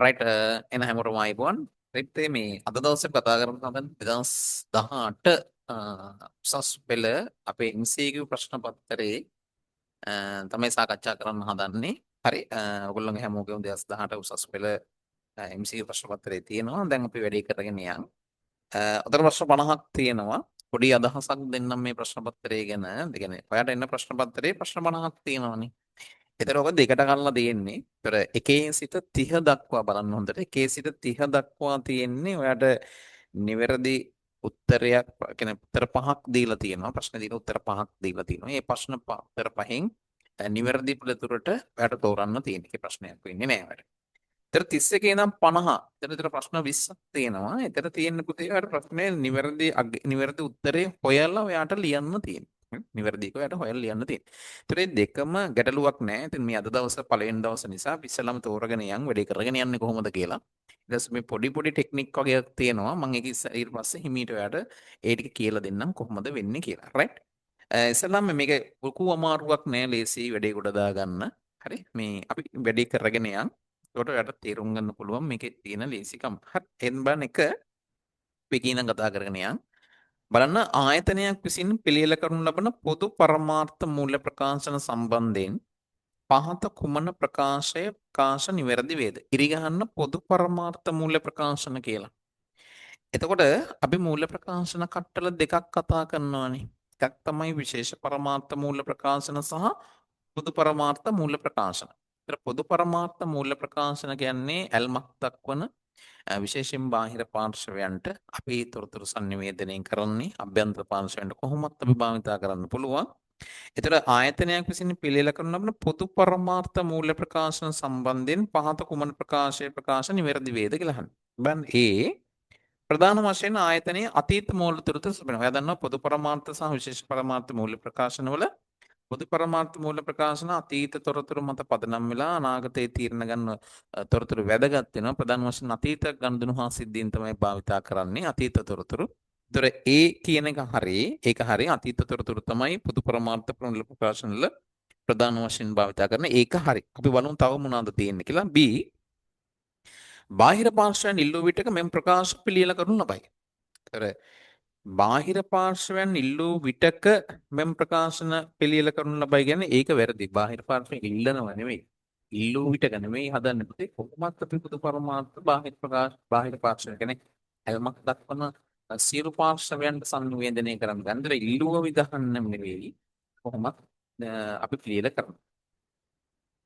Right, එන හැමෝටම ආයුබෝවන්. රයිට්, මේ අද දවසේ කතා කරන්න හදන 2018 උසස් පෙළ අපේ MCQ ප්‍රශ්න පත්‍රයේ තමයි සාකච්ඡා කරන්න හදන්නේ. හරි, ඔයගොල්ලෝගේ හැමෝගෙම 2018 උසස් පෙළ MCQ ප්‍රශ්න පත්‍රයේ තියෙනවා. දැන් අපි වැඩේ කරගෙන යන්. ඔතන ප්‍රශ්න 50ක් තියෙනවා. පොඩි අදහසක් දෙන්නම් මේ ප්‍රශ්න පත්‍රය ගැන. ඒ කියන්නේ ඔයාට එන්න ප්‍රශ්න පත්‍රයේ ප්‍රශ්න 50ක් තියෙනවානේ. එතකොට ඔක දෙකට කඩලා තියෙන්නේ. ඒතර එකේ සිට 30 දක්වා බලන්න හොඳට. එකේ සිට 30 දක්වා තියෙන්නේ ඔයාට නිවැරදි උත්තරයක්, කියන්නේ උත්තර පහක් දීලා තියෙනවා. ප්‍රශ්න දීලා උත්තර පහක් දීලා තියෙනවා. මේ ප්‍රශ්න උත්තර පහෙන් නිවැරදි පිළිතුරට ඔයාට තෝරන්න තියෙන. ඒකේ ප්‍රශ්නයක් වෙන්නේ නෑ ඔයාට. ඒතර 31 ඉඳන් 50. එතන ප්‍රශ්න 20ක් තියෙනවා. එතන තියෙන පුතේ ඔයාට ප්‍රශ්නේ නිවැරදි උත්තරේ හොයලා ඔයාට ලියන්න තියෙනවා. නිවැරදි එක ඔයාට හොයලා ලියන්න තියෙනවා. ඒතර මේ දෙකම ගැටලුවක් නෑ. ඉතින් මේ අද දවස පළවෙනි දවස නිසා අපි ඉස්සෙල්ලාම තෝරගෙන යන් වැඩේ කරගෙන යන්නේ කොහොමද කියලා. ඊට පස්සේ මේ පොඩි පොඩි ටෙක්නික් වගේක් තියෙනවා. මම ඒක ඊට පස්සේ හිමීට ඔයාට ඒ ටික කියලා දෙන්නම් කොහොමද වෙන්නේ කියලා. රයිට්? ඉස්සෙල්ලාම මේක ලොකු අමාරුවක් නෑ, ලේසි වැඩේ ගොඩ දාගන්න. හරි, මේ අපි වැඩේ කරගෙන යන්. එතකොට ඔයාට තේරුම් ගන්න පුළුවන් මේකේ තියෙන ලේසිකම. හරි. එන් බලන්න එක අපි කියන කතා කරගෙන යන්. බලන්න, ආයතනයක් විසින් පිළියෙල කරනු ලබන පොදු පරමාර්ථ මූල්‍ය ප්‍රකාශන සම්බන්ධයෙන් පහත කුමන ප්‍රකාශය ප්‍රකාශ නිවැරදි වේද? ඉරි ගහන්න පොදු පරමාර්ථ මූල්‍ය ප්‍රකාශන කියලා. එතකොට අපි මූල්‍ය ප්‍රකාශන කට්ටල දෙකක් කතා කරනවානේ. එකක් තමයි විශේෂ පරමාර්ථ මූල්‍ය ප්‍රකාශන සහ පොදු පරමාර්ථ මූල්‍ය ප්‍රකාශන. ඒතර පොදු පරමාර්ථ මූල්‍ය ප්‍රකාශන කියන්නේ ඇල්මක් දක්වන විශේෂයෙන් බාහිර පාර්ශවයන්ට අපි තොරතුරු සන්නිවේදනය කරන්නේ. අභ්‍යන්තර පාර්ශවයන්ට කොහොමත් අපි භාවිතා කරන්න පුළුවන්. ඒතර ආයතනයක් විසින් පිළියෙල කරනු ලබන පොදු පරමාර්ථ මූල්‍ය ප්‍රකාශන සම්බන්ධයෙන් පහත කුමන ප්‍රකාශය ප්‍රකාශ නිවැරදි වේද කියලා අහන්නේ. බලන්න, ඒ ප්‍රධාන වශයෙන් ආයතනයේ අතීත මූල්‍ය තොරතුරු සපයනවා. ඔයා දන්නවා පොදු පරමාර්ථ සහ විශේෂ පරමාර්ථ මූල්‍ය ප්‍රකාශනවල පොදු පරමාර්ථ මූල්‍ය ප්‍රකාශන අතීත තොරතුරු මත පදනම් වෙලා අනාගතයේ තීරණ ගන්න තොරතුරු වැදගත් වෙනවා. ප්‍රධාන වශයෙන් අතීත ගනුදෙනු හා සිද්ධීන් තමයි භාවිතා කරන්නේ අතීත තොරතුරු. ඒතර ඒ කියන එක හරි, ඒක හරි. අතීත තොරතුරු තමයි පොදු පරමාර්ථ මූල්‍ය ප්‍රකාශන වල ප්‍රධාන වශයෙන් භාවිතා කරන. ඒක හරි. අපි බලමු තව මොනවද තියෙන්නේ කියලා. B, බාහිර පාර්ශ්වයන් ඉල්ලූ විටක මෙම ප්‍රකාශ පිළියෙල කරනු ලබයි. ඒතර බාහිර පාර්ශ්වයන් ඉල්ලූ විටක මෙම ප්‍රකාශන පිළියෙල කරනු ලබයි කියන්නේ ඒක වැරදි. බාහිර පාර්ශ්වයන් ඉල්ලනව නෙමෙයි. ඉල්ලූ විටක නෙමෙයි හදන්නේ පුතේ. කොහොමත් අපි පොදු පරමාර්ථ බාහිර ප්‍රකාශ බාහිර පාර්ශ්වයන් කියන්නේ ඇල්මක් දක්වන සියලු පාර්ශ්වයන්ට සංනිවේදනය කරන්න ගන්න. ඒතර ඉල්ලුව විදහන්න නෙමෙයි. කොහොමත් අපි පිළියෙල කරනවා.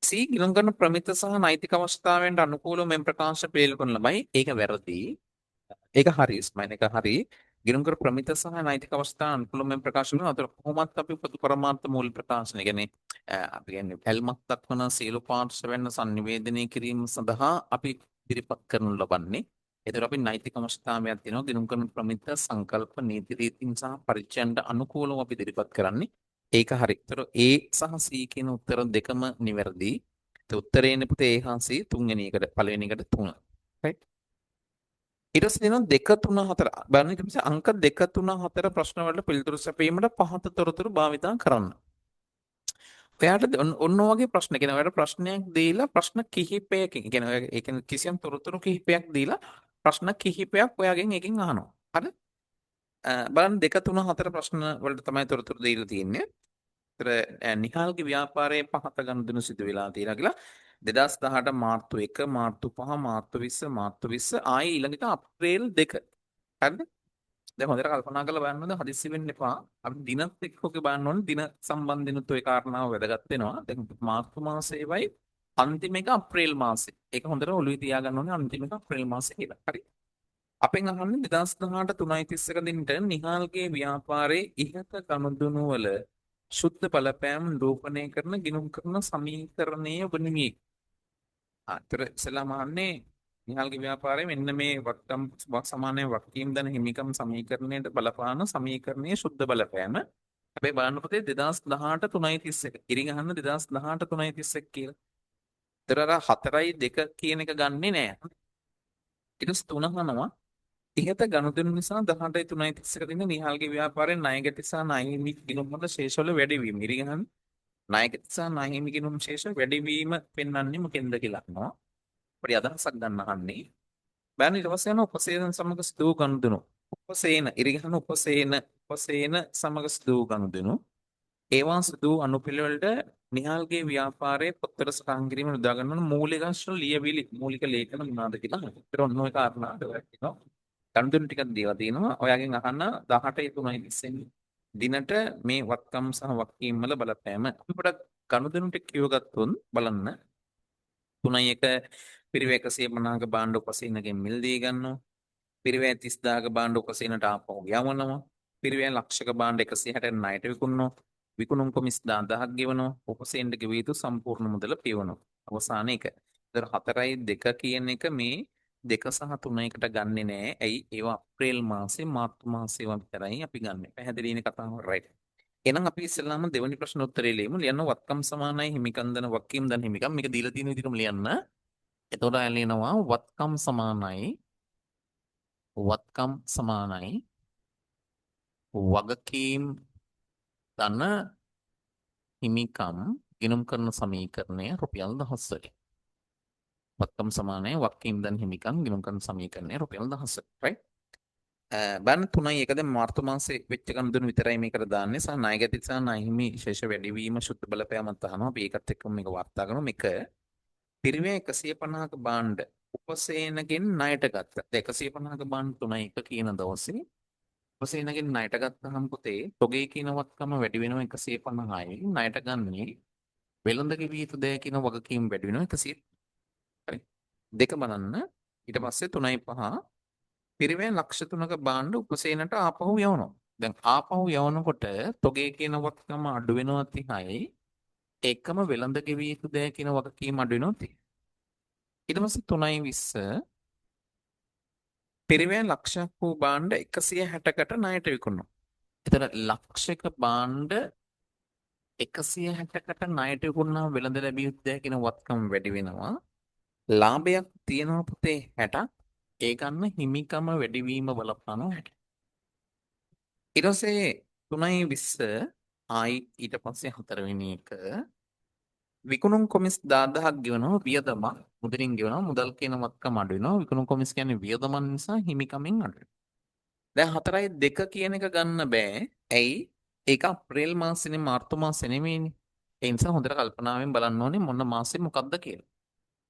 C, ගිණුම් කරන ප්‍රමිත සහ නෛතික අවශ්‍යතාවයන්ට අනුකූලව මෙම ප්‍රකාශ පිළියෙල කරනු ලබයි. ඒක වැරදි. ඒක හරි. ස්මයින් එක හරි. ගිණුම් කර ප්‍රමිත සහ නෛතික අවශ්‍යතා අනුකූලව මෙම ප්‍රකාශ කරනවා. අතර කොහොමත් අපි පොදු පරමාර්ථ මූල්‍ය ප්‍රකාශන කියන්නේ අපි කියන්නේ ඇල්මක් දක්වන සියලු පාර්ශ්වයන් සංනිවේදනය කිරීම සඳහා අපි ඉදිරිපත් කරනු ලබන්නේ. ඒතර අපි නෛතික අවශ්‍යතාවයක් තියෙනවා. ගිණුම් කරන ප්‍රමිත සංකල්ප නීති රීතීන් සහ පරිචයන්ට අනුකූලව අපි ඉදිරිපත් කරන්නේ. ඒක හරි. ඒතර A සහ C කියන උත්තර දෙකම නිවැරදි. ඒ උත්තරේ එන්නේ පුතේ A හා C තුන්වෙනි එකට, පළවෙනි එකට තුන. Right? ඊට පස්සේ දෙනවා 2 3 4. බලන්න, ඊට පස්සේ අංක 2 3 4 ප්‍රශ්න වලට පිළිතුරු සැපයීමට පහත තොරතුරු භාවිතා කරන්න. ඔයාට ඔන්න ඔය වගේ ප්‍රශ්න කියන්නේ ඔයාට ප්‍රශ්නයක් දීලා ප්‍රශ්න කිහිපයකින් කියන්නේ ඔයා ඒ කියන්නේ කිසියම් තොරතුරු කිහිපයක් දීලා ප්‍රශ්න කිහිපයක් ඔයාගෙන් එකකින් අහනවා. හරි? බලන්න, 2 3 4 ප්‍රශ්න වලට තමයි තොරතුරු දීලා තියෙන්නේ. ඒතර නිහාල්ගේ ව්‍යාපාරයේ පහත ගනුදෙනු සිදු වෙලා තියෙනවා කියලා 2018 මාර්තු 1, මාර්තු 5, මාර්තු 20, මාර්තු 20, ආයේ ඊළඟ එක අප්‍රේල් 2. හරිද? දැන් හොඳට කල්පනා කරලා බලන්න ඕනේ, හදිස්සි වෙන්න එපා. අපි දිනත් එක්ක ඔක බලන්න ඕනේ. දින සම්බන්ධෙනුත් ඔය කාරණාව වැදගත් වෙනවා. දැන් මාර්තු මාසේවයි අන්තිම එක අප්‍රේල් මාසේ. ඒක හොඳට ඔළුවේ තියාගන්න ඕනේ අන්තිම එක අප්‍රේල් මාසේ කියලා. හරි. අපෙන් අහන්නේ 2018 3.31 දිනට නිහාල්ගේ ව්‍යාපාරයේ ඉහත ගනුදෙනු වල ශුද්ධ බලපෑම නිරූපණය කරන ගිණුම් කරන සමීකරණය වනුයේ. ආ, ඒතර ඉස්සෙල්ලාම අහන්නේ නිහාල්ගේ ව්‍යාපාරයේ මෙන්න මේ වත්කම් සමානය වගකීම් ධන හිමිකම් සමීකරණයට බලපාන සමීකරණයේ ශුද්ධ බලපෑම. හැබැයි බලන්න පුතේ, 2018 3.31. ඉරි ගහන්න 2018 3.31 කියලා. ඒතර අර 4යි 2 කියන එක ගන්නෙ නෑ. ඊට පස්සේ තුන අහනවා ඉහත ගනුදෙනු නිසා 18යි 3.31 දින නිහාල්ගේ ව්‍යාපාරයෙන් ණයගැති සහ ණය හිමි ගිණුම් වල ශේෂවල වැඩිවීම. ඉරි ගහන්න ණයගැති සහ ණය හිමි ගිණුම් ශේෂ වැඩිවීම පෙන්වන්නේ මොකෙන්ද කියලා අහනවා. පොඩි අදහසක් ගන්න අහන්නේ. බලන්න ඊට පස්සේ යන උපසේන සමග සිදු වූ ගනුදෙනු. උපසේන ඉරිගහන උපසේන උපසේන සමග සිදු වූ ගනුදෙනු. ඒවා සිදු වූ අනුපිළිවෙලට නිහාල්ගේ ව්‍යාපාරයේ පොත්වල සටහන් කිරීම යොදා ගන්නවන මූලික ලියවිලි මූලික ලේඛන මොනවාද කියලා අහනවා. ඒතර ඔන්න ඔය කාරණා දෙකක් තියෙනවා. ගනුදෙනු ටිකක් දීලා තියෙනවා. ඔයාගෙන් අහන්න 18 3:30 දිනට මේ වත්කම් සහ වක්කීම් වල බලපෑම. අපි පොඩක් ගනුදෙනු ටික කියව ගත්තොත් බලන්න. 3.1 පිරිවැය 150ක භාණ්ඩ උපසේනගෙන් මිලදී ගන්නවා. පිරිවැය 30,000ක භාණ්ඩ උපසේනට ආපහු යවනවා. පිරිවැය ලක්ෂක භාණ්ඩ 160 ණයට විකුණනවා. විකුණුම් කොමිස් 10,000ක් ගෙවනවා. උපසේනට ගෙවිය යුතු සම්පූර්ණ මුදල පියවනවා. අවසාන එක. ඒතර 4යි 2 කියන එක මේ 2 සහ 3 එකට ගන්නෙ නෑ. ඇයි? ඒවා අප්‍රේල් මාසේ මාර්තු මාසේ ඒවා විතරයි අපි ගන්නෙ. පැහැදිලිනේ කතාව? රයිට්. එහෙනම් අපි ඉස්සෙල්ලාම දෙවෙනි ප්‍රශ්න උත්තරේ ලියමු. ලියන්න වත්කම් සමානයි හිමිකම් දන වක්කීම් දන හිමිකම්. මේක දීලා තියෙන විදිහටම ලියන්න. එතකොට අය ලියනවා වත්කම් සමානයි වත්කම් සමානයි වගකීම් ධන හිමිකම් ගිණුම් කරන සමීකරණය රුපියල් 1000. වත්කම් සමානයි වගකීම් ධන හිමිකම් ගිණුම් කරන සමීකරණය රුපියල් 1000. රයිට්. බලන්න 3යි 1 දැන් මාර්තු මාසේ වෙච්ච ගනුදෙනු විතරයි මේකට දාන්නේ. සහ ණය ගැති සහ ණය හිමි ශේෂ වැඩිවීම ශුද්ධ බලපෑමත් අහනවා. අපි ඒකත් එක්කම මේක වාර්තා කරමු. මේක පිරිවැය 150ක භාණ්ඩ උපසේනගෙන් ණයට ගත්තා. දැන් 150ක භාණ්ඩ 3යි 1 කියන දවසේ උපසේනගෙන් ණයට ගත්තහම පුතේ තොගේ කියන වත්කම වැඩි වෙනවා 150යි. ණයට ගන්නේ වෙළඳ ගෙවිය යුතු දෑ කියන වගකීම් වැඩි වෙනවා 100. හරි. දෙක බලන්න. ඊට පස්සේ 3යි 5 පිරිවැය ලක්ෂ 3ක භාණ්ඩ උපසේනට ආපහු යවනවා. දැන් ආපහු යවනකොට තොගේ කියන වත්කම අඩු වෙනවා 30යි. ඒකම වෙළඳ ගෙවිය යුතු දෑ කියන වගකීම අඩු වෙනවා 30. ඊට පස්සේ 3යි 20 පිරිවැය ලක්ෂයක් වූ භාණ්ඩ 160කට ණයට විකුණනවා. එතන ලක්ෂයක භාණ්ඩ 160කට ණයට විකුණනවා වෙළඳ ලැබිය යුතු දෑ කියන වත්කම වැඩි වෙනවා. ලාභයක් තියෙනවා පුතේ 60ක්. ඒ ගන්න හිමිකම වැඩිවීම බලපානවා 60. ඊට පස්සේ 3යි 20 ආයි ඊට පස්සේ හතරවෙනි එක විකුණුම් කොමිස් 10,000ක් ගෙවනවා වියදමක් මුදලින් ගෙවනවා මුදල් කියන වත්කම අඩු වෙනවා විකුණුම් කොමිස් කියන්නේ වියදමක් නිසා හිමිකමෙන් අඩු වෙනවා. දැන් 4යි 2 කියන එක ගන්න බෑ. ඇයි? ඒක අප්‍රේල් මාසෙනේ මාර්තු මාසෙ නෙමෙයිනේ. ඒ නිසා හොඳට කල්පනාවෙන් බලන්න ඕනේ මොන මාසෙ මොකක්ද කියලා.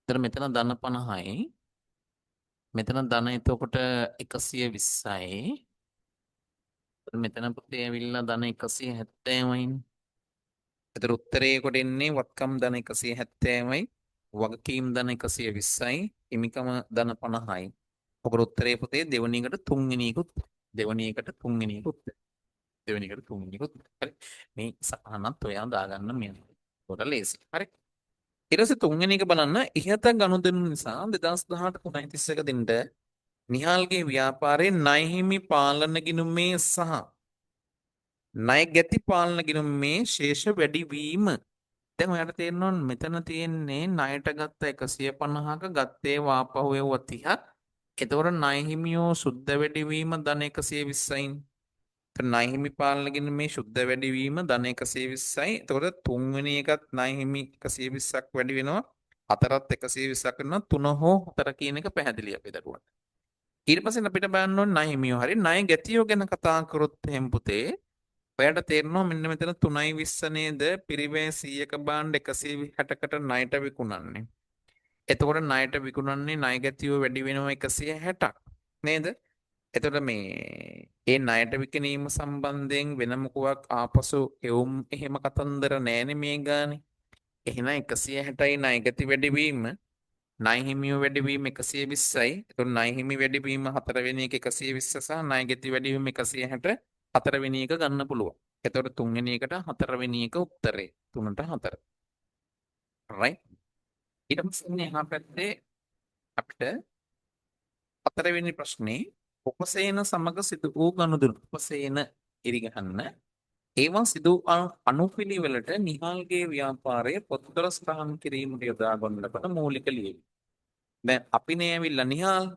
එතන මෙතන ධන 50යි. මෙතන ධන එතකොට 120යි. මෙතන පුතේ ඇවිල්ලා ධන 170යිනේ. එතකොට උත්තරේ කොට එන්නේ වත්කම් ධන 170යි, වගකීම් ධන 120යි, හිමිකම ධන 50යි. ඔකට උත්තරේ පුතේ දෙවෙනි එකට තුන්වෙනි එක උත්තර. දෙවෙනි එකට තුන්වෙනි එක උත්තර. දෙවෙනි එකට තුන්වෙනි එක උත්තර. හරි. මේ සටහනත් ඔයා දාගන්න මේ. පොඩ ලේසි. හරි. ඊට පස්සේ තුන්වෙනි එක බලන්න ඉහත ගනුදෙනු නිසා 2018 3.31 දිනට නිහාල්ගේ ව්‍යාපාරයේ ණය හිමි පාලන ගිණුමේ සහ ණය ගැති පාලන ගිණුමේ ශේෂ වැඩිවීම. දැන් ඔයාලට තේරෙනවා මෙතන තියෙන්නේ ණයට ගත්ත 150ක ගත්තේ වාපහු එව්ව 30ක්. එතකොට ණය හිමියෝ සුද්ධ වැඩිවීම ධන 120යි. ණය හිමි පාලන ගිණුමේ සුද්ධ වැඩිවීම ධන 120යි. එතකොට තුන්වෙනි එකත් ණය හිමි 120ක් වැඩි වෙනවා. හතරත් 120ක් වෙනවා. තුන හෝ හතර කියන එක පැහැදිලි අපේ දරුවන්ට. ඊට පස්සේ අපිට බලන්න ඕනේ ණය හිමියෝ හරි ණය ගැතියෝ ගැන කතා කරොත් එහෙම පුතේ ඔයාලට තේරෙනවා මෙන්න මෙතන 3යි 20 නේද පිරිවැය 100ක භාණ්ඩ 160කට ණයට විකුණන්නේ. එතකොට ණයට විකුණන්නේ ණය ගැතියෝ වැඩි වෙනවා 160ක් නේද? එතකොට මේ ඒ ණයට විකිණීම සම්බන්ධයෙන් වෙන මොකක් ආපසු එවුම් එහෙම කතන්දර නෑනේ මේ ගානේ. එහෙනම් 160යි ණය ගැති වැඩිවීම ණය හිමියෝ වැඩිවීම 120යි. එතකොට ණය හිමි වැඩිවීම හතරවෙනි එක 120 සහ ණය ගැති වැඩිවීම 160 හතරවෙනි එක ගන්න පුළුවන්. එතකොට තුන්වෙනි එකට හතරවෙනි එක උත්තරේ 3ට 4. රයිට්. ඊට පස්සේ එහා පැත්තේ අපිට හතරවෙනි ප්‍රශ්නේ උපසේන සමග සිදු වූ ගනුදෙනු. උපසේන ඉරි ගහන්න. ඒවා සිදු අනුපිළිවෙලට නිහාල්ගේ ව්‍යාපාරය පොත්වල සටහන් කිරීමට යොදා ගන්න ලබන මූලික ලියවි. දැන් අපි නේ ඇවිල්ලා නිහාල්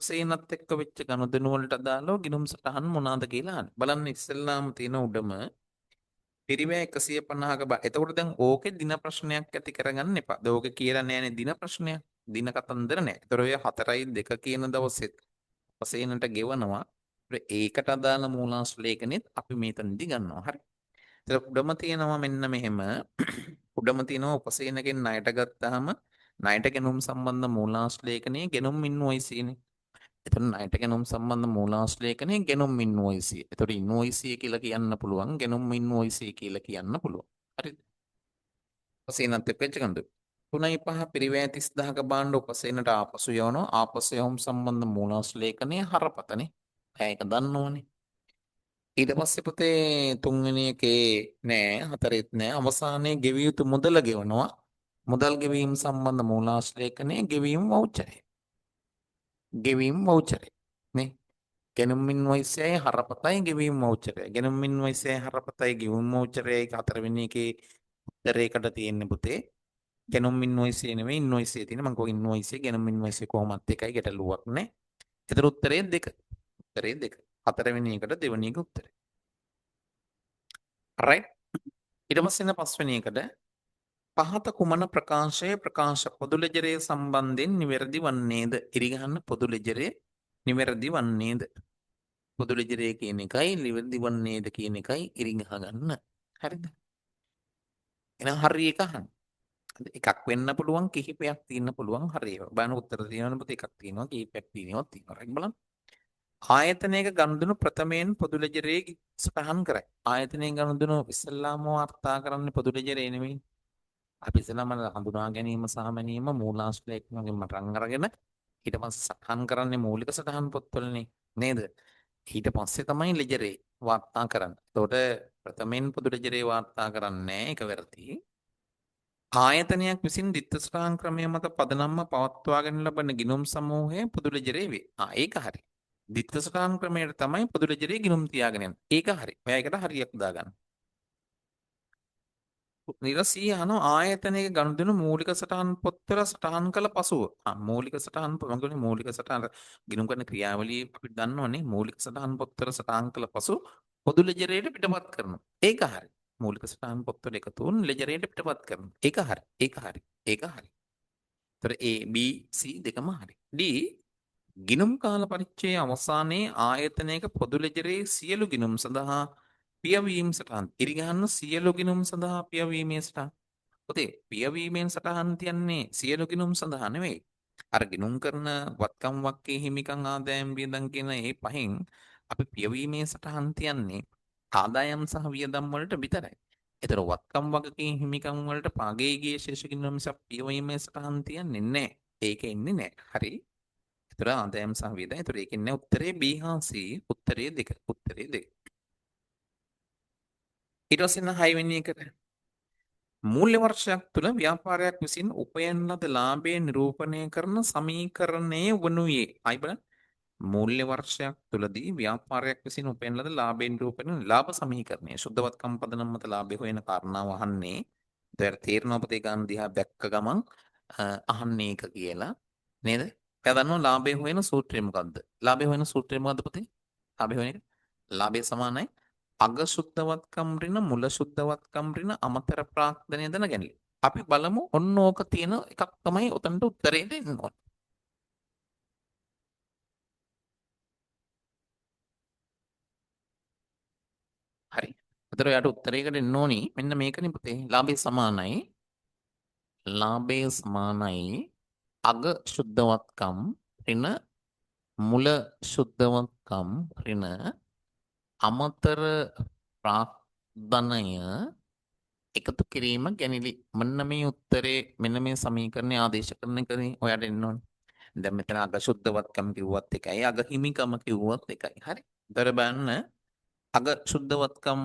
උපසේනත් එක්ක වෙච්ච ගනුදෙනු වලට අදාළව ගිණුම් සටහන් මොනවාද කියලා අහන්නේ. බලන්න ඉස්සෙල්ලාම තියෙන උඩම පිරිවැය 150ක බා. එතකොට දැන් ඕකේ දින ප්‍රශ්නයක් ඇති කරගන්න එපා. දැන් ඕකේ කියලා නෑනේ දින ප්‍රශ්නයක්. දින කතන්දර නෑ. ඒතර ඔය 4යි 2 කියන දවසෙත් උපසේනට ගෙවනවා. ඒකට අදාළ මූලාශ්‍ර ලේඛනෙත් අපි මෙතනදී ගන්නවා. හරි. ඒතර උඩම තියෙනවා මෙන්න මෙහෙම. උඩම තියෙනවා උපසේනගෙන් ණයට ගත්තාම ණයට ගැනුම් සම්බන්ධ මූලාශ්‍ර ලේඛනයේ ගැනුම් ඉන්වොයිස් නේ. එතන ණයට ගැනුම් සම්බන්ධ මූලාශ්‍ර ලේඛනයේ ගැනුම් ඉන්වොයිස්. එතකොට ඉන්වොයිස් කියලා කියන්න පුළුවන්, ගැනුම් ඉන්වොයිස් කියලා කියන්න පුළුවන්. හරිද? උපසේනත් එක්ක වෙච්ච ගන්නද. 3යි 5 පිරිවැය 30000ක භාණ්ඩ උපසේනට ආපසු යවනවා. ආපසු යවුම් සම්බන්ධ මූලාශ්‍ර ලේඛනයේ හරපතනේ. ඔයා ඒක දන්නවනේ. ඊට පස්සේ පුතේ තුන්වෙනි එකේ නෑ, හතරෙත් නෑ. අවසානයේ ගෙවිය යුතු මුදල ගෙවනවා. මුදල් ගෙවීම සම්බන්ධ මූලාශ්‍ර ලේඛනයේ ගෙවීම වවුචරය. ගෙවීම වවුචරය නේ. ගැනුම් ඉන්වොයිස් එකයි හරපතයි ගෙවීම වවුචරය. ගැනුම් ඉන්වොයිස් එකයි හරපතයි ගෙවීම වවුචරයයි හතරවෙනි එකේ උත්තරයකට තියෙන්නේ පුතේ. ගැනුම් ඉන්වොයිස් එක නෙමෙයි ඉන්වොයිස් එකේ තියෙන. මං කිව්වා ඉන්වොයිස් එක ගැනුම් ඉන්වොයිස් එක කොහොමත් එකයි, ගැටලුවක් නෑ. ඒතර උත්තරේ දෙක. උත්තරේ දෙක. හතරවෙනි එකට දෙවෙනි එක උත්තරේ. රයිට්. ඊට පස්සේ එන පස්වෙනි එකට පහත කුමන ප්‍රකාශය ප්‍රකාශ පොදු ලෙජරය සම්බන්ධයෙන් නිවැරදි වන්නේද? ඉරි ගහන්න පොදු ලෙජරය නිවැරදි වන්නේද? පොදු ලෙජරය කියන එකයි නිවැරදි වන්නේද කියන එකයි ඉරි ගහ ගන්න. හරිද? එහෙනම් හරි එක අහන්න. එකක් වෙන්න පුළුවන්, කිහිපයක් තියෙන්න පුළුවන්. හරි ඒවා. බලන්න උත්තර තියෙනවනේ පොතේ, එකක් තියෙනවා, කිහිපයක් තියෙනවා, තියෙනවා. රයිට් බලන්න. ආයතනයක ගනුදෙනු ප්‍රථමයෙන් පොදු ලෙජරයේ සටහන් කරයි. ආයතනයේ ගනුදෙනු ඉස්සෙල්ලාම වාර්තා කරන්නේ පොදු ලෙජරේ නෙමෙයි. අපි ඉස්සෙල්ලාම හඳුනා ගැනීම සහ මැනීම මූලාශ්‍රයක් වගේ මටන් අරගෙන ඊට පස්සේ සටහන් කරන්නේ මූලික සටහන් පොත්වලනේ නේද? ඊට පස්සේ තමයි ලෙජරේ වාර්තා කරන්නේ. එතකොට ප්‍රථමයෙන් පොදු ලෙජරේ වාර්තා කරන්නේ ඒක වැරදි. ආයතනයක් විසින් ද්විත්ව සටහන් ක්‍රමය මත පදනම්ව පවත්වාගෙන ලබන ගිණුම් සමූහය පොදු ලෙජරේ වේ. ආ ඒක හරි. ද්විත්ව සටහන් ක්‍රමයට තමයි පොදු ලෙජරේ ගිණුම් තියාගෙන යන්නේ. ඒක හරි. ඔයා ඒකට හරියක් දාගන්න. ඊට සී අහනවා ආයතනයක ගනුදෙනු මූලික සටහන් පොත්වල සටහන් කළ පසුව. ආ මූලික සටහන් මම කියන්නේ මූලික සටහන් ගිණුම් කරන ක්‍රියාවලිය අපි දන්නවනේ. මූලික සටහන් පොත්වල සටහන් කළ පසු පොදු ලෙජරයට පිටපත් කරනවා. ඒක හරි. මූලික සටහන් පොත්වල එකතු වුන් ලෙජරයට පිටපත් කරනවා. ඒක හරි. ඒක හරි. ඒක හරි. ඒතර A B C දෙකම හරි. D ගිණුම් කාල පරිච්ඡේදයේ අවසානයේ ආයතනයක පොදු ලෙජරයේ සියලු ගිණුම් සඳහා පියවීම් සටහන්. ඉරි ගහන්න සියලු ගිණුම් සඳහා පියවීමේ සටහන්. පොතේ පියවීමෙන් සටහන් තියන්නේ සියලු ගිණුම් සඳහා නෙවෙයි. අර ගිණුම් කරන වත්කම් වක්කේ හිමිකම් ආදායම් වියදම් කියන ඒ පහෙන් අපි පියවීමේ සටහන් තියන්නේ ආදායම් සහ වියදම් වලට විතරයි. ඒතර වත්කම් වගකීම් හිමිකම් වලට පාගේ ගිය ශේෂ ගිණුම් මිසක් පියවීමේ සටහන් තියන්නේ නැහැ. ඒක එන්නේ නැහැ. හරි. ඒතර ආදායම් සහ වියදම්. ඒතර ඒකෙන්නේ නැහැ උත්තරේ B හා C. උත්තරේ දෙක. උත්තරේ දෙක. ඊට පස්සේ එන 6 වෙනි එකට මූල්‍ය වර්ෂයක් තුළ ව්‍යාපාරයක් විසින් උපයන ලද ලාභය නිරූපණය කරන සමීකරණය වනුයේ. ආයි බලන්න. මූල්‍ය වර්ෂයක් තුළදී ව්‍යාපාරයක් විසින් උපයන ලද ලාභය නිරූපණය ලාභ සමීකරණය. සුද්ධවත්කම් පදනම මත ලාභය හොයන කාරණාව අහන්නේ. ඒතර තේරෙනවා පොතේ ගන්න දිහා දැක්ක ගමන් අහන්නේ ඒක කියලා නේද? එයා දන්නවා ලාභය හොයන සූත්‍රය මොකද්ද? ලාභය හොයන සූත්‍රය මොකද්ද පුතේ? ලාභය හොයන එක ලාභය සමානයි අග සුද්ධවත්කම් ඍණ මුල සුද්ධවත්කම් ඍණ අමතර ප්‍රාග්ධනය දන ගැනීම. අපි බලමු ඔන්න ඕක තියෙන එකක් තමයි ඔතනට උත්තරේ දෙන්න ඕන. හරි. අතර ඔයාට උත්තරයකට එන්න ඕනි මෙන්න මේකනේ පුතේ. ලාභය සමානයි. ලාභය සමානයි අග සුද්ධවත්කම් ඍණ මුල සුද්ධවත්කම් ඍණ අමතර ප්‍රාග්ධනය එකතු කිරීම ගැනිලි. මෙන්න මේ උත්තරේ මෙන්න මේ සමීකරණය ආදේශ කරන එකනේ ඔයාට එන්න ඕනේ. දැන් මෙතන අග සුද්ධවත්කම් කිව්වත් එකයි අග හිමිකම කිව්වත් එකයි. හරි. ඒතර බලන්න අග සුද්ධවත්කම්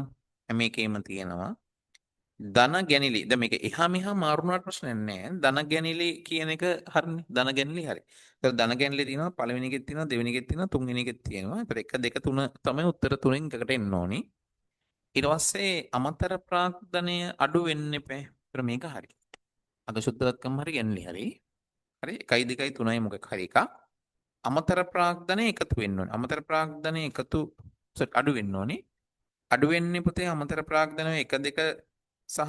හැම එකේම තියෙනවා. ධන ගැනිලි. දැන් මේක එහා මෙහා මාරු වුණාට ප්‍රශ්නයක් නෑ. ධන ගැනිලි කියන එක හරිනේ. ධන ගැනිලි හරි. ඒතර ධන ගැනිලි තියෙනවා පළවෙනි එකෙත් තියෙනවා දෙවෙනි එකෙත් තියෙනවා තුන්වෙනි එකෙත් තියෙනවා. ඒතර 1 2 3 තමයි උත්තර තුනෙන් එකකට එන්න ඕනි. ඊට පස්සේ අමතර ප්‍රාග්ධනය අඩු වෙන්න එපා. ඒතර මේක හරි. අග සුද්ධවත්කම් හරි ගැනිලි හරි. හරි 1 2 3යි මොකක් හරි එකක්. අමතර ප්‍රාග්ධනය එකතු වෙන්න ඕනේ. අමතර ප්‍රාග්ධනය එකතු අඩු වෙන්න ඕනේ. අඩු වෙන්නේ පුතේ අමතර ප්‍රාග්ධනය 1 2 සහ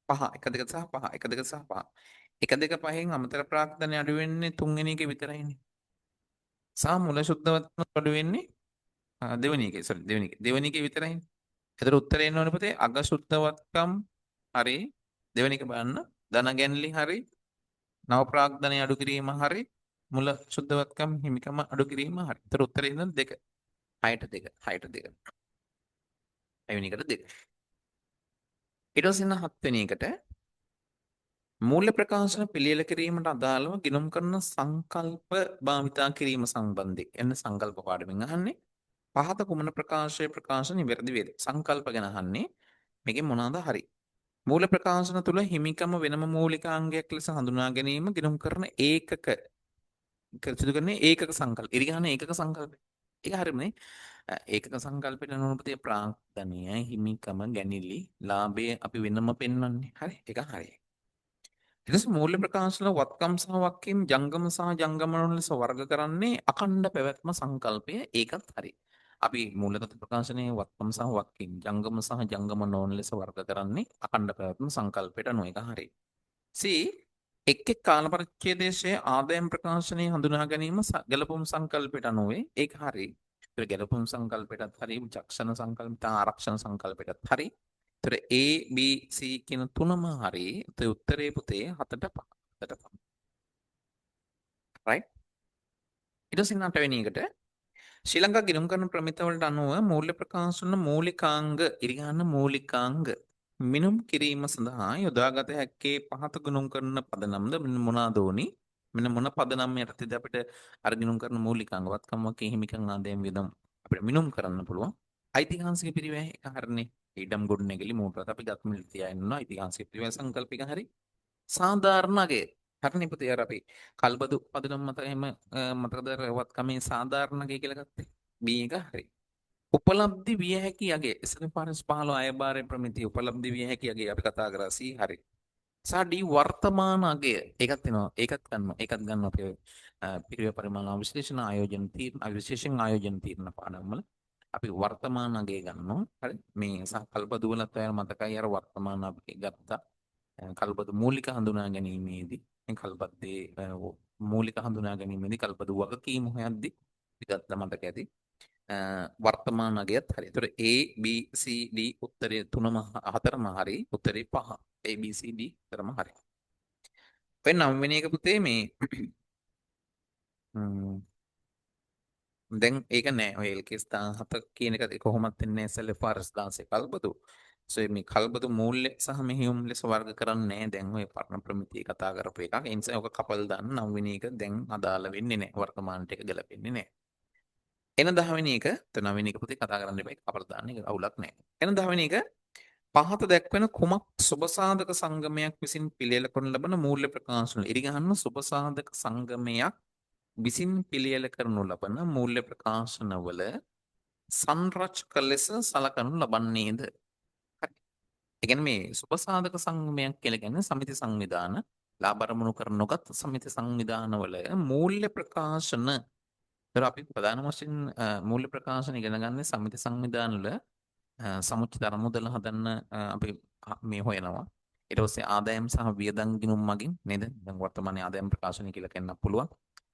5 1 2 සහ 5 1 2 සහ 5. 1 2 5න් අමතර ප්‍රාග්ධනය අඩු වෙන්නේ තුන්වෙනි එකේ විතරයිනේ. සහ මුල ශුද්ධවත්කම අඩු වෙන්නේ දෙවෙනි එකේ, සෝරි, දෙවෙනි එකේ. දෙවෙනි එකේ විතරයිනේ. එතකොට උත්තරේ එන්න ඕනේ පුතේ අග ශුද්ධවත්කම් හරි, දෙවෙනි එක බලන්න, ධන ගැන්ලි හරි, නව ප්‍රාග්ධනය අඩු කිරීම හරි, මුල ශුද්ධවත්කම් හිමිකම අඩු කිරීම හරි. එතකොට උත්තරේ එන්න 2. 6ට 2. 6ට 2. හයවෙනි එකට 2. ඊට පස්සේ එන්න හත්වෙනි එකට, මූල්‍ය ප්‍රකාශන පිළියෙල කිරීමට අදාළව ගිණුම් කරන සංකල්ප භාවිතා කිරීම සම්බන්ධයෙන්. එන්න සංකල්ප පාඩමින් අහන්නේ. පහත කුමන ප්‍රකාශයේ ප්‍රකාශ නිවැරදි වේද? සංකල්ප ගැන අහන්නේ. මේකෙන් මොනවාද හරි? මූල්‍ය ප්‍රකාශන තුල හිමිකම වෙනම මූලිකාංගයක් ලෙස හඳුනා ගැනීම ගිණුම් කරන ඒකක සිදු කරන්නේ ඒකක සංකල්ප. ඉරිගහන ඒකක සංකල්ප. ඒක හරියනේ. ඒකක සංකල්පයට අනුව ප්‍රාග්ධනය, හිමිකම, ගැනිලි, ලාභය අපි වෙනම පෙන්වන්නේ. හරි. ඒක හරි. ඊට පස්සේ මූල්‍ය ප්‍රකාශන වත්කම් සහ වක්කීම් ජංගම සහ ජංගම ලෙස වර්ග කරන්නේ අඛණ්ඩ පැවැත්ම සංකල්පය. ඒකත් හරි. අපි මූල්‍ය තත්ත්ව ප්‍රකාශනයේ වත්කම් සහ වක්කීම් ජංගම සහ ජංගම නොවන ලෙස වර්ග කරන්නේ අඛණ්ඩ පැවැත්ම සංකල්පයට අනුව. ඒක හරි. C එක් එක් කාල පරිච්ඡේදයේ ආදායම් ප්‍රකාශනයේ හඳුනා ගැනීම ගැලපුම් සංකල්පයට අනුව. ඒක හරි. ඒතර ගැලපුම් සංකල්පයටත් හරි, විචක්ෂණ සංකල්ප, ආරක්ෂණ සංකල්පයටත් හරි. ඒතර A B C කියන තුනම හරි. ඒතර උත්තරේ පුතේ 7ට 5. 7ට 5. රයිට්. ඊට පස්සේ අටවෙනි එකට, ශ්‍රී ලංකා ගිණුම් කරන ප්‍රමිත වලට අනුව මූල්‍ය ප්‍රකාශන මූලිකාංග, ඉරිගහන මූලිකාංග මිනුම් කිරීම සඳහා යොදාගත හැක්කේ පහත ගිණුම් කරන පදනම්ද? මෙන්න මොනවාද ඕනි? මෙන්න මොන පදනම් යටතේද අපිට අර ගිණුම් කරන මූලිකාංග වත්කම්, වකී, හිමිකම්, ආදායම්, වියදම් අපිට මිනුම් කරන්න පුළුවන්? ඓතිහාසික පිරිවැය එක හරිනේ. ඉඩම් ගොඩනැගිලි මෝටර අපි ගත් මිල තියා ඉන්නවා. ඓතිහාසික පිරිවැය සංකල්ප එක හරි. සාධාරණ අගය හරිනේ පුතේ. අර අපි කල්බදු පදනම් මත එහෙම මතකද අර වත්කමේ සාධාරණ අගය කියලා ගත්තේ? B එක හරි. උපලබ්ධි විය හැකි අගය, SLFRS 15 අයභාරය ප්‍රමිතිය උපලබ්ධි විය හැකි අගය අපි කතා කරා. C හරි. සහ D වර්තමාන අගය, ඒකත් වෙනවා. ඒකත් ගන්නවා. ඒකත් ගන්නවා අපි පිරිවැය පරිමාණ විශ්ලේෂණ ආයෝජන තීරණ, විශේෂයෙන් ආයෝජන තීරණ පාඩම් වල අපි වර්තමාන අගය ගන්නවා. හරි. මේ සහ කල්බදු වලත් ඔයාලා මතකයි අර වර්තමාන අගය ගත්තා. කල්බදු මූලික හඳුනා ගැනීමේදී, මේ කල්බද්දේ මූලික හඳුනා ගැනීමේදී, කල්බදු වගකීම හොයද්දී අපි ගත්තා මතක ඇති. වර්තමාන අගයත් හරි. ඒතර A B C D උත්තරේ තුනම හතරම හරි. උත්තරේ පහ. A B C D හතරම හරි. ඔය නවවෙනි එක පුතේ මේ දැන් ඒක නෑ. ඔය LKAS 17 කියන එක කොහොමත් එන්නේ SLFRS 16 කල්බදු. සෝ මේ කල්බදු මූල්‍ය සහ මෙහෙයුම් ලෙස වර්ග කරන්නේ නෑ. දැන් ඔය පරණ ප්‍රමිතිය කතා කරපු එකක්. ඒ නිසා ඔක කපල් දාන්න. නවවෙනි එක දැන් අදාළ වෙන්නේ නෑ. වර්තමානට එක ගැලපෙන්නේ නෑ. එන 10වෙනි එක, නවවෙනි එක පුතේ කතා කරන්න එපා. ඒක කපලා දාන්න. ඒක අවුලක් නෑ. එන 10වෙනි එක, පහත දැක්වෙන කුමක් සුබසාධක සංගමයක් විසින් පිළියෙල කරනු ලබන මූල්‍ය ප්‍රකාශන? ඉරි ගහන්න, සුබසාධක සංගමයක් විසින් පිළියෙල කරනු ලබන මූල්‍ය ප්‍රකාශනවල සංරචක ලෙස සලකනු ලබන්නේද? හරි. ඒ කියන්නේ මේ සුබසාධක සංගමයක් කියලා කියන්නේ සමිති සංවිධාන, ලාභ අරමුණු කර නොගත් සමිති සංවිධානවල මූල්‍ය ප්‍රකාශන. ඒතර අපි ප්‍රධාන වශයෙන් මූල්‍ය ප්‍රකාශන ඉගෙන ගන්න සමිති සංවිධානවල සමුච්චිත අරමුදල හදන්න අපි මේ හොයනවා. ඊට පස්සේ ආදායම් සහ වියදම් ගිණුම් මගින් නේද? දැන් වර්තමානයේ ආදායම් ප්‍රකාශනය කියලා කියන්න පුළුවන්.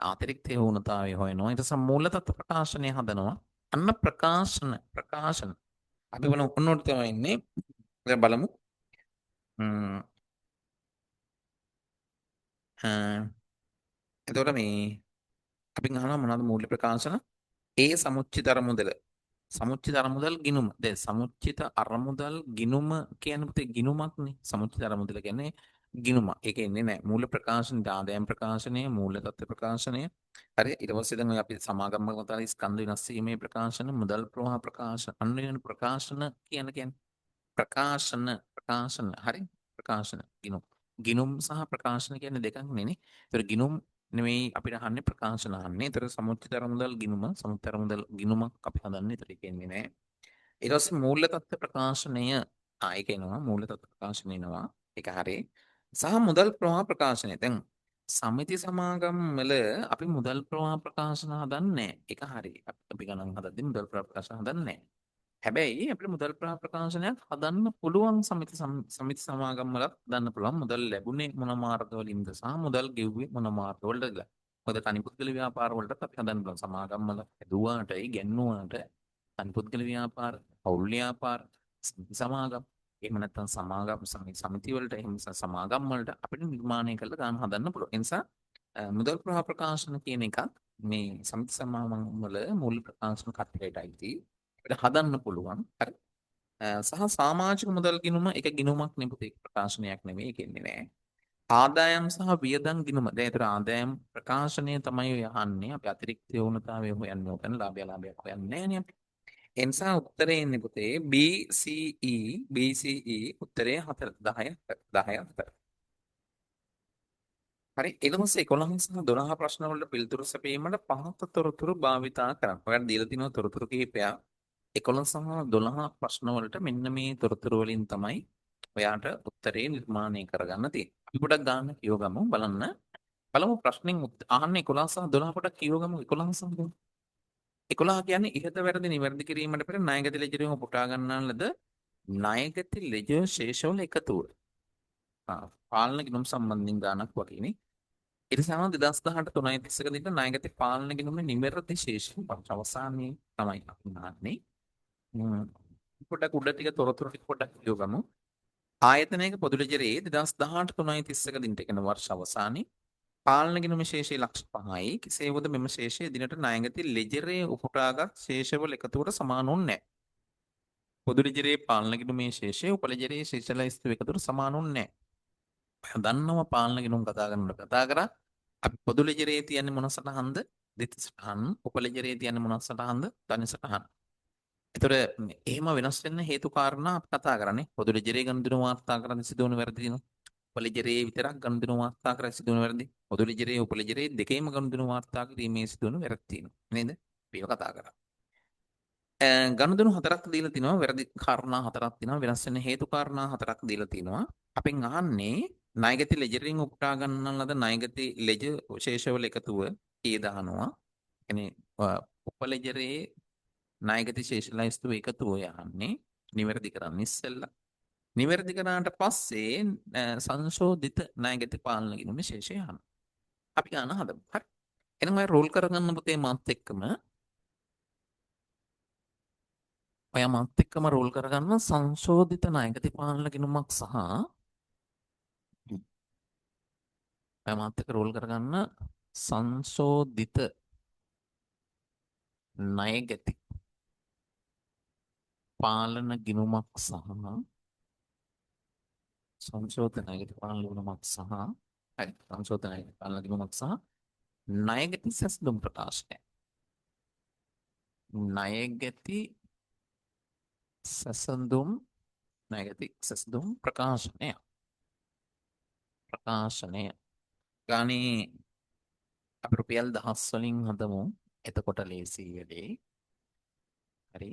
ආතිරික්ත ඌනතාවය හොයනවා. ඊට පස්සේ මූල තත්ත්ව ප්‍රකාශනය හදනවා. අන්න ප්‍රකාශන ප්‍රකාශන. අපි බලමු, ඔන්නෝට තමයි ඉන්නේ. දැන් බලමු. එතකොට මේ අපි අහනවා මොනවද මූල්‍ය ප්‍රකාශන? ඒ සමුච්චිත අරමුදල. සමුච්චිත අරමුදල් ගිණුම. දැන් සමුච්චිත අරමුදල් ගිණුම කියන්නේ පුතේ ගිණුමක්නේ. සමුච්චිත අරමුදල කියන්නේ ගිණුම. ඒක එන්නේ නැහැ. මූල්‍ය ප්‍රකාශන, ආදායම් ප්‍රකාශනය, මූල්‍ය තත්ත්ව ප්‍රකාශනය. හරි. ඊට පස්සේ දැන් ඔය අපි සමාගම් වල ස්කන්ධ වෙනස් වීමේ ප්‍රකාශන, මුදල් ප්‍රවාහ ප්‍රකාශන, අන්න වෙන ප්‍රකාශන කියන කියන්නේ ප්‍රකාශන ප්‍රකාශන හරි, ප්‍රකාශන ගිණුම්. ගිණුම් සහ ප්‍රකාශන කියන්නේ දෙකක් නෙනේ. ඒතර ගිණුම් නෙමෙයි අපිට අහන්නේ, ප්‍රකාශන අහන්නේ. ඒතර සමුච්චිත අරමුදල් ගිණුම, සමුච්චිත අරමුදල් ගිණුමක් අපි හදන්නේ. ඒතර ඒක එන්නේ නෑ. ඊට පස්සේ මූල්‍ය තත්ත්ව ප්‍රකාශනය, ඒක එනවා. මූල්‍ය තත්ත්ව ප්‍රකාශනය එනවා. ඒක හරි. සහ මුදල් ප්‍රවාහ ප්‍රකාශනය. දැන් සමිති සමාගම් වල අපි මුදල් ප්‍රවාහ ප්‍රකාශන හදන්නේ නෑ. ඒක හරි. අපි ගණන් හදද්දි මුදල් ප්‍රවාහ ප්‍රකාශන හදන්නේ නෑ. හැබැයි අපිට මුදල් ප්‍රවාහ ප්‍රකාශනයක් හදන්න පුළුවන් සමිති සමිති සමාගම් වලත් හදන්න පුළුවන් මුදල් ලැබුණේ මොන මාර්ග වලින්ද සහ මුදල් ගෙව්වේ මොන මාර්ග වලටද කියලා. මොකද තනි පුද්ගල ව්‍යාපාර වලටත් අපි හදන්න පුළුවන්. සමාගම් වල හැදුවාට ඉගැන්නුවාට තනි පුද්ගල ව්‍යාපාර, පවුල් ව්‍යාපාර, සමිති සමාගම්, එහෙම නැත්නම් සමාගම් සමිති වලට, එහෙම සමාගම් වලට අපිට නිර්මාණය කරලා ගාන හදන්න පුළුවන්. ඒ නිසා මුදල් ප්‍රවාහ ප්‍රකාශන කියන එකත් මේ සමිති සමාගම් වල මූල්‍ය ප්‍රකාශන කට්ටියට අයිති. අපිට හදන්න පුළුවන්. හරි. සහ සමාජික මුදල් ගිණුම එක ගිණුමක් නේ පුතේ, ප්‍රකාශනයක් නෙමෙයි, ඒක එන්නේ නෑ. ආදායම් සහ වියදම් ගිණුම. දැන් ඒතර ආදායම් ප්‍රකාශනය තමයි ඔය අහන්නේ. අපි අතිරික්ත යොමුතාවය හොයන්නේ ඔතන ලාභය ලාභයක් හොයන්නේ නෑනේ අපි. ඒ නිසා උත්තරේ එන්නේ පුතේ B C E B C E උත්තරේ 4 10 10 4. හරි, ඊට පස්සේ 11 සහ 12 ප්‍රශ්න වලට පිළිතුරු සැපයීමට පහත තොරතුරු භාවිතා කරන්න. ඔයාලට දීලා තිනවා තොරතුරු කිහිපයක්. 11 සහ 12 ප්‍රශ්න වලට මෙන්න මේ තොරතුරු වලින් තමයි ඔයාට උත්තරේ නිර්මාණය කරගන්න තියෙන්නේ. අපි පොඩක් ගන්න කියවගමු බලන්න. බලමු ප්‍රශ්නෙන් අහන්නේ 11 සහ 12 පොඩක් කියවගමු. 11 සහ 12. 11 කියන්නේ ඉහත වැරදි නිවැරදි කිරීමට පෙර ණයගති ලෙජරයෙන් උපුටා ගන්නා ලද ණයගති ලෙජර් ශේෂවල එකතුව. පාලන ගිණුම් සම්බන්ධයෙන් ගානක් වගේනේ. ඊට සම 2018 3.31 දින ණයගති පාලන ගිණුමේ නිවැරදි ශේෂය අවසානයේ තමයි අපි අහන්නේ. පොඩක් උඩ ටික තොරතුරු ටික පොඩ්ඩක් කියවගමු. ආයතනයක පොදු ලෙජරයේ 2018 3.31 දිනට කියන වර්ෂ අවසානයේ පාලන ගිණුමේ ශේෂය ලක්ෂ 5යි. කෙසේ වුවද මෙම ශේෂය දිනට ණයගති ලෙජරයේ උපුටාගත් ශේෂවල එකතුවට සමාන වන්නේ නැහැ. පොදු ලෙජරයේ පාලන ගිණුමේ ශේෂය උපලෙජරයේ ශේෂ ලැයිස්තු එකතුවට සමාන වන්නේ නැහැ. ඔයා දන්නවා පාලන ගිණුම් කතා කරනකොට කතා කරා අපි පොදු ලෙජරයේ තියන්නේ මොන සටහන්ද? දෙති සටහන්. උපලෙජරයේ තියන්නේ මොන සටහන්ද? තනි සටහන්. ඒතර එහෙම වෙනස් වෙන්න හේතු කාරණා අපි කතා කරන්නේ. පොදු ලෙජරයේ ගනුදෙනු වාර්තා කරන්න සිදුවන වැරදි තියෙනවා. උපලෙජරයේ විතරක් ගනුදෙනු වාර්තා කරලා සිදුවන වැරදි. පොදු ලෙජරයේ උපලෙජරයේ දෙකේම ගනුදෙනු වාර්තා කිරීමේ සිදුවන වැරදි තියෙනවා. නේද? අපි ඒව කතා කරා. ගනුදෙනු හතරක් දීලා තිනවා. වැරදි කාරණා හතරක් තියෙනවා. වෙනස් වෙන හේතු කාරණා හතරක් දීලා තිනවා. අපෙන් අහන්නේ ණයගති ලෙජරෙන් උපුටා ගන්නන ලද ණයගති ලෙජර් ශේෂවල එකතුව කීයද අහනවා. කියන්නේ උපලෙජරයේ ණයගති ශේෂ ලැයිස්තුව එකතුව යන්නේ නිවැරදි කරන්න ඉස්සෙල්ලා. නිවැරදි කරාට පස්සේ සංශෝධිත ණයගති පාලන ගිණුමේ ශේෂය අහනවා. අපි ගාන හදමු. හරි. එහෙනම් ඔයා රෝල් කරගන්න පුතේ මාත් එක්කම. ඔයා මාත් එක්කම රෝල් කරගන්න සංශෝධිත ණයගති පාලන ගිණුමක් සහ ඔයා මාත් එක්ක රෝල් කරගන්න සංශෝධිත ණයගති පාලන ගිණුමක් සහ සංශෝධන ණයගති පාලන ගිණුමක් සහ හරි සංශෝධන ණයගති පාලන ගිණුමක් සහ ණයගති සැසඳුම් ප්‍රකාශනය. ණයගති සැසඳුම් ණයගති සැසඳුම් ප්‍රකාශනය. ප්‍රකාශනය ගානේ අපි රුපියල් දහස් වලින් හදමු. එතකොට ලේසි වැඩේ. හරි.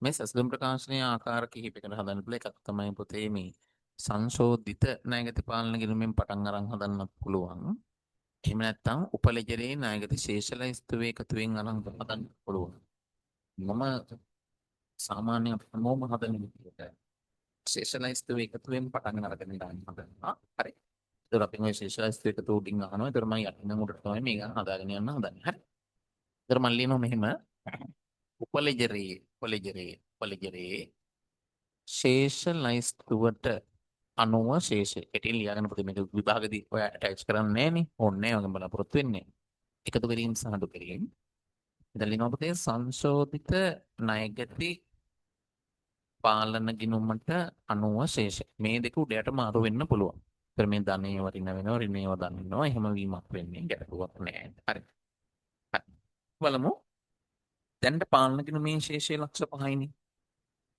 මේ සැසඳුම් ප්‍රකාශනයේ ආකාර කිහිපයකට හදන්න පුළුවන්. එකක් තමයි පොතේ මේ සංශෝධිත ණයගති පාලන ගිණුමෙන් පටන් අරන් හදන්නත් පුළුවන්. එහෙම නැත්නම් උපලෙජරේ ණයගති ශේෂ ලැයිස්තුවේ එකතුවෙන් අරන් හදන්න පුළුවන්. මම සාමාන්‍ය අපි හැමෝම හදන විදිහට ශේෂ ලැයිස්තුවේ එකතුවෙන් පටන් අරගෙන ගන්න හදනවා. හරි. ඒතර අපි ඔය ශේෂ ලැයිස්තුවේ එකතුව උඩින් අහනවා. ඒතර මම යටින් උඩට තමයි මේක හදාගෙන යන්න හදන්නේ. හරි. ඒතර මම ලියනවා මෙහෙම උපලෙජරේ උපලෙජරේ උපලෙජරේ ශේෂ ලැයිස්තුවට අනුව ශේෂ කෙටියෙන් ලියාගන්න පුතේ. මේක විභාගෙදී ඔයා ඇටච් කරන්නේ නෑනේ. ඕනේ නෑ වගේ බලාපොරොත්තු වෙන්නේ. එකතු කිරීම සහ අඩු කිරීම. ඉතින් ලියනවා පුතේ සංශෝධිත ණයගති පාලන ගිණුමට අනුව ශේෂ. මේ දෙක උඩ යට මාරු වෙන්න පුළුවන්. ඒතර මේ ධනේව ඍණ වෙනවා, ඍණේව ධන වෙනවා. එහෙම වීමක් වෙන්නේ ගැටලුවක් නෑ. හරි. හරි. බලමු. දැනට පාලන ගිණුමේ ශේෂය ලක්ෂ 5යිනේ.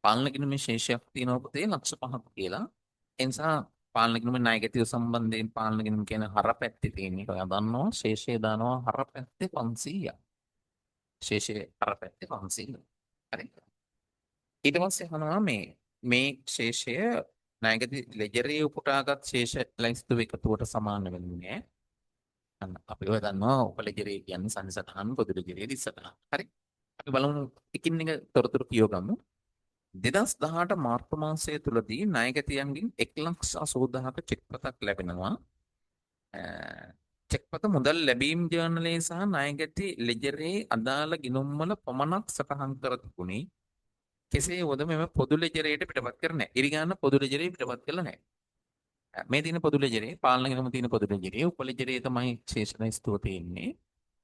පාලන ගිණුමේ ශේෂයක් තියෙනවා පුතේ ලක්ෂ 5ක් කියලා. ඒ නිසා පාලන ගිණුමේ ණයගතිය සම්බන්ධයෙන් පාලන ගිණුම කියන හර පැත්තේ තියෙන එක ඔයා දන්නවා. ශේෂය දානවා හර පැත්තේ 500ක්. ශේෂය හර පැත්තේ 500. හරි. ඊට පස්සේ අහනවා මේ මේ ශේෂය ණයගති ලෙජරේ උපුටාගත් ශේෂ ලැයිස්තුව එකතුවට සමාන වෙන්නේ නෑ. අන්න අපි ඔය දන්නවා උපලෙජරේ කියන්නේ සනි සටහන්, පොදු ලෙජරේ දිස් සටහන්. හරි. අපි බලමු එකින් එක තොරතුරු කියව ගමු. 2018 මාර්තු මාසය තුලදී ණයගැතියන්ගෙන් 1,80,000ක චෙක්පතක් ලැබෙනවා. චෙක්පත මුදල් ලැබීම් ජර්නලයේ සහ ණයගැති ලෙජරේ අදාළ ගිණුම්වල පමණක් සටහන් කර තිබුණි. කෙසේ වුවද මෙම පොදු ලෙජරයට පිටපත් කර නැහැ. ඉරිගාන පොදු ලෙජරේ පිටපත් කළා නැහැ. මේ තියෙන පොදු ලෙජරේ පාලන ගිණුම තියෙන පොදු ලෙජරේ උප ලෙජරේ තමයි ශේෂ ලැයිස්තුව තියෙන්නේ.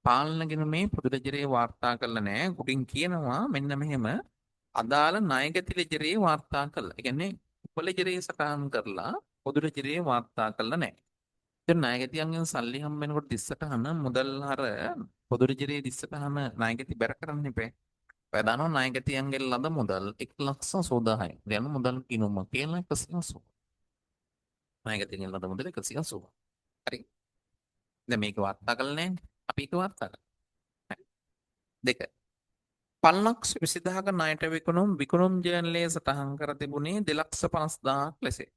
පාලන ගිණුමේ පොදු ලෙජරේ වාර්තා කරලා නැහැ. උඩින් කියනවා මෙන්න මෙහෙම අදාළ ණයගැති ලෙජරේ වාර්තා කළා. ඒ කියන්නේ උප ලෙජරේ සටහන් කරලා පොදු ලෙජරේ වාර්තා කරලා නැහැ. දැන් ණයගැතියන්ගෙන් සල්ලි හම්බ වෙනකොට දිස්සටහන මුදල් හර පොදු ලෙජරේ දිස්සටහන ණයගැති බැර කරන්න එපා. ඔය දන්නවා ණයගැතියන්ගෙන් ලද මුදල් 1,80,000යි. දැන් මුදල් ගිණුම කියලා 180. ණයගැතියන්ගෙන් ලද මුදල් 180. හරි. දැන් මේක වාර්තා කළා නෑනේ. අපි ඒක වාර්තා කළා. හරි. දෙක. 5,20,000ක ණයට විකුණුම් විකුණුම් ජර්නලයේ සටහන් කර තිබුණේ 2,50,000ක් ලෙසයි.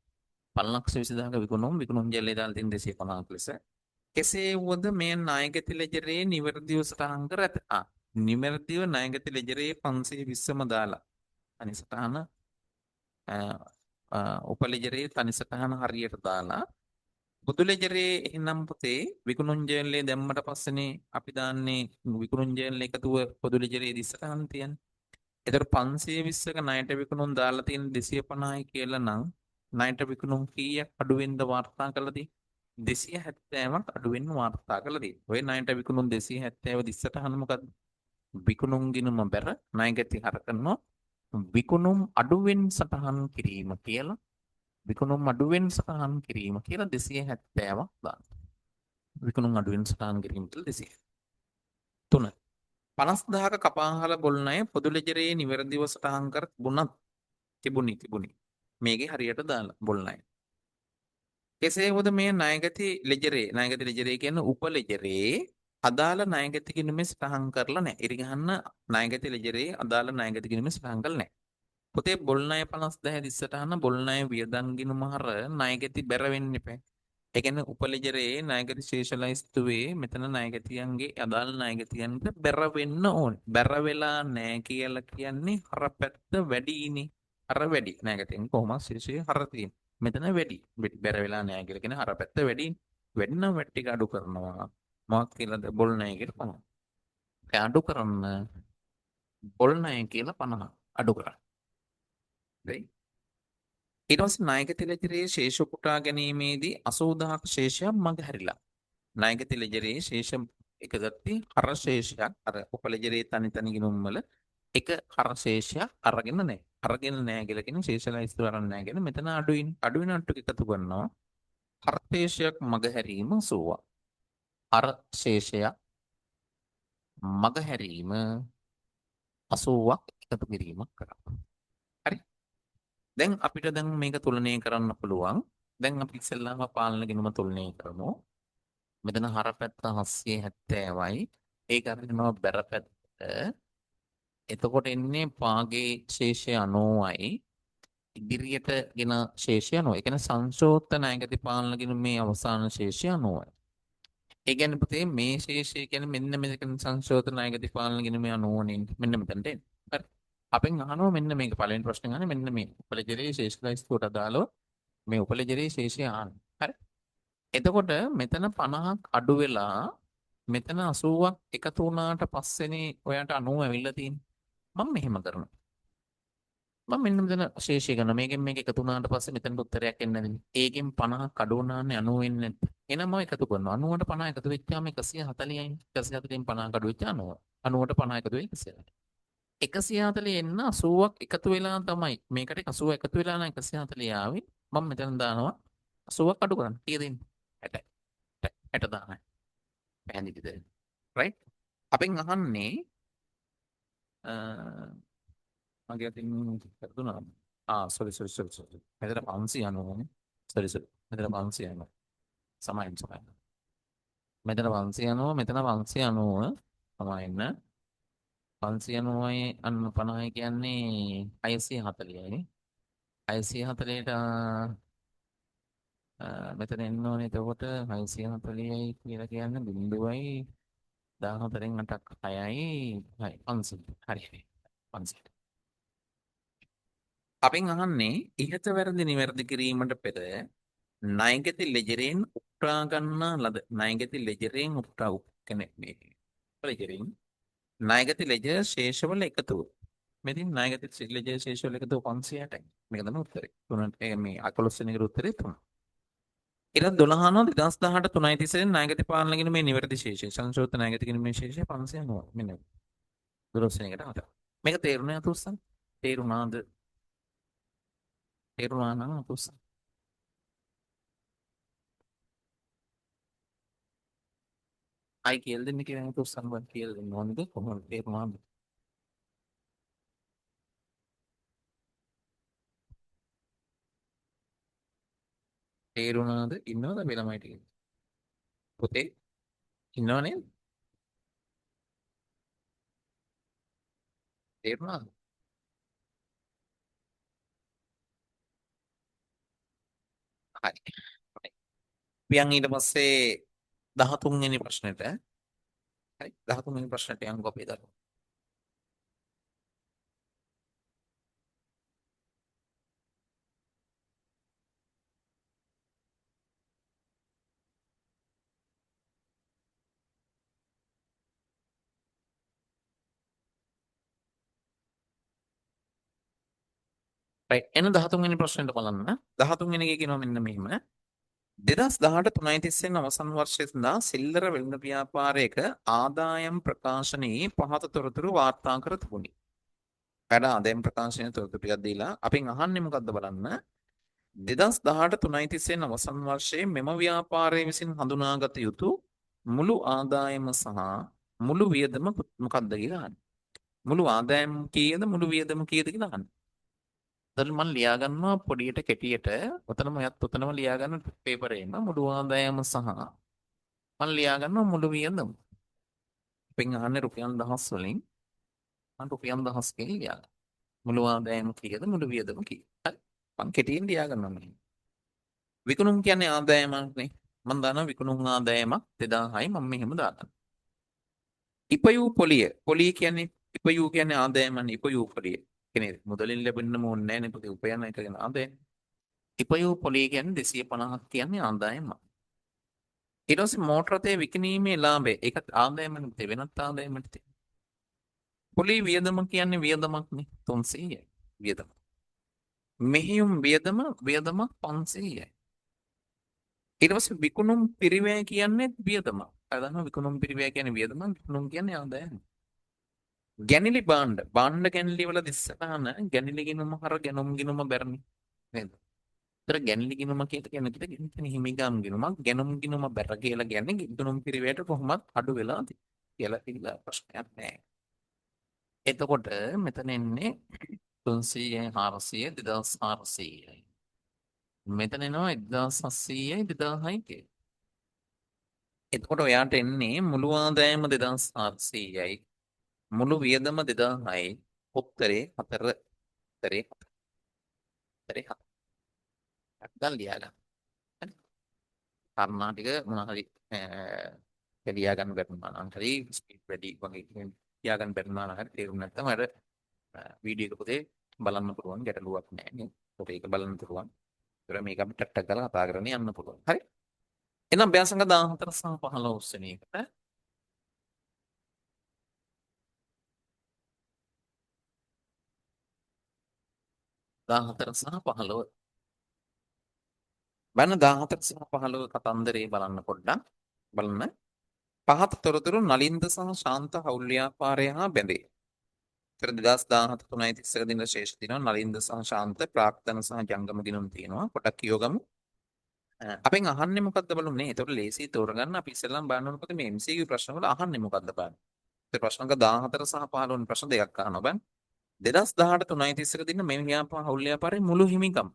5,20,000ක විකුණුම් විකුණුම් ජර්නලයේ දාලා තියෙන 250ක් ලෙස. කෙසේ වුවද මේ ණයගැති ලෙජරේ නිවැරදිව සටහන් කර ඇත. ආ නිවැරදිව ණයගැති ලෙජරේ 520ම දාලා තනි සටහන උපලෙජරේ තනි සටහන හරියට දාලා පොදු ලෙජරේ එහෙනම් පුතේ විකුණුම් ජර්නලේ දැම්මට පස්සේනේ අපි දාන්නේ විකුණුම් ජර්නල් එකතුව පොදු ලෙජරේ දිස්සටහන තියන්නේ. ඒතර 520ක ණයට විකුණුම් දාලා තියෙන 250යි කියලා නම් ණයට විකුණුම් කීයක් අඩුවෙන්ද වාර්තා කරලා තියෙන්නේ? 270ක් අඩුවෙන් වාර්තා කරලා තියෙන්නේ. ඔය ණයට විකුණුම් 270 දිස්සටහන මොකද්ද? විකුණුම් ගිණුම බැර ණයගැති හර කරනවා විකුණුම් අඩුවෙන් සටහන් කිරීම කියලා විකුණුම් අඩුවෙන් සටහන් කිරීම කියලා 270ක් දාන්න. විකුණුම් අඩුවෙන් සටහන් කිරීම කියලා 200. තුන 50000ක කපාහල බොල් ණය පොදු ලෙජරේ නිවැරදිව සටහන් කර තිබුණත් තිබුණි තිබුණි. මේකේ හරියට දාලා බොල් ණය. කෙසේ වුවද මේ ණයගැති ලෙජරේ ණයගැති ලෙජරේ කියන්නේ උප ලෙජරේ අදාළ ණයගැති ගිණුමේ සටහන් කරලා නැහැ. ඉරි ගහන්න ණයගැති ලෙජරේ අදාළ ණයගැති ගිණුමේ සටහන් කරලා නැහැ. පොතේ බොල් ණය 50000 දිස්සටහන බොල් ණය වියදම් ගිණුම හර ණයගැති බැර වෙන්න එපා. ඒ කියන්නේ උපලෙජරේ ණයගැති ශේෂ ලැයිස්තුවේ මෙතන ණයගැතියන්ගේ අදාළ ණයගැතියන්ට බැර වෙන්න ඕනේ. බැර වෙලා නෑ කියලා කියන්නේ හර පැත්ත වැඩිනේ. හර වැඩි. ණයගැතියන් කොහොමද ශේෂයේ හර තියෙන්නේ. මෙතන වැඩි. බැර වෙලා නෑ කියලා කියන්නේ හර පැත්ත වැඩි. වැඩි නම් වැට් ටික අඩු කරනවා. මොකක් කියලාද බොල් ණය කියලා 50. ඒ අඩු කරන්න බොල් ණය කියලා 50 අඩු කරන්න. හරි. ඊට පස්සේ ණයගැති ලෙජරයේ ශේෂ උපුටා ගැනීමේදී 80000ක ශේෂයක් මග හැරිලා. ණයගැති ලෙජරයේ ශේෂ එක ගත්තී හර ශේෂයක් අර උපලෙජරයේ තනි තනි ගිණුම් වල එක හර ශේෂයක් අරගෙන නැහැ. අරගෙන නැහැ කියලා කියන ශේෂ ලැයිස්තුව අරන් නැහැ කියන මෙතන අඩුයින් අඩු වෙන අට්ටු එකතු කරනවා. හර ශේෂයක් මග හැරීම 80. හර ශේෂයක් මග හැරීම 80ක් එකතු කිරීමක් කරා. හරි. දැන් අපිට දැන් මේක තුලනය කරන්න පුළුවන්. දැන් අපි ඉස්සෙල්ලාම පාලන ගිණුම තුලනය කරමු. මෙතන හර පැත්ත 770යි. ඒක අරගෙනවා බැර පැත්ත. එතකොට එන්නේ පාගේ ශේෂය 90යි. ඉදිරියට ගෙන ශේෂය 90. ඒ කියන්නේ සංශෝධන ණයගැති පාලන ගිණුමේ අවසාන ශේෂය 90යි. ඒ කියන්නේ පුතේ මේ ශේෂය කියන්නේ මෙන්න මෙතන සංශෝධන ණයගැති පාලන ගිණුමේ 90 නේ. මෙන්න මෙතනට එන්නේ. හරි. අපෙන් අහනවා මෙන්න මේක පළවෙනි ප්‍රශ්නේ අහන්නේ මෙන්න මේ උපලෙජරේ ශේෂ ලැයිස්තුවට අදාළව මේ උපලෙජරේ ශේෂය අහන්නේ. හරි. එතකොට මෙතන 50ක් අඩු වෙලා මෙතන 80ක් එකතු වුණාට පස්සේනේ ඔයාට 90 ඇවිල්ලා තියෙන්නේ. මම මෙහෙම කරනවා. මම මෙන්න මෙතන ශේෂය කරනවා. මේකෙන් මේක එකතු වුණාට පස්සේ මෙතනට උත්තරයක් එන්නේ නැතිනේ. ඒකෙන් 50ක් අඩු වුණානේ 90 එන්නේ නැති. එහෙනම් මම එකතු කරනවා. 90ට 50 එකතු වෙච්චාම 140යි. 140න් 50ක් අඩු වෙච්චා 90. 90ට 50 එකතු වෙයි 140. 140 එන්න 80ක් එකතු වෙලා තමයි. මේකට 80 එකතු වෙලා නම් 140 ආවේ. මම මෙතන දානවා 80ක් අඩු කරන්න. කීයද එන්නේ? 60. 60 දාන්න. පැහැදිලිද? රයිට්? අපෙන් අහන්නේ මගේ අතින් වැරදුනා. ආ සෝරි සෝරි සෝරි සෝරි. මෙතන 590 නේ. Sorry sorry. මෙතන 590. සමයින් සමයින්. මෙතන 590 මෙතන 590 සමයින් 590යි අන්න 50 කියන්නේ 640යි නේ. 640ට මෙතන එන්න ඕනේ එතකොට 640යි කියලා කියන්නේ බිංදුවයි 14න් 8ක් 6යි 6 500. හරි හරි. 500. අපෙන් අහන්නේ ඉහත වැරදි නිවැරදි කිරීමට පෙර ණයගැති ලෙජරයෙන් උපුටා ගන්නා ලද ණයගැති ලෙජරයෙන් උපුටා කියන්නේ මේ ලෙජරයෙන් ණයගැති ලෙජර් ශේෂවල එකතුව. මෙතින් ණයගැති ලෙජර් ශේෂවල එකතුව 560යි. මේක තමයි උත්තරේ. තුනට මේ 11 වෙනි එකට උත්තරේ 3. ඊට 12 නෝ 2018 3.30 ණයගැති පාලන ගිණුමේ නිවැරදි ශේෂය. සංශෝධිත ණයගැති ගිණුමේ ශේෂය 590. මෙන්න 12 වෙනි එකට 4. මේක තේරුණා අතුස්සන්? තේරුණාද? තේරුණා නම් අතුස්සන්. අයි කියලා දෙන්න කියලා අතුස්සන් බං කියලා දෙන්න ඕනද? කොහොමද තේරුණාද? තේරුණාද? ඉන්නවද අපි ළමයි ටික? පුතේ ඉන්නව නේද? තේරුණාද? හරි. අපි යන් ඊට පස්සේ 13 වෙනි ප්‍රශ්නෙට. හරි 13 වෙනි ප්‍රශ්නෙට යන්කෝ අපි දරුවෝ. රයිට් එන 13 වෙනි ප්‍රශ්නෙට බලන්න. 13 වෙනි එකේ කියනවා මෙන්න මෙහෙම. 2018 3.30 වෙනි අවසන් වර්ෂයේ සඳහා සිල්ලර වෙළඳ ව්‍යාපාරයක ආදායම් ප්‍රකාශනයේ පහත තොරතුරු වාර්තා කර තිබුණි. වැඩ ආදායම් ප්‍රකාශනයේ තොරතුරු ටිකක් දීලා අපෙන් අහන්නේ මොකද්ද බලන්න. 2018 3.30 වෙනි අවසන් වර්ෂයේ මෙම ව්‍යාපාරය විසින් හඳුනාගත යුතු මුළු ආදායම සහ මුළු වියදම මොකද්ද කියලා අහන්නේ. මුළු ආදායම කීයද මුළු වියදම කීයද කියලා අහන්නේ. එතකොට මම ලියා ගන්නවා පොඩියට කෙටියට ඔතනම ඔයත් ඔතනම ලියා ගන්න පේපරේම මුළු ආදායම සහ මම ලියා ගන්නවා මුළු වියදම. අපෙන් අහන්නේ රුපියල් 1000 වලින් මම රුපියල් 1000 කියලා ලියා ගන්නවා. මුළු ආදායම කීයද මුළු වියදම කීයද? හරි. මං කෙටියෙන් ලියා ගන්නවා මෙහෙම. විකුණුම් කියන්නේ ආදායමක් නේ. මං දන්නවා විකුණුම් ආදායමක් 2000යි මම මෙහෙම දාගන්නවා. ඉපයූ පොලිය. පොලිය කියන්නේ ඉපයූ කියන්නේ ආදායමනේ ඉපයූ පොලිය. කියන්නේ මුදලින් ලැබෙන්නම ඕනේ නෑ නේ පොතේ උපයන එක ගැන ආදායම. ඉපයූ පොලිය කියන්නේ 250ක් කියන්නේ ආදායමක්. ඊට පස්සේ මෝටර රථය විකිණීමේ ලාභය. ඒකත් ආදායමනේ පුතේ වෙනත් ආදායමක් තියෙනවා. පොලි වියදම කියන්නේ වියදමක් නේ 300යි වියදම. මෙහෙයුම් වියදම වියදමක් 500යි. ඊට පස්සේ විකුණුම් පිරිවැය කියන්නේ වියදමක්. අර දන්නවා විකුණුම් පිරිවැය කියන්නේ වියදමක් විකුණුම් කියන්නේ ආදායම. ගැනිලි භාණ්ඩ භාණ්ඩ ගැනිලි වල දිස්සහන ගැනිලි ගිනුම හර ගැනුම් ගිනුම බැරණි නේද? ඒතර ගැනිලි ගිනුම කියලා කියන්නේ කියන්නේ හිමිගම් ගිනුමක් ගැනුම් ගිනුම බැර කියලා කියන්නේ ගිනුම් පිරිවැයට කොහොමත් අඩු වෙලා කියලා කියලා ප්‍රශ්නයක් නෑ. එතකොට මෙතන එන්නේ 300යි 400 2400යි. මෙතන එනවා 1700යි 2000යි කියලා. එතකොට ඔයාට එන්නේ මුළු ආදායම 2400යි මුළු වියදම 2000යි උත්තරේ 4 උත්තරේ 4 උත්තරේ 4. දැන් ලියා ගන්න. හරි. කාරණා ටික මොනවා හරි ලියා ගන්න බැරි වුණා නම් හරි ස්පීඩ් වැඩි වගේ ලියා ගන්න බැරි වුණා නම් හරි තේරුම් නැත්නම් අර වීඩියෝ එක පොතේ බලන්න පුළුවන් ගැටලුවක් නෑ නේ. ඒකට ඒක බලන්න පුළුවන්. ඒතර මේක අපි ටක් ටක් ගාලා කතා කරගෙන යන්න පුළුවන්. හරි. එහෙනම් අභ්‍යාස සංඛ්‍යා 14 සහ 15 වෙනි එකට 14 සහ 15 බලන්න 14 සහ 15 කතන්දරේ බලන්න පොඩ්ඩක් බලන්න. පහත තොරතුරු නලින්ද සහ ශාන්ත හවුල් ව්‍යාපාරය හා බැඳේ. ඒතර 2017 3.31 දින ශේෂ තියෙනවා. නලින්ද සහ ශාන්ත ප්‍රාක්තන සහ ජංගම ගිනුම් තියෙනවා. පොඩක් කියවගමු. අපෙන් අහන්නේ මොකද්ද බලමු නේ. ඒතකොට ලේසි තෝරගන්න අපි ඉස්සෙල්ලාම බලන්න ඕන පොතේ මේ MCQ ප්‍රශ්න වල අහන්නේ මොකද්ද බලන්න. ඒ ප්‍රශ්න අංක 14 සහ 15 වන ප්‍රශ්න දෙකක් අහනවා බලන්න. 2018 3.31 දින මේ ව්‍යාපාර හවුල් ව්‍යාපාරයේ මුළු හිමිකම.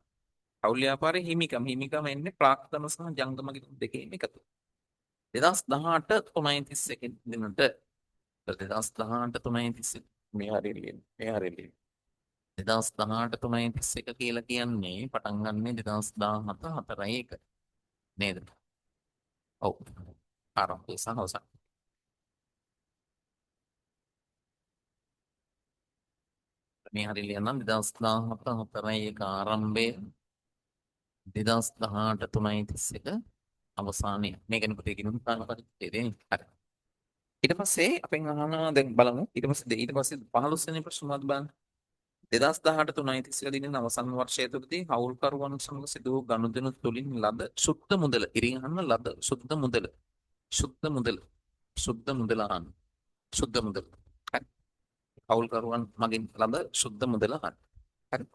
හවුල් ව්‍යාපාරයේ හිමිකම හිමිකම එන්නේ ප්‍රාක්තන සහ ජංගම ගිනුම් දෙකේම එකතු. 2018 3.31 දිනට 2018 3.31 මේ හරියට ලියන්න. මේ හරියට ලියන්න. 2018 3.31 කියලා කියන්නේ පටන් ගන්නෙ 2017 4.1 නේද? ඔව්. ආරම්භය සහ අවසාන. මේ හරිය ලියන්නම් 2017 4 1 ආරම්භය 2018 3.31 අවසානය. මේකනේ පුතේ ගිණුම් කාල පරිච්ඡේදය නේ. හරි. ඊට පස්සේ අපෙන් අහනවා දැන් බලමු. ඊට පස්සේ 15 වෙනි ප්‍රශ්න මොකද්ද බලන්න. 2018 3.31 දින අවසන් වර්ෂය තුළදී හවුල්කරුවන් සමග සිදු වූ ගනුදෙනු තුළින් ලද සුද්ධ මුදල. ඉරින් අහන්න ලද සුද්ධ මුදල. සුද්ධ මුදල. සුද්ධ මුදල අහන්න. සුද්ධ මුදල. හරි. හවුල්කරුවන් මගින් ලද සුද්ධ මුදල අහන්න. හරි.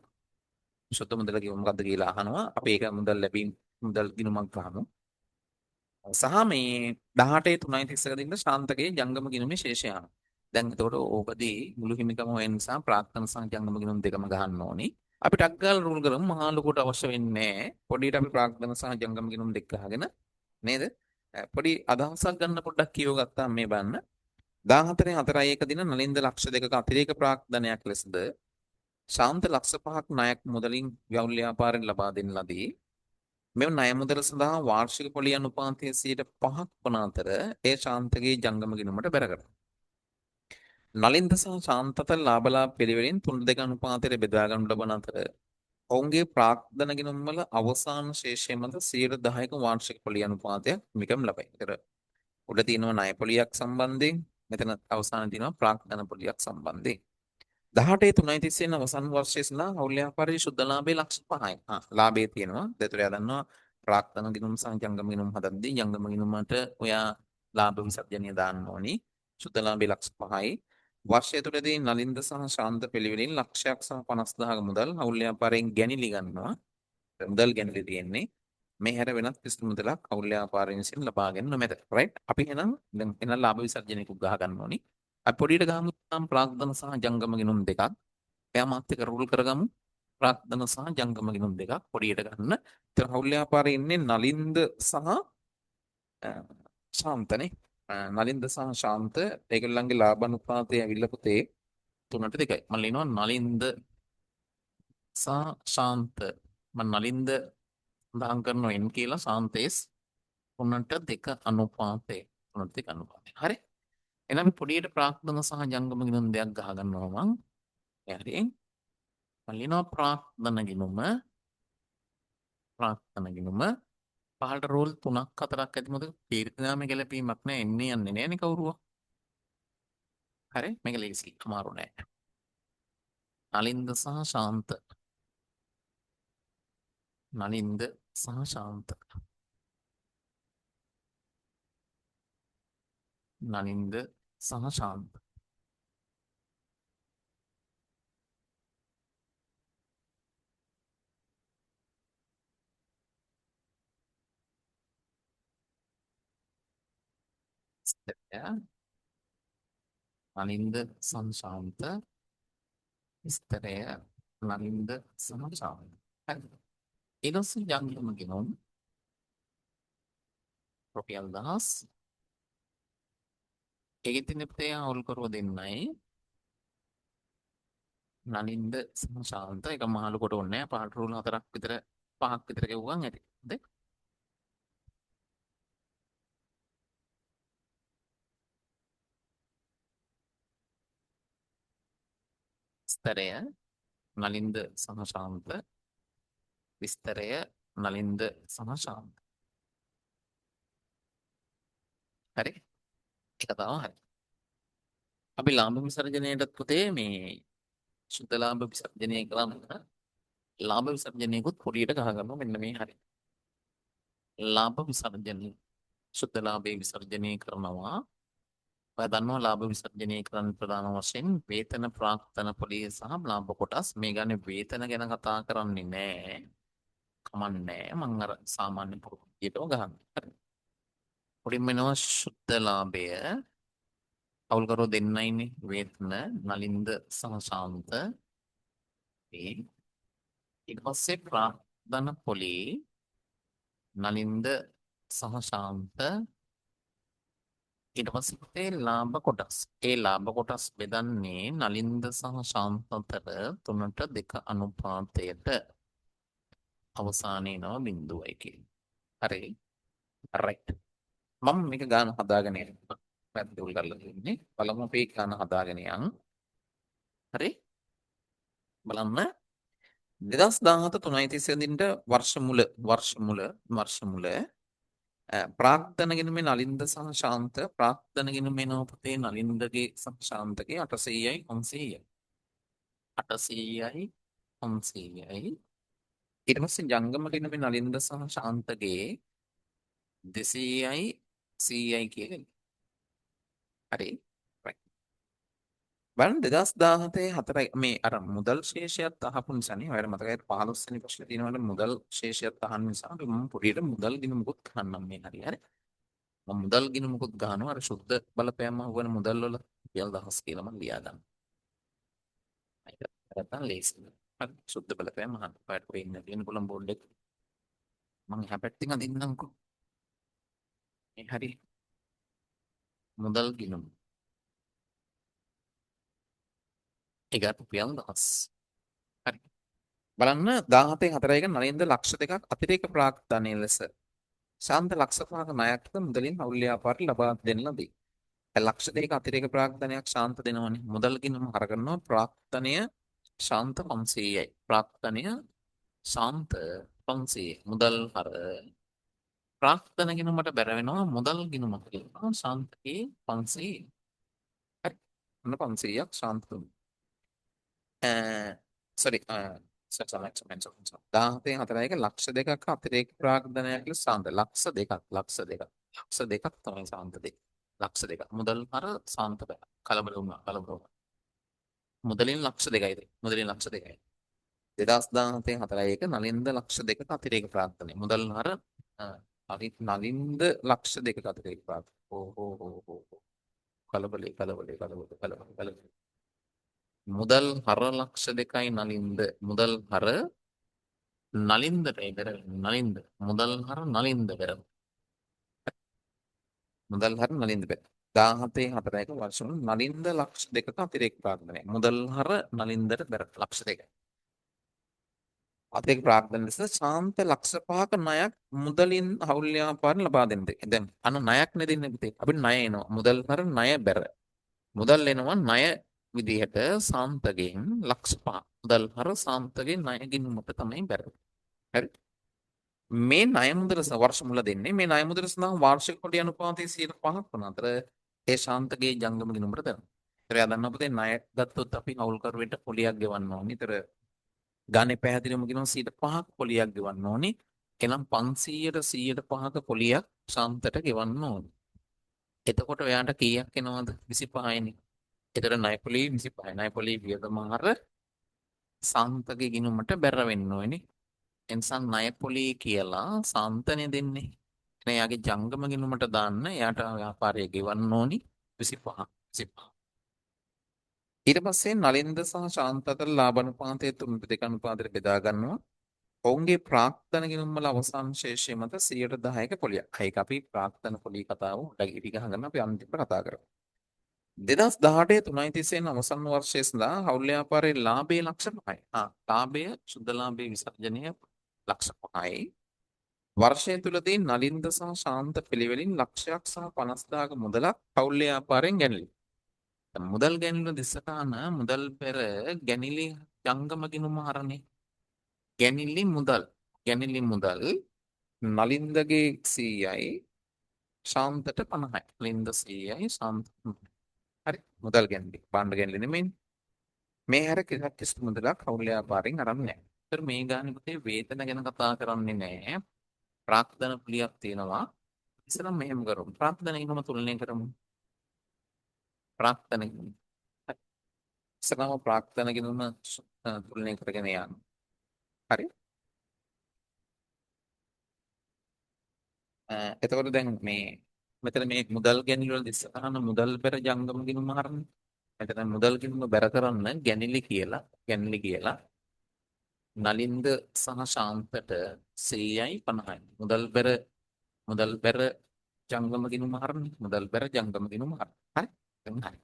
සුද්ධ මුදල කිව්ව මොකද්ද කියලා අහනවා. අපි ඒක මුදල් ලැබීම් මුදල් ගිණුමක් ගහමු. සහ මේ 18 3.31 දින ශාන්තකයේ ජංගම ගිණුමේ ශේෂය අහනවා. දැන් එතකොට ඕකදී මුළු හිමිකම හොයන නිසා ප්‍රාර්ථන සහ ජංගම ගිණුම් දෙකම ගහන්න ඕනි. අපි ටක් ගාලා රූල් කරමු. මහා ලොකුට අවශ්‍ය වෙන්නේ නැහැ. පොඩියට අපි ප්‍රාර්ථන සහ ජංගම ගිණුම් දෙක ගහගෙන නේද? පොඩි අදහසක් ගන්න පොඩ්ඩක් කියව ගත්තාම මේ බලන්න. 14 4 1 දින නලින්ද ලක්ෂ 2ක අතිරේක ප්‍රාග්ධනයක් ලෙසද ශාන්ත ලක්ෂ 5ක් ණයක් මුදලින් ව්‍යවුල් ව්‍යාපාරයෙන් ලබා දෙන ලදී. මෙම ණය මුදල සඳහා වාර්ෂික පොලි අනුපාතය 5%ක් වන අතර එය ශාන්තගේ ජංගම ගිණුමට බැර කරයි. නලින්ද සහ ශාන්ත අතර ලාභ පිළිවෙලින් 3-2 අනුපාතයට බෙදා ගනු ලබන අතර ඔවුන්ගේ ප්‍රාග්ධන ගිණුම් වල අවසාන ශේෂය මත 10%ක වාර්ෂික පොලි අනුපාතයක් හිමිකම් ලබයි. ඒතර උඩ තියෙනවා ණය පොලියක් සම්බන්ධයෙන්, මෙතන අවසානයේ තියෙනවා ප්‍රාග්ධන පොලියක් සම්බන්ධයෙන්. 18 3.30 වෙන අවසන් වර්ෂයේ සඳහා හවුල් ව්‍යාපාරයේ ශුද්ධ ලාභය ලක්ෂ 5යි. ආ ලාභය තියෙනවා. ඒතර එයා දන්නවා ප්‍රාග්ධන ගිණුම් සහ ජංගම ගිණුම් හදද්දී ජංගම ගිණුමට ඔයා ලාභ විසර්ජනය දාන්න ඕනි. ශුද්ධ ලාභය ලක්ෂ 5යි. වර්ෂය තුළදී නලින්ද සහ ශාන්ත පිළිවෙලින් ලක්ෂයක් සහ 50,000ක මුදල් හවුල් ව්‍යාපාරයෙන් ගැනිලි ගන්නවා. මුදල් ගැනිලි තියෙන්නේ. මේ හැර වෙනත් කිසිදු මුදලක් හවුල් ව්‍යාපාරයෙන් විසින් ලබාගෙන නොමැත. රයිට්. අපි එහෙනම් දැන් එන ලාභ විසර්ජනයකුත් ගහ ගන්න ඕනි. අපි පොඩියට ගහමු නම් ප්‍රාග්ධන සහ ජංගම ගිණුම් දෙකක්. එයා මාත් එක්ක රූල් කරගමු. ප්‍රාග්ධන සහ ජංගම ගිණුම් දෙකක් පොඩියට ගන්න. ඉතින් හවුල් ව්‍යාපාරයේ ඉන්නේ නලින්ද සහ ශාන්තනේ. නලින්ද සහ ශාන්ත ඒගොල්ලන්ගේ ලාභ අනුපාතය ඇවිල්ලා පුතේ 3-2යි. මම ලියනවා නලින්ද සහ ශාන්ත. මම නලින්ද සඳහන් කරනවා N කියලා, ශාන්තේස් 3-2 අනුපාතය. 3-2 අනුපාතය. හරි. එහෙනම් අපි පොඩියට ප්‍රාග්ධන සහ ජංගම ගිණුම් දෙකක් ගහ ගන්නවා මං. හරි. මම ලියනවා ප්‍රාග්ධන ගිණුම. ප්‍රාග්ධන ගිණුම පහළට රෝල් 3ක් 4ක් ඇති, මොකද කීර්තිනාමය ගැලපීමක් නෑ, එන්නේ යන්නේ නෑනේ කවුරුවා. හරි, මේක ලේසි, අමාරු නෑ. නලින්ද සහ ශාන්ත. නලින්ද සහ ශාන්ත. නලින්ද සහ ශාන්ත. නලින්ද සංශාන්ත විස්තරය නලින්ද සහ ශාන්ත. හරි. ඊට පස්සේ ජංගම ගිණුම් රුපියල් 1000. ඒකෙත් ඉන්නේ පුතේ අවුල් කරව දෙන්නයි. නලින්ද සහ ශාන්ත එක මහලු කොට ඕනේ නෑ. පහට රූල් 4ක් විතර 5ක් විතර ගෙවුවන් ඇති. හොඳයි. විස්තරය නලින්ද සහ ශාන්ත. විස්තරය නලින්ද සහ ශාන්ත. හරි. ඒක තමයි හරි. අපි ලාභ විසර්ජනයටත් පුතේ මේ සුද්ධ ලාභ විසර්ජනය කරන්න ලාභ විසර්ජනයකුත් පොඩියට ගහ ගන්නවා මෙන්න මේ හරි. ලාභ විසර්ජනය සුද්ධ ලාභේ විසර්ජනය කරනවා. ඔයා දන්නවා ලාභ විසර්ජනය කරන්න ප්‍රධාන වශයෙන් වේතන ප්‍රාග්ධන පොලිය සහ ලාභ කොටස්. මේ ගානේ වේතන ගැන කතා කරන්නේ නෑ. කමන්නේ මං අර සාමාන්‍ය පොඩියටම ගහන්නේ. හරි. පොඩින්ම එනවා සුද්ධ ලාභය. අවුල් කරව දෙන්නයිනේ වේතන නලින්ද සහ ශාන්ත. ඊට පස්සේ ප්‍රාග්ධන පොලි නලින්ද සහ ශාන්ත. ඊට පස්සේ පුතේ ලාභ කොටස්. ඒ ලාභ කොටස් බෙදන්නේ නලින්ද සහ ශාන්ත අතර 3-2 අනුපාතයට. අවසානයේ නව බිඳුවයි කියලා. හරි. රයිට්. මම මේක ගාන හදාගෙන යනවා. පැත්තේ උල් කරලා දෙන්නේ. බලමු අපි ගාන හදාගෙන යන්. හරි. බලන්න 2017 3.30 දිනට වර්ෂ මුල වර්ෂ මුල වර්ෂ මුල ප්‍රාග්ධන ගිණුමේ නලින්ද සහ ශාන්ත ප්‍රාග්ධන ගිණුමේ නෝපතේ නලින්දගේ සහ ශාන්තගේ 800යි 500යි 800යි 500යි. ඊට පස්සේ ජංගම ගිණුමේ නලින්ද සහ ශාන්තගේ 200යි 100යි කියලා. හරි. Right. බලන්න 2017 හතරයි මේ අර මුදල් ශේෂයත් අහපු නිසානේ. ඔයාලට මතකයි 15 වෙනි ප්‍රශ්නේ තියෙනවනේ මුදල් ශේෂයත් අහන නිසා අපි මම පොඩියට මුදල් ගිණුමකුත් ගහන්නම් මේ හරිය. හරි. මම මුදල් ගිණුමකුත් ගන්නවා. අර සුද්ධ බලපෑම අහුවන මුදල් වල රුපියල් 1000 කියලා මම ලියා ගන්නවා. ඒක නැත්තම් ලේසි. හරි, සුද්ධ බලපෑම අහන්න. ඔයාලට පේන්න තියෙන පුළුවන් බෝඩ් එක. මං එහා පැත්තෙන් අදින්නම්කෝ. මේ හරි. මුදල් ගිණුම. ඒක රුපියල් 1000. හරි. බලන්න 17 4 එක නලින්ද ලක්ෂ 2ක් අතිරේක ප්‍රාග්ධනය ලෙස ශාන්ත ලක්ෂ 5ක ණයක්ද මුදලින් හවුල් ව්‍යාපාරට ලබා දෙන ලදී. දැන් ලක්ෂ 2ක අතිරේක ප්‍රාග්ධනයක් ශාන්ත දෙනවනේ. මුදල් ගිණුම හර කරනවා ප්‍රාග්ධනය ශාන්ත 500යි. ප්‍රාග්ධනය ශාන්ත 500. මුදල් හර ප්‍රාග්ධන ගිණුමට බැර වෙනවා මුදල් ගිණුමට කියනවා ශාන්තගේ 500. හරි. ඔන්න 500ක් ශාන්ත දුන්නා. සෝරි, සමයි සමයි සමයි 17 4 එක ලක්ෂ 2ක් අතිරේක ප්‍රාග්ධනයක් ලෙස ශාන්ත ලක්ෂ 2ක් ලක්ෂ 2ක් ලක්ෂ 2ක් තමයි ශාන්ත දෙන්නේ. ලක්ෂ 2ක් මුදල් හර ශාන්ත බෑ. කලබල වුණා කලබල වුණා. මුදලින් ලක්ෂ 2යි දෙන්නේ. මුදලින් ලක්ෂ 2යි. 2017 4 එක නලින්ද ලක්ෂ 2ක අතිරේක ප්‍රාග්ධනය. මුදල් හර නලින්ද ලක්ෂ 2ක අතිරේක ප්‍රාග්ධනය. ඕ හෝ හෝ හෝ හෝ. කලබලේ කලබලේ කලබල කලබල කලබල. මුදල් හර ලක්ෂ 2යි නලින්ද. මුදල් හර නලින්දට බැර නලින්ද. මුදල් හර නලින්ද බැර. මුදල් හර නලින්ද බැර. 17 4 එක වර්ෂ වල නලින්ද ලක්ෂ 2ක අතිරේක ප්‍රාග්ධනය. මුදල් හර නලින්දට බැර ලක්ෂ 2යි. අතිරේක ප්‍රාග්ධන ලෙස ශාන්ත ලක්ෂ 5ක ණයක් මුදලින් හවුල් ව්‍යාපාරෙන් ලබා දෙන්න. දැන් අන ණයක් නේ දෙන්නේ පුතේ. අපිට ණය එනවා. මුදල් හර ණය බැර. මුදල් එනවා ණය විදිහට සාන්තගෙන් ලක්ෂ 5. මුදල් හර සාන්තගෙන් ණය ගිණුමට තමයි බැර. හරි. මේ ණය මුදල වර්ෂ මුල දෙන්නේ. මේ ණය මුදල සඳහා වාර්ෂික පොලි අනුපාතය 105ක් වන අතර ඒ ශාන්තගේ ජංගම ගිණුමට දෙනවා. ඒතර එයා දන්නවා පුතේ ණය ගත්තොත් අපි හවුල්කරුවෙන්ට පොලියක් ගෙවන්න ඕනේ. ඒතර ගානේ පැහැදිලිවම කියනවා 105ක් පොලියක් ගෙවන්න ඕනේ. එහෙනම් 500ට 105ක පොලියක් ශාන්තට ගෙවන්න ඕනේ. එතකොට ඔයාට කීයක් එනවද? 25යිනේ. ඒතර ණය පොලි 25යි. ණය පොලි වියදම හර සාන්තගේ ගිණුමට බැර වෙන්න ඕනේ. එනිසා ණය පොලි කියලා සාන්තනේ දෙන්නේ. එහෙනම් එයාගේ ජංගම ගිණුමට දාන්න එයාට ව්‍යාපාරය ගෙවන්න ඕනි 25. 25. ඊට පස්සේ නලින්ද සහ ශාන්ත අතර ලාභ අනුපාතය 3 2 අනුපාතයට බෙදා ගන්නවා. ඔවුන්ගේ ප්‍රාග්ධන ගිණුම් වල අවසාන ශේෂය මත 10%ක පොලියක්. ඒක අපි ප්‍රාග්ධන පොලි කතාව පොඩ්ඩක් ඉටි ගහගෙන අපි අන්තිමට කතා කරමු. 2018 3.30 අවසන් වර්ෂයේ සඳහා හවුල් ව්‍යාපාරයේ ලාභය ලක්ෂ 5යි. ආ, ලාභය සුද්ධ ලාභයේ විසර්ජනය ලක්ෂ 5යි. වර්ෂය තුලදී නලින්ද සහ ශාන්ත පිළිවෙලින් ලක්ෂයක් සහ 50,000ක මුදලක් හවුල් ව්‍යාපාරයෙන් ගැනිලි. දැන් මුදල් ගැනිලි දිසකාන මුදල් පෙර ගැනිලි ජංගම ගිණුම හරනේ. ගැනිලි මුදල් ගැනිලි මුදල් නලින්දගේ 100යි ශාන්තට 50යි. නලින්ද 100යි ශාන්ත 50යි. හරි, මුදල් ගැනිලි භාණ්ඩ ගැනිලි නෙමෙයි. මේ හැර කිසිවක් කිසි මුදලක් හවුල් ව්‍යාපාරයෙන් අරන් නැහැ. ඒතර මේ ගානේ පුතේ වේතන ගැන කතා කරන්නේ නැහැ. ප්‍රාග්ධන පොලියක් තියෙනවා. ඉස්සරහ මෙහෙම කරමු. ප්‍රාග්ධන ගිණුම තුලනය කරමු. ප්‍රාග්ධන ගිණුම. හරි. ඉස්සරහම ප්‍රාග්ධන ගිණුම තුලනය කරගෙන යන්න. හරි. එතකොට දැන් මේ මෙතන මේ මුදල් ගැනිලි වල ඉස්සරහන මුදල් පෙර ජංගම ගිණුම හරන්නේ. මෙතන මුදල් ගිණුම බැර කරන්න ගැනිලි කියලා ගැනිලි කියලා නලින්ද සහ ශාන්තට 100යි 50යි. මුදල් බැර මුදල් බැර ජංගම ගිණුම හරන්නේ. මුදල් බැර ජංගම ගිණුම හරන්නේ. හරි. දැන් හරි.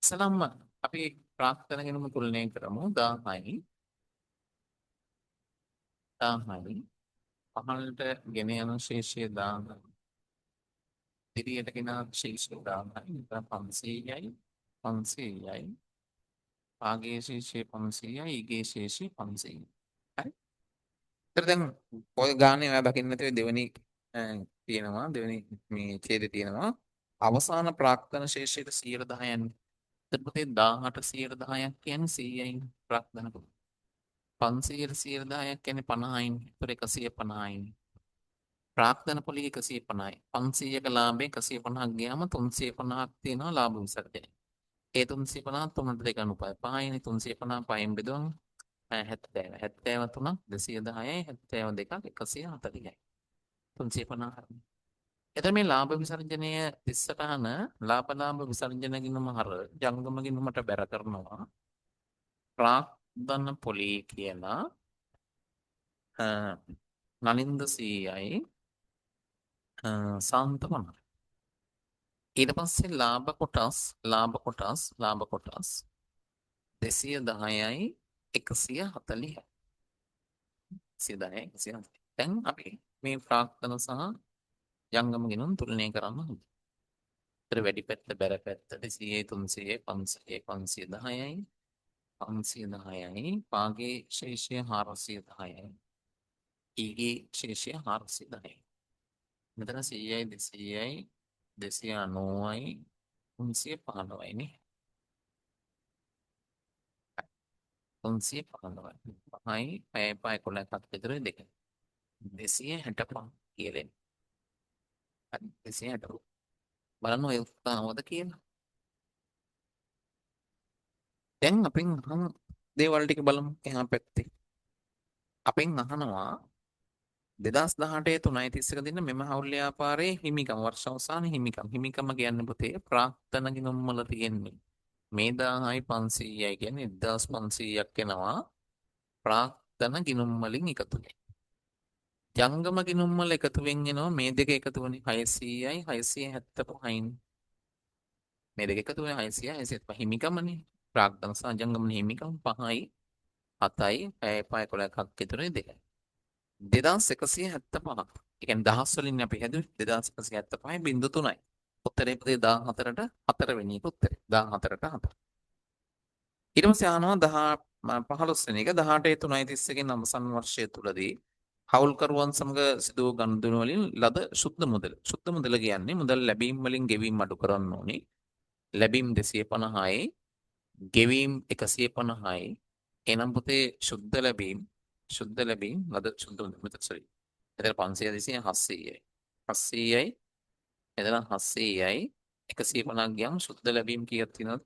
ඉස්සලම්ම අපි ප්‍රාග්ධන ගිණුම තුලනය කරමු. 1000යි 1000යි පහළට ගෙන යන ශේෂය 1000යි. ඉදිරියට ගෙන ශේෂය 1000යි. මෙතන 500යි 500යි. පාගේ ශේෂය 500යි, ඊගේ ශේෂය 500යි. හරි. ඒතර දැන් ඔය ගානේ ඔයා දකින්න නැති දෙවෙනි තියෙනවා, දෙවෙනි මේ ඡේදේ තියෙනවා අවසාන ප්‍රාක්තන ශේෂයට 110න්. එතකොට පුතේ 18 110ක් කියන්නේ 100යි ප්‍රාක්තන කොට. 500ට 110ක් කියන්නේ 50යි. ඒතර 150යි. ප්‍රාක්තන පොලිය 150යි. 500ක ලාභය 150ක් ගියාම 350ක් තියෙනවා ලාභ විසර්ජනය. ඒ 350 තුනට දෙක අනුපාතය 5යිනේ. 350 පහෙන් බෙදුවම 70. 73ක් 210යි, 72ක් 140යි. 350 හරි. එතන මේ ලාභ විසර්ජනය 30 ලාභ ලාභ විසර්ජන ගිණුම හර ජංගම ගිණුමට බැර කරනවා ප්‍රාග්ධන පොලී කියලා නලින්ද 100යි සාන්ත 50. ඊට පස්සේ ලාභ කොටස් ලාභ කොටස් ලාභ කොටස් 210යි 140යි. 110යි 140. දැන් අපි මේ ප්‍රාග්ධන සහ ජංගම ගිණුම් තුලනය කරන්න හොඳයි. ඒතර වැඩි පැත්ත බැර පැත්ත 200යි 300යි 500යි 510යි 510යි පාගේ ශේෂය 410යි ඊගේ ශේෂය 410යි. මෙතන 100යි 200යි 290යි 315යි නේ. 315යි 5යි 6 5 11 7 විතර දෙක 265 කියලා එන්නේ. හරි, 265. බලන්න ඔය උත්සාහවද කියලා. දැන් අපෙන් අහන දේවල් ටික බලමු එහා පැත්තේ. අපෙන් අහනවා 2018 3.31 දින මෙම හවුල් ව්‍යාපාරයේ හිමිකම වර්ෂ අවසාන හිමිකම. හිමිකම කියන්නේ පුතේ ප්‍රාක්තන ගිණුම් වල තියෙන්නේ. මේ 1000යි 500යි කියන්නේ 1500ක් වෙනවා ප්‍රාක්තන ගිණුම් වලින් එකතු වෙයි. ජංගම ගිණුම් වල එකතු වෙන් එනවා මේ දෙක එකතු වෙන්නේ 600යි 675යි. මේ දෙක එකතු වෙන්නේ 600යි 675 හිමිකමනේ. ප්‍රාක්තන සහ ජංගම හිමිකම 5යි 7යි 6 5 11 එකක් ඉතුරුනේ 2යි. 2175. ඒ කියන්නේ දහස් වලින් අපි හැදුවේ 2175 බිංදු 3යි. උත්තරේ පුතේ 14ට 4 වෙනි එක උත්තරේ. 14ට 4. ඊට පස්සේ අහනවා 15 වෙනි එක 18 3.31 අවසන් වර්ෂය තුලදී හවුල්කරුවන් සමග සිදු වූ ගනුදෙනු වලින් ලද ශුද්ධ මුදල. ශුද්ධ මුදල කියන්නේ මුදල් ලැබීම් වලින් ගෙවීම් අඩු කරන්න ඕනේ. ලැබීම් 250යි ගෙවීම් 150යි. එනම් පුතේ ශුද්ධ ලැබීම් ශුද්ධ ලැබීම් ලද ශුද්ධ මුදල මෙතන සෝරි. එතන 500 200 700යි. 700යි එතන 700යි 150ක් ගියාම ශුද්ධ ලැබීම් කීයක් තියෙනවද?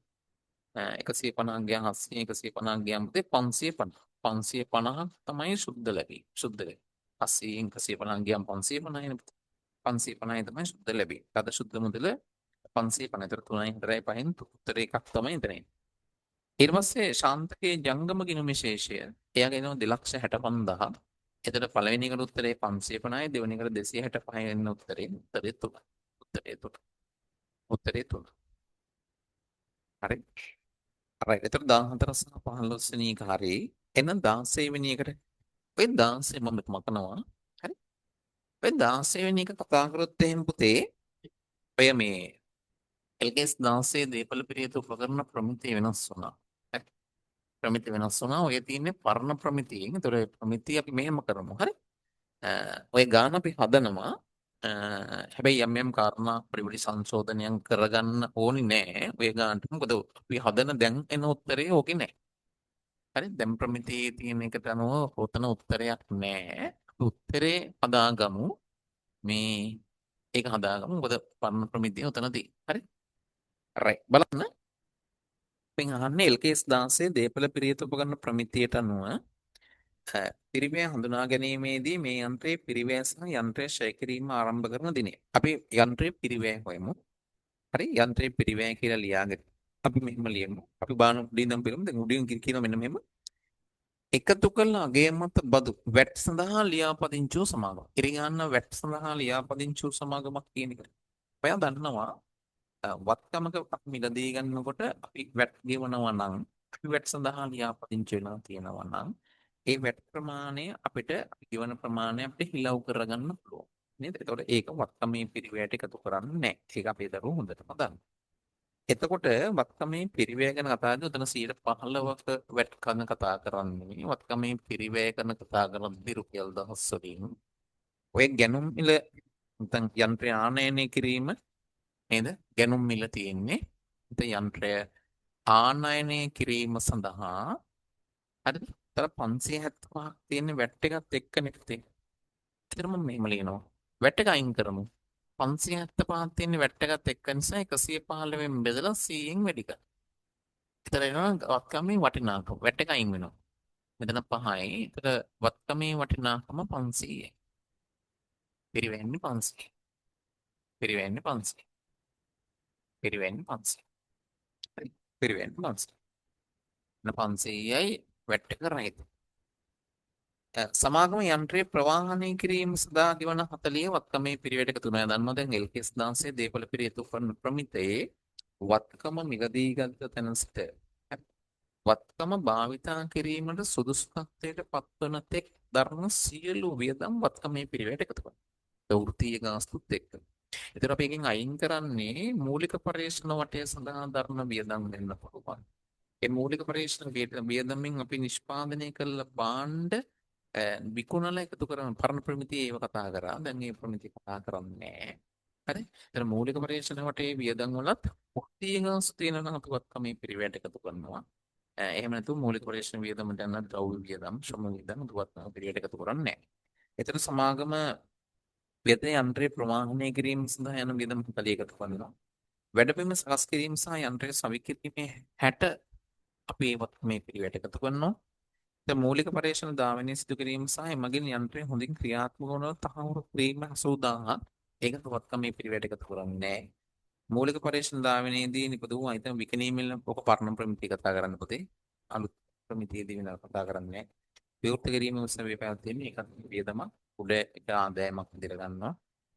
150ක් ගියාම 700 150ක් ගියාම පුතේ 550. 550ක් තමයි ශුද්ධ ලැබීම්. ශුද්ධ ලැබීම්. 700න් 150ක් ගියාම 550 නේ පුතේ. 550 තමයි ශුද්ධ ලැබීම්. ලද ශුද්ධ මුදල 550. ඒතර 3යි 4යි 5න් උත්තර එකක් තමයි එතන එන්නේ. ඊට පස්සේ ශාන්තකේ ජංගම ගිණුම ශේෂය එයාගේ එනවා 2,65,000. එතකොට පළවෙනි එකට උත්තරේ 550යි, දෙවෙනි එකට 265 වෙන උත්තරේ උත්තරේ 3. උත්තරේ 3. උත්තරේ 3. හරි. රයිට්. එතකොට 14 සහ 15 වෙනි එක හරි. එහෙනම් 16 වෙනි එකට ඔය 16 මම මකනවා. හරි. ඔය 16 වෙනි එක කතා කරොත් එහෙම පුතේ ඔය මේ LKS 16 දේපළ පිරියත උපකරණ ප්‍රමිතිය වෙනස් වුණා. හරි. ප්‍රමිති වෙනස් වුණා. ඔය තියෙන්නේ පරණ ප්‍රමිතියෙන්. ඒතර ඔය ප්‍රමිතිය අපි මෙහෙම කරමු. හරි. ඔය ගාන අපි හදනවා. හැබැයි යම් යම් කාරණා පොඩි පොඩි සංශෝධනයන් කරගන්න ඕනි නෑ ඔය ගානට. මොකද අපි හදන දැන් එන උත්තරේ ඕකේ නෑ. හරි. දැන් ප්‍රමිතියේ තියෙන එකට අනුව ඔතන උත්තරයක් නෑ. අපි උත්තරේ හදාගමු. මේ ඒක හදාගමු. මොකද පරණ ප්‍රමිතිය ඔතන තියෙන්නේ. හරි. රයිට්. බලන්න. අපෙන් අහන්නේ LKS 16 දේපළ පිරියත උපකරණ ප්‍රමිතියට අනුව පිරිවැය හඳුනා ගැනීමේදී මේ යන්ත්‍රයේ පිරිවැය සහ යන්ත්‍රය ක්ෂය කිරීම ආරම්භ කරන දිනය. අපි යන්ත්‍රයේ පිරිවැය හොයමු. හරි, යන්ත්‍රයේ පිරිවැය කියලා ලියාගෙන අපි මෙහෙම ලියමු. අපි බාන උඩින් නම් පිරමු. දැන් උඩින් කියනවා මෙන්න මෙහෙම. එකතු කළ අගය මත බදු වැට් සඳහා ලියාපදිංචි වූ සමාගම. ඉරිගාන්න වැට් සඳහා ලියාපදිංචි වූ සමාගමක් කියන එක. ඔයා දන්නවා වත්කමක අපි මිලදී ගන්නකොට අපි වැට් ගෙවනවා නම්, අපි වැට් සඳහා ලියාපදිංචි වෙලා තියෙනවා නම්, ඒ වැට් ප්‍රමාණය අපිට අපි ගෙවන ප්‍රමාණය අපිට හිලව් කරගන්න පුළුවන්. නේද? එතකොට ඒක වත්කමේ පිරිවැයට එකතු කරන්නේ නැහැ. ඒක අපේ දරුවෝ හොඳටම දන්නවා. එතකොට වත්කමේ පිරිවැය ගැන කතා කරද්දී උතන 15%ක වැට් කන කතා කරන්නේ. වත්කමේ පිරිවැය කරන කතා කරද්දී රුපියල් දහස් වලින් ඔය ගැනුම් මිල නැත්නම් යන්ත්‍රය ආනයනය කිරීම නේද? ගැනුම් මිල තියෙන්නේ. ඉතින් යන්ත්‍රය ආනයනය කිරීම සඳහා හරිද? තර 575ක් තියෙන වැට් එකත් එක්කනේ පුතේ. එතන මම මෙහෙම ලියනවා. වැට් එක අයින් කරමු. 575ක් තියෙන වැට් එකත් එක්ක නිසා 115න් බෙදලා 100න් වැඩි කරනවා. එතන එනවා වත්කමේ වටිනාකම. වැට් එක අයින් වෙනවා. මෙතන 5යි. එතන වත්කමේ වටිනාකම 500යි. පිරිවෙන්නේ 500. පිරිවෙන්නේ 500. පිරිවෙන්නේ 500. හරි. පිරිවෙන්නේ 500. එන 500යි වැට් එක රහිත. සමාගම යන්ත්‍රය ප්‍රවාහනය කිරීම සඳහා ගෙවන 40 වත්කමේ පිරිවැයට එකතු වෙනවා. දන්නවා දැන් LKS 16 දේපළ පිරිය තුප්පන ප්‍රමිතයේ වත්කම මිලදී ගත තැන සිට වත්කම භාවිතා කිරීමට සුදුසු තත්ත්වයට පත්වන තෙක් දරන සියලු වියදම් වත්කමේ පිරිවැයට එකතු කරනවා. ඒ වෘත්තීය ගාස්තුත් එක්ක. ඒතර අපි එකෙන් අයින් කරන්නේ මූලික පර්යේෂණ වටය සඳහා දරන වියදම් වෙන්න පුළුවන්. ඒ මූලික පර්යේෂණ වියදමින් අපි නිෂ්පාදනය කළ භාණ්ඩ විකුණලා එකතු කරන පරණ ප්‍රමිතිය ඒව කතා කරා. දැන් මේ ප්‍රමිතිය කතා කරන්නේ නැහැ. හරි. එතන මූලික පර්යේෂණ වටේ වියදම් වලත් වෘත්තීය ගාස්තු තියෙනවා නම් අපි වත්කමේ පිරිවැයට එකතු කරනවා. එහෙම නැතුව මූලික පර්යේෂණ වියදමට යන ද්‍රව්‍ය වියදම්, ශ්‍රම වියදම් වත්කම පිරිවැයට එකතු කරන්නේ නැහැ. එතන සමාගම වියදම් යන්ත්‍රය ප්‍රවාහනය කිරීම සඳහා යන වියදම් 40 එකතු කරනවා. වැඩබිම සකස් කිරීම සහ යන්ත්‍රය සවි කිරීමේ 60 අපි ඒ වත්කමේ පිරිවැයට එකතු කරනවා. දැන් මූලික පර්යේෂණ ධාවනය සිදු කිරීම සහ එමගින් යන්ත්‍රය හොඳින් ක්‍රියාත්මක වන තහවුරු කිරීම 80000 ඒක වත්කමේ පිරිවැයට එකතු කරන්නේ නැහැ. මූලික පර්යේෂණ ධාවනයේදී නිපද වූ අයිතම් විකිණීමෙන් ඔක පරණ ප්‍රමිතිය කතා කරන්න පොතේ. අලුත් ප්‍රමිතියේදී වෙනව කතා කරන්නේ නැහැ. විවෘත කිරීම උත්සවයේ පැවැත්වීම ඒකත් වියදමක් උඩ එක ආදායමක් විදිහට ගන්නවා.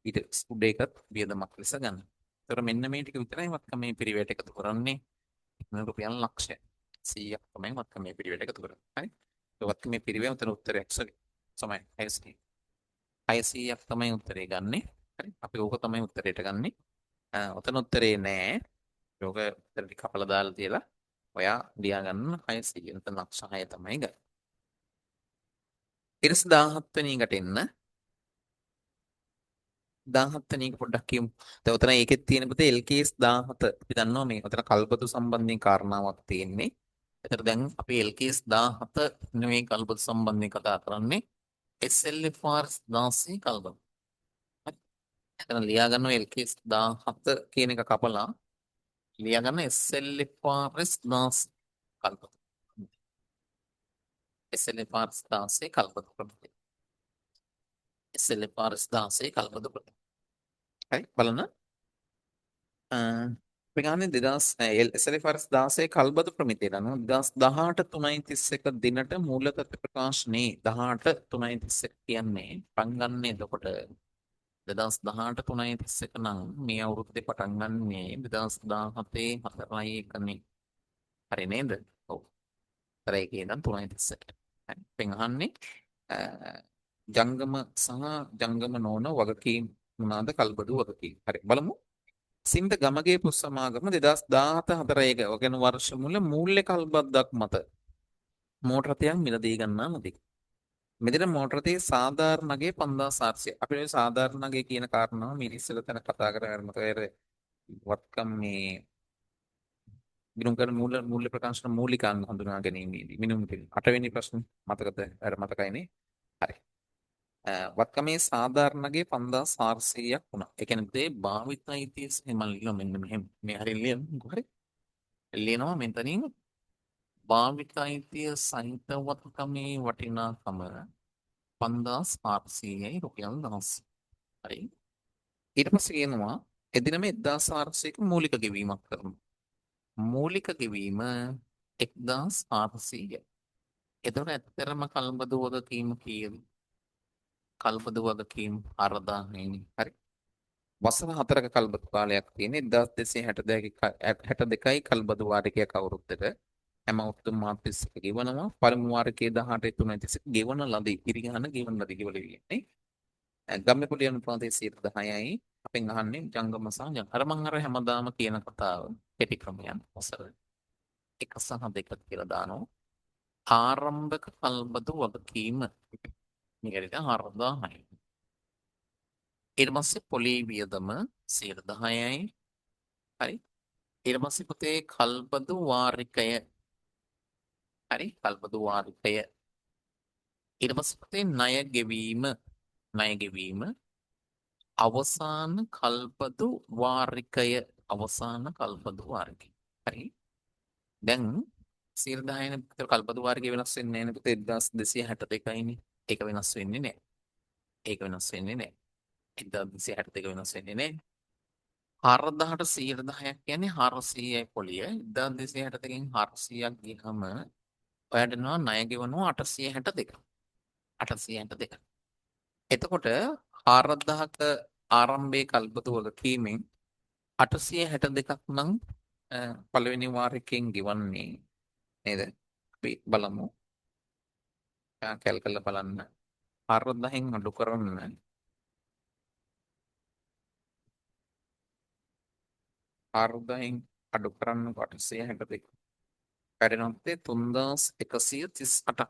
ඊට උඩ එකත් වියදමක් ලෙස ගන්නවා. ඒතර මෙන්න මේ ටික විතරයි වත්කමේ පිරිවැයට එකතු කරන්නේ. රුපියල් ලක්ෂය 100ක් තමයි වත්කමේ පිරිවැයට එකතු කරන්නේ. හරි. වත්කමේ පිරිවැය උතන උත්තරයක් සරි. සමයි 600. 600ක් තමයි උත්තරේ ගන්නෙ. හරි. අපි ඕක තමයි උත්තරේට ගන්නෙ. ඔතන උත්තරේ නෑ. ඕක උත්තර ටික කපලා දාලා තියලා ඔයා ලියා ගන්න 600. නැත්නම් ලක්ෂ 6 තමයි ගන්න. ඊට පස්සේ 17 වෙනි එකට එන්න. 17 වෙනි එක පොඩ්ඩක් කියමු. දැන් ඔතන ඒකෙත් තියෙන පුතේ LKS 17 අපි දන්නවා මේ ඔතන කල්බදු සම්බන්ධයෙන් කාරණාවක් තියෙන්නේ. එතකොට දැන් අපි LKS 17 නෙවෙයි කල්බදු සම්බන්ධයෙන් කතා කරන්නේ SLFRS 16 කල්බදු. හරි. එතන ලියා ගන්නවා LKS 17 කියන එක කපලා ලියා ගන්න SLFRS 16 කල්බදු. SLFRS 16 කල්බදු ප්‍රමිතිය. SLFRS 16 කල්බදු ප්‍රමිතිය. හරි බලන්න. අපි ගන්නේ 2000 SLFRS 16 කල්බදු ප්‍රමිතිය අනුව 2018 3.31 දිනට මූල්‍ය තත්ත්ව ප්‍රකාශනයේ 18 3.31 කියන්නේ පටන් ගන්න එතකොට 2018 3.31 නම් මේ අවුරුද්දේ පටන් ගන්නේ 2017 4යි එකනේ. හරි නේද? ඔව්. අර ඒකේ ඉඳන් 3.31. හරි. අපෙන් අහන්නේ ජංගම සහ ජංගම නොවන වගකීම් මොනවාද කල්බදු වගකීම්. හරි බලමු. සින්ද ගමගේ පුස් සමාගම 2017 4 එක ඔය වර්ෂ මුල මූල්‍ය කල්බද්දක් මත මෝටර රථයක් මිලදී ගන්නා ලදී. මෙදින මෝටර රථයේ සාධාරණ අගය 5400. අපි ඔය සාධාරණ අගය කියන කාරණාව මේ ඉස්සෙල්ලා තැන කතා කරගෙන මතකයි අර වත්කම් මේ ගිණුම් කරන මූල්‍ය මූල්‍ය ප්‍රකාශන මූලිකාංග හඳුනා ගැනීමේදී මිනුම් කිරීම. අටවෙනි ප්‍රශ්න මතකද? අර මතකයිනේ. හරි. වත්කමේ සාධාරණ අගය 5400ක් වුණා. ඒ කියන්නේ දේ භාවිත අයිතිය මම ලියනවා මෙන්න මෙහෙම. මේ හරිය ලියන්නකෝ හරි. ලියනවා මෙතනින් භාවිත අයිතිය සහිත වත්කමේ වටිනාකම 5400යි රුපියල් 1000. හරි. ඊට පස්සේ කියනවා එදිනම 1400ක මූලික ගෙවීමක් කරනවා. මූලික ගෙවීම 1400යි. එතකොට ඇත්තටම කල්බදු වගකීම කීයද? කල්බදු වගකීම 4000යි. හරි. වසර හතරක කල්බදු කාලයක් තියෙන 1262යි කල්බදු වාරිකයක් අවුරුද්දට. හැම අවුරුද්දම මාර්තු 31 ගෙවනවා. පළමු වාරිකයේ 18 3 31 ගෙවන ලදී. ඉරිගහන ගෙවන ලදී ගෙවලා කියන්නේ. ගම්‍ය කුලිය අනුපාතය 10%යි. අපෙන් අහන්නේ ජංගම සහ අර මං අර හැමදාම කියන කතාව කෙටි ක්‍රමයක් වසර 1 සහ 2 කියලා දානවා. ආරම්භක කල්බදු වගකීම මේක හරියට 4000යි. ඊට පස්සේ පොලී වියදම 10%යි. හරි. ඊට පස්සේ පුතේ කල්බදු වාරිකය. හරි, කල්බදු වාරිකය. ඊට පස්සේ පුතේ ණය ගෙවීම. ණය ගෙවීම අවසාන කල්බදු වාරිකය. අවසාන කල්බදු වාරිකය. හරි. දැන් 10% නේ කල්බදු වාරිකය වෙනස් වෙන්නේ නැහැ නේ පුතේ 1262යිනේ. ඒක වෙනස් වෙන්නේ නැහැ. ඒක වෙනස් වෙන්නේ නැහැ. 1262 වෙනස් වෙන්නේ නැහැ. 4000ට 10%ක් කියන්නේ 400යි පොලිය. 1262කින් 400ක් ගියහම ඔයාලට එනවා ණය ගෙවනවා 862. 862. එතකොට 4000ක ආරම්භයේ කල්බදු වගකීමෙන් 862ක් නම් පළවෙනි වාරයකින් ගෙවන්නේ නේද? අපි බලමු. කැල් කරලා බලන්න. 4000න් අඩු කරන්න 4000න් අඩු කරන්න 862. වැඩෙනවා 3138ක්.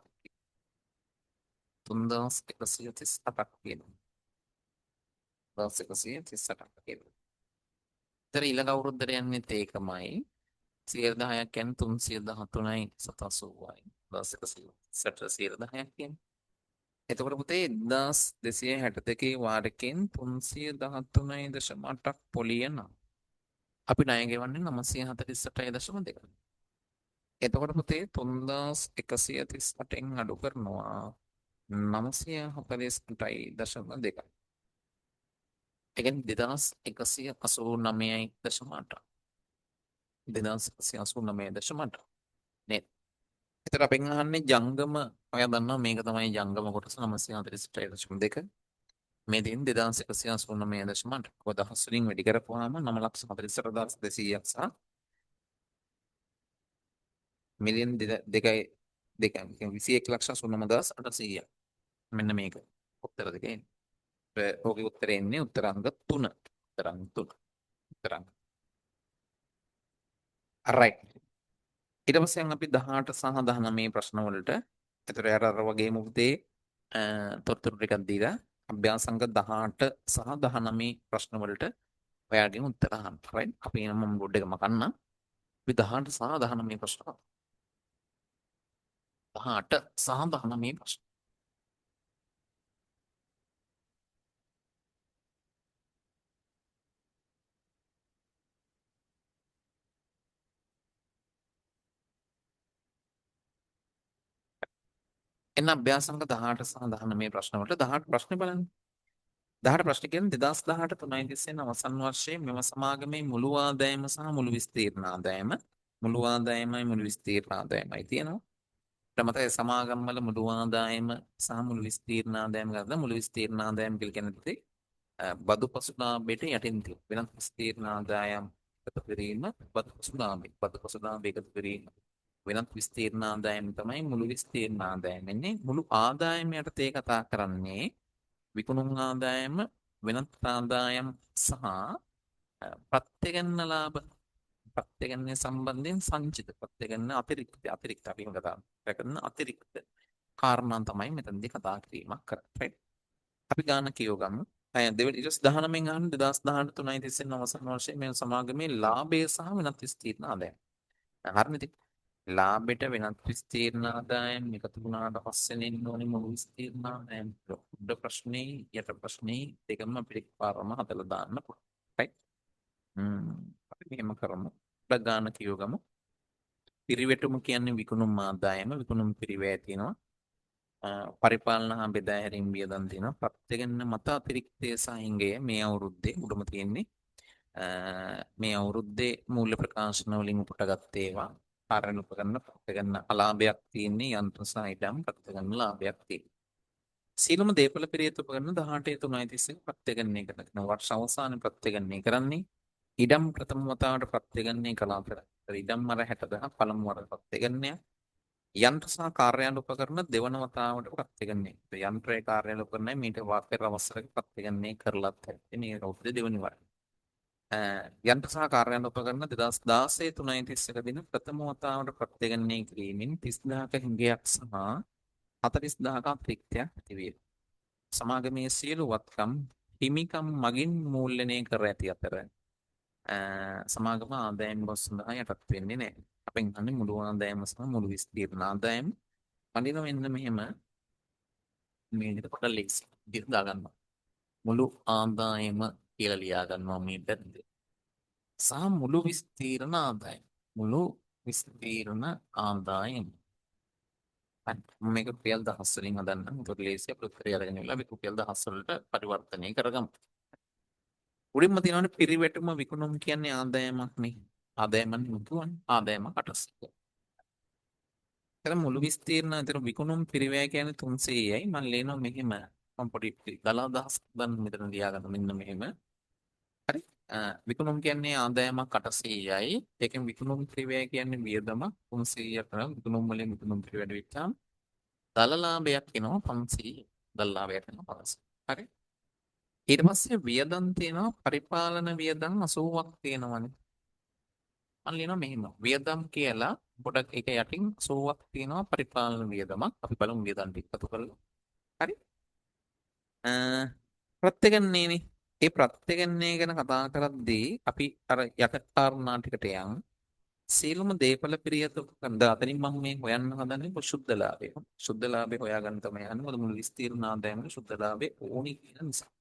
3138ක් කියනවා. 3138ක් කියනවා. ඉතින් ඊළඟ අවුරුද්දට යන්නේත් ඒකමයි. 10%ක් කියන්නේ 313යි 780යි. 1138 10%ක් කියන්නේ. එතකොට පුතේ 1262 වාරකෙන් 313.8ක් පොලිය නම් අපි ණය ගෙවන්නේ 948.2. එතකොට පුතේ 3138න් අඩු කරනවා 948.2. ඒ කියන්නේ 2189.8. 2189.8 නේද? එතකොට අපෙන් අහන්නේ ජංගම, ඔයා දන්නවා මේක තමයි ජංගම කොටස 948.2. මේ දෙන්නේ 2189.8. ඔය දහස් වලින් වැඩි කරපුවාම 9,48,200ක් සහ මිලියන් දෙකයි දෙක 21,89,800ක්. මෙන්න මේක උත්තර දෙක එන්නේ. ඕකේ උත්තරේ එන්නේ උත්තරාංග 3. උත්තරාංග 3. උත්තරාංග. රයිට්. ඊට පස්සේ යන් අපි 18 සහ 19 ප්‍රශ්න වලට. එතකොට අර අර වගේම පුතේ තොරතුරු ටිකක් දීලා අභ්‍යාස අංක 18 සහ 19 ප්‍රශ්න වලට ඔයාගෙන් උත්තර අහන්න. රයිට්. අපි එනම් මම බෝඩ් එක මකන්න. අපි 18 සහ 19 ප්‍රශ්න 18 සහ 19 ප්‍රශ්න. එන්න අභ්‍යාස අංක 18 සහ 19 ප්‍රශ්න වලට 18 ප්‍රශ්නේ බලන්න. 18 ප්‍රශ්න කියන්නේ 2018 3.30 අවසන් වර්ෂයේ මෙම සමාගමේ මුළු ආදායම සහ මුළු විස්තීර්ණ ආදායම, මුළු ආදායමයි මුළු විස්තීර්ණ ආදායමයි තියෙනවා. ඊට මතකයි සමාගම් වල මුළු ආදායම සහ මුළු විස්තීර්ණ ආදායම ගත්තා. මුළු විස්තීර්ණ ආදායම කියලා කියන්නේ බදු පසුලාභයට යටින් තියෙන වෙනත් විස්තීර්ණ ආදායම් එකතු කිරීම බදු පසුලාභය. බදු පසුලාභය එකතු කිරීම වෙනත් විස්තීර්ණ ආදායම තමයි මුළු විස්තීර්ණ ආදායම එන්නේ. මුළු ආදායම යටතේ කතා කරන්නේ විකුණුම් ආදායම, වෙනත් ආදායම් සහ ප්‍රත්‍යගන්න ලාභ, ප්‍රත්‍යගන්න සම්බන්ධයෙන් සංචිත ප්‍රත්‍යගන්න අතිරික්ත, අතිරික්ත අපි කතා කරන අතිරික්ත කාරණා තමයි මෙතනදී කතා කිරීමක් කරන්නේ. රයිට්. අපි ගාන කියව ගමු. අය දෙවෙනි ඊට පස්සේ 19 අහන්න 2018 3.30 අවසන් වර්ෂයේ මේ සමාගමේ ලාභය සහ වෙනත් විස්තීර්ණ ආදායම. හරිනේ ඉතින්. ලාභෙට වෙනත් විස්තීර්ණ ආදායම් එකතු වුණාට පස්සේ එන්න ඕනේ මුළු විස්තීර්ණ ආදායම. උඩ ප්‍රශ්නේ යට ප්‍රශ්නේ දෙකම අපිට එකපාරම හදලා දාන්න පුළුවන්. රයිට්. අපි මෙහෙම කරමු. උඩ ගාන කියව ගමු. පිරිවැටුම කියන්නේ විකුණුම් ආදායම, විකුණුම් පිරිවැය තියෙනවා. පරිපාලන හා බෙදා හැරීම් වියදම් තියෙනවා. ප්‍රත්‍යගන්න මත අතිරික්තය සහ හිඟය මේ අවුරුද්දේ උඩම තියෙන්නේ. මේ අවුරුද්දේ මූල්‍ය ප්‍රකාශන වලින් උපුටගත් ඒවා. කාරණ උපකරණ ප්‍රත්‍යගන්න අලාභයක් තියෙන්නේ, යන්ත්‍ර සහ ඉඩම් ප්‍රත්‍යගන්න ලාභයක් තියෙන්නේ. සියලුම දේපළ පිරියත උපකරණ 18 3.31 ප්‍රත්‍යගණනය කරන වර්ෂ අවසාන ප්‍රත්‍යගණනය කරන්නේ. ඉඩම් ප්‍රථම වතාවට ප්‍රත්‍යගණනය කළා. ඉඩම් අර 60000 පළමු වර ප්‍රත්‍යගණනය. යන්ත්‍ර සහ කාර්යාල උපකරණ දෙවන වතාවට ප්‍රත්‍යගණනය. යන්ත්‍රයේ කාර්යාල උපකරණය මීට පෙර වසරක ප්‍රත්‍යගණනය කරලත් ඇත්තේ මේ අවුරුද්දේ දෙවනි වර. යන්ත්‍ර සහ කාර්යාල උපකරණ 2016 3.31 දින ප්‍රථම වතාවට ප්‍රත්‍යගණනය කිරීමෙන් 30,000ක හිඟයක් සහ 40,000ක අතිරික්තයක් ඇතිවිය. සමාගමේ සියලු වත්කම් හිමිකම් මගින් මූල්‍යණය කර ඇති අතර සමාගම ආදායම් ගොස් සඳහා යටත් වෙන්නේ නැහැ. අපෙන් අහන්නේ මුළු ආදායම සහ මුළු විස්තීර්ණ ආදායම. අනිත් මෙන්න මෙහෙම මේ විදිහට පොඩ්ඩක් ලේසි විදිහට දාගන්නවා. මුළු ආදායම කියලා ලියා ගන්නවා මේ පැත්තේ. සහ මුළු විස්තීර්ණ ආදායම. මුළු විස්තීර්ණ ආදායම. හරි. මම මේක රුපියල් දහස් වලින් හදන්නම්. ඒකට ලේසි අපිට උත්තරය අරගෙන ඉවරලා අපි රුපියල් දහස් වලට පරිවර්තනය කරගමු. උඩින්ම තියෙනවනේ පිරිවැටුම විකුණුම් කියන්නේ ආදායමක් නේ. ආදායමක් නෙමෙයි කියවන්නේ. ආදායමක් 800. එතන මුළු විස්තීර්ණ එතන විකුණුම් පිරිවැය කියන්නේ 300යි. මම ලියනවා මෙහෙම. මම පොඩි දල අදහසක් ගන්න මෙතන ලියා ගන්න මෙන්න මෙහෙම. හරි. විකුණුම් කියන්නේ ආදායමක් 800යි. ඒකෙන් විකුණුම් පිරිවැය කියන්නේ වියදමක් 300 කරා විකුණුම් වලින් විකුණුම් පිරිවැය වැඩි වෙච්චාම දල ලාභයක් එනවා 500. දල ලාභයක් එනවා 500. හරි. ඊට පස්සේ වියදම් තියෙනවා පරිපාලන වියදම් 80ක් තියෙනවනේ. මම ලියනවා මෙහෙම. වියදම් කියලා පොඩක් ඒක යටින් 80ක් තියෙනවා පරිපාලන වියදමක්. අපි බලමු වියදම් ටික එකතු කරලා. හරි. ප්‍රත්‍යගණනයනේ. ඒ ප්‍රත්‍යගණනය ගැන කතා කරද්දී අපි අර යට කාරණා ටිකට යන්. සියලුම දේපල පිරියත උපකරණ අතරින් මම මේ හොයන්න හදන්නේ සුද්ධ ලාභය. සුද්ධ ලාභය හොයාගන්න තමයි යන්නේ. මොකද මුළු විස්තීර්ණ ආදායමට සුද්ධ ලාභය ඕනි කියන නිසා.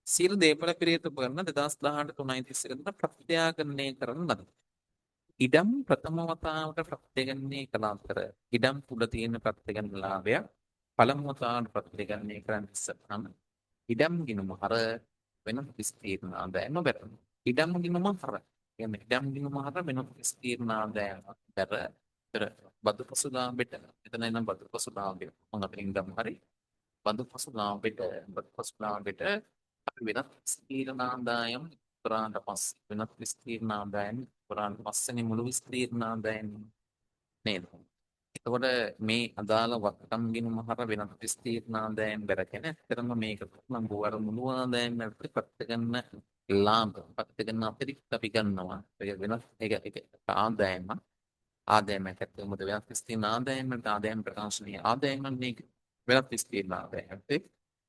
සියලු දේපල පිරියත උපකරණ 2018 3.31 දින ප්‍රත්‍යාගණනය කරන ලද. ඉඩම් ප්‍රථම වතාවට ප්‍රත්‍යගණනය කළ අතර ඉඩම් තුල තියෙන ප්‍රත්‍යගණන ලාභයක් පළමු වතාවට ප්‍රත්‍යගණනය කරන්න ඉස්සරහම ඉඩම් ගිණුම හර වෙනත් විස්තීර්ණ ආදායම බැර. ඉඩම් ගිණුම හර. කියන්නේ ඉඩම් ගිණුම හර වෙනත් විස්තීර්ණ ආදායම බැර. ඒතර බදු පසු ලාභෙට එතන එනම් බදු පසු ලාභය මම අතරින් ඉඩම් හරි බදු පසු ලාභෙට බදු පසු ලාභෙට අපි වෙනත් විස්තීර්ණ ආදායම් කරාට පස්සේ වෙනත් විස්තීර්ණ ආදායම් කරාට පස්සේනේ මුළු විස්තීර්ණ ආදායම නේද? එතකොට මේ අදාළ වත්කම් ගිණුම හර වෙනත් විස්තීර්ණ ආදායම් බැර කියන්නේ ඇත්තටම මේක නම් අර මුළු ආදායම අපිට ප්‍රත්‍යගන්න ලාභ ප්‍රත්‍යගන්න අතිරික්ත අපි ගන්නවා. ඒක වෙනස් ඒක ඒක ආදායම ආදායමක් ඇත්තටම මොකද වෙනත් විස්තීර්ණ ආදායම වලට ආදායම් ප්‍රකාශනීය ආදායම මේක වෙනත් විස්තීර්ණ ආදායමක්.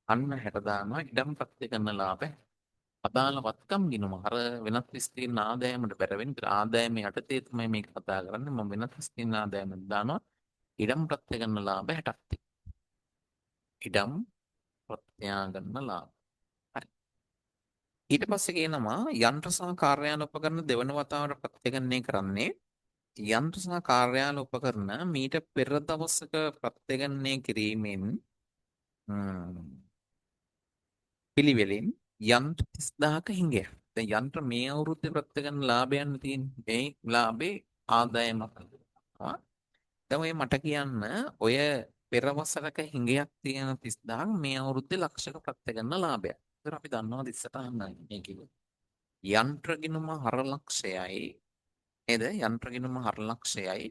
අන්න 60 දානවා ඉඩම් ප්‍රත්‍යගන්න ලාභ අදාළ වත්කම් ගිණුම අර වෙනත් විස්තීර්ණ ආදායමට බැර වෙන ආදායම යටතේ තමයි මේක කතා කරන්නේ. මම වෙනත් විස්තීර්ණ ආදායමට දානවා ඉඩම් ප්‍රත්‍යගන්න ලාභ 60ක් තියෙනවා. ඉඩම් ප්‍රත්‍යාගන්න ලාභ. හරි. ඊට පස්සේ කියනවා යන්ත්‍ර සහ කාර්යාල උපකරණ දෙවන වතාවට ප්‍රත්‍යගණනය කරන්නේ යන්ත්‍ර සහ කාර්යාල උපකරණ මීට පෙර දවසක ප්‍රත්‍යගණනය කිරීමෙන් පිළිවෙලින් යන්ත්‍ර 30,000ක හිඟයක්. දැන් යන්ත්‍ර මේ අවුරුද්දේ ප්‍රත්‍යගන්න ලාභයන් තියෙන්නේ. මේ ලාභේ ආදායමක්. දැන් ඔය මට කියන්න ඔය පෙර වසරක හිඟයක් තියෙන 30,000ක් මේ අවුරුද්දේ ලක්ෂක ප්‍රත්‍යගන්න ලාභයක්. ඒතර අපි දන්නවා ඉස්සරහම මේ කිව්වේ. යන්ත්‍ර ගිණුම 4 ලක්ෂයයි නේද? යන්ත්‍ර ගිණුම 4 ලක්ෂයයි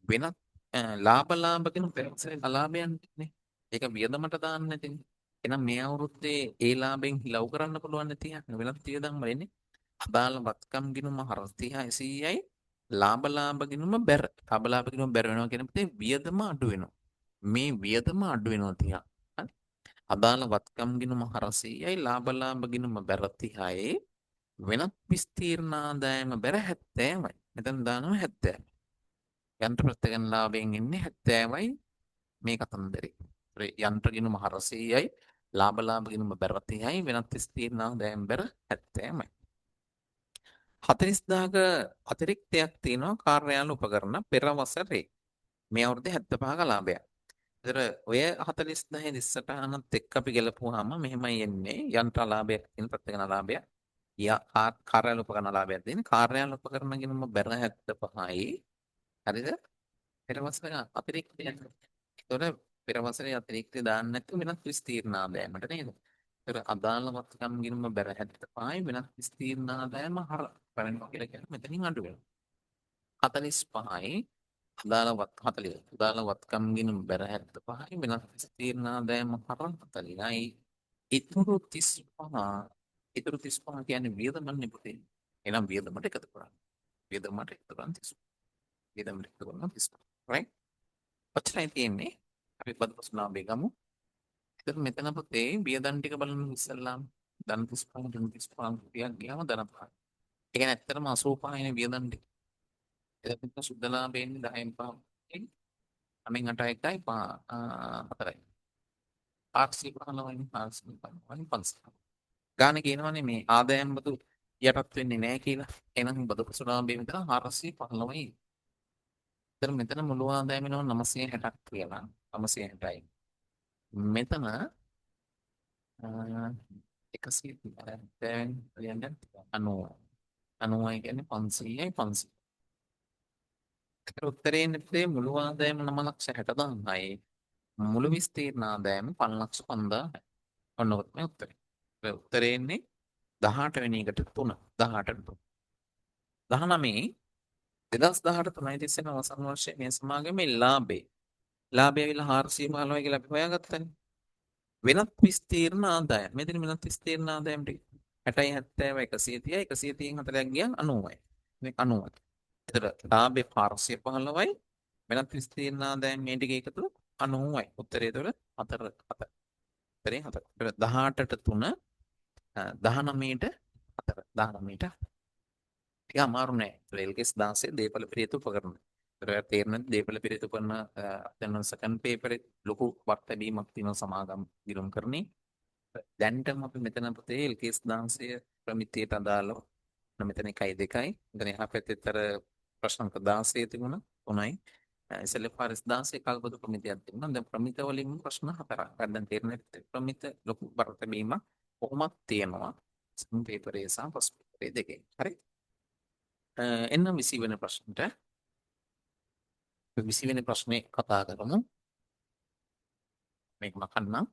වෙනත් ලාභ ලාභ ගිණුම පෙර වසරේ අලාභයන් නේ. ඒක වියදමට දාන්න නැතිනේ. එහෙනම් මේ අවුරුද්දේ ඒ ලාභෙන් හිලව් කරන්න පුළුවන් නැති වෙනත් වියදම් වල එන්නේ. අදාළ වත්කම් ගිණුම 430යි ලාභ ලාභ ගිණුම බැර. ලාභ ලාභ ගිණුම බැර වෙනවා කියන පුතේ වියදම අඩු වෙනවා. මේ වියදම අඩු වෙනවා 30. හරි. අදාළ වත්කම් ගිණුම 400යි ලාභ ලාභ ගිණුම බැර 30යි වෙනත් විස්තීර්ණ ආදායම බැර 70යි. මෙතන දානවා 70. යන්ත්‍ර ප්‍රත්‍යගන්න ලාභයෙන් එන්නේ 70යි මේ කතන්දරේ. යන්ත්‍ර ගිණුම 400යි ලාභ ලාභ ගිණුම බැර 30යි වෙනත් විස්තීර්ණ ආදායම බැර 70යි. 40,000ක අතිරික්තයක් තියෙනවා කාර්යාල උපකරණ පෙර වසරේ. මේ අවුරුද්දේ 75ක ලාභයක්. ඒතර ඔය 40,000 දිස්සටහනත් එක්ක අපි ගැලපුවාම මෙහෙමයි එන්නේ. යන්ත්‍ර ලාභයක් තියෙන ප්‍රත්‍යගණ ලාභයක්. කාර්යාල උපකරණ ලාභයක් තියෙන. කාර්යාල උපකරණ ගිණුම බැර 75යි. හරිද? පෙර වසරේ අතිරික්තයක්. ඒතර පෙර වසරේ අතිරික්තය දාන්න නැතුව වෙනත් විස්තීර්ණ ආදායමට නේද? ඒතර අදාළ වත්කම් ගිණුම බැර 75යි වෙනත් විස්තීර්ණ ආදායම හර බැරෙනවා කියලා කියන්නේ මෙතනින් අඩු වෙනවා. 45යි අදාළ වත් 40. අදාළ වත්කම් ගිණුම් බැර 75යි වෙනත් විස්තීර්ණ ආදායම හර 40යි. ඉතුරු 35, ඉතුරු 35 කියන්නේ වියදමන්නේ පුතේ. එහෙනම් වියදමට එකතු කරන්න. වියදමට එකතු කරන්න 35. වියදමට එකතු කරන්න 35. Right? ඔච්චරයි තියෙන්නේ. අපි බදු පසු ලාභය ගමු. එතකොට මෙතන පුතේ වියදම් ටික බලන්න ඉස්සෙල්ලාම ධන 35 ධන 35 රුපියක් ගියාම ධන 5. ඒ කියන්නේ ඇත්තටම 85 නේ වියදම් ටික. එතකොට මෙතන සුද්ධ ලාභය එන්නේ 10න් 5. 9න් 8 1යි 5 4යි. 415යි 415යි 500. ගාන කියනවනේ මේ ආදායම් බදු යටත් වෙන්නේ නැහැ කියලා. එහෙනම් බදු පසු ලාභය මෙතන 415යි. එතන මෙතන මුළු ආදායම වෙනවා 960ක් කියලා. 960යි. මෙතන 170 ලියන්න 90. 90 කියන්නේ 500යි 500. ඒතර උත්තරේ ඉන්නේ මුළු ආදායම 9,60,000යි. මුළු විස්තීර්ණ ආදායම 5,05,000යි. ඔන්න ඔක තමයි උත්තරේ. ඒ උත්තරේ එන්නේ 18 වෙනි එකට 3. 18ට 3. 19 2018 3.30 අවසන් වර්ෂයේ මේ සමාගමේ ලාභය. ලාභය ඇවිල්ලා 415 කියලා අපි හොයාගත්තනේ. වෙනත් විස්තීර්ණ ආදායම්. මෙතන වෙනත් විස්තීර්ණ ආදායම් ටික 60යි 70 130යි 130න් 4ක් ගියා 90යි. මේ 90යි. එතකොට ලාභය 415යි වෙනත් විස්තීර්ණ ආදායම් මේ ටික එකතු 90යි. උත්තරේ එතකොට 4 4. උත්තරේ 4. එතකොට 18ට 3 19ට 4 19ට ටික අමාරු නෑ. ඒතර LKS 16 දේපල පිරියතු උපකරණ. ඒතර ඔයාලා තේරෙනවද දේපල පිරියතු උපකරණ දැන් සෙකන්ඩ් පේපරේ ලොකු වත් ලැබීමක් තියෙනවා සමාගම් ගිණුම් කරන්නේ. දැන්ටම අපි මෙතන පුතේ LKS 16 ප්‍රමිතියට අදාළව මෙතන 1යි 2යි. මෙතන එහා පැත්තෙත් අර ප්‍රශ්න අංක 16 තිබුණා 3යි. SLFRS 16 කල්පතු ප්‍රමිතියක් තිබුණා. දැන් ප්‍රමිත වලින් ප්‍රශ්න හතරක්. දැන් තේරෙන්නේ ප්‍රමිත ලොකු බර තැබීමක් කොහොමත් තියෙනවා. සෙකන්ඩ් පේපරේ සහ ෆස්ට් පේපරේ දෙකේ. හරි. එන්න 20 වෙනි ප්‍රශ්නට. 20 වෙනි ප්‍රශ්නේ කතා කරමු. මේක මකන්නම්.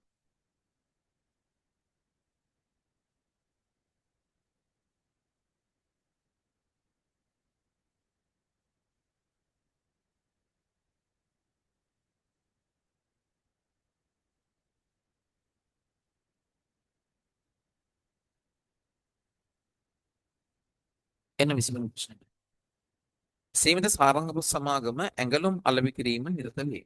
එන්න 20 වෙනි ප්‍රශ්නෙට. සීමිත සාරංගපුත් සමාගම ඇඟලුම් අලෙවි කිරීම නිරත වේ.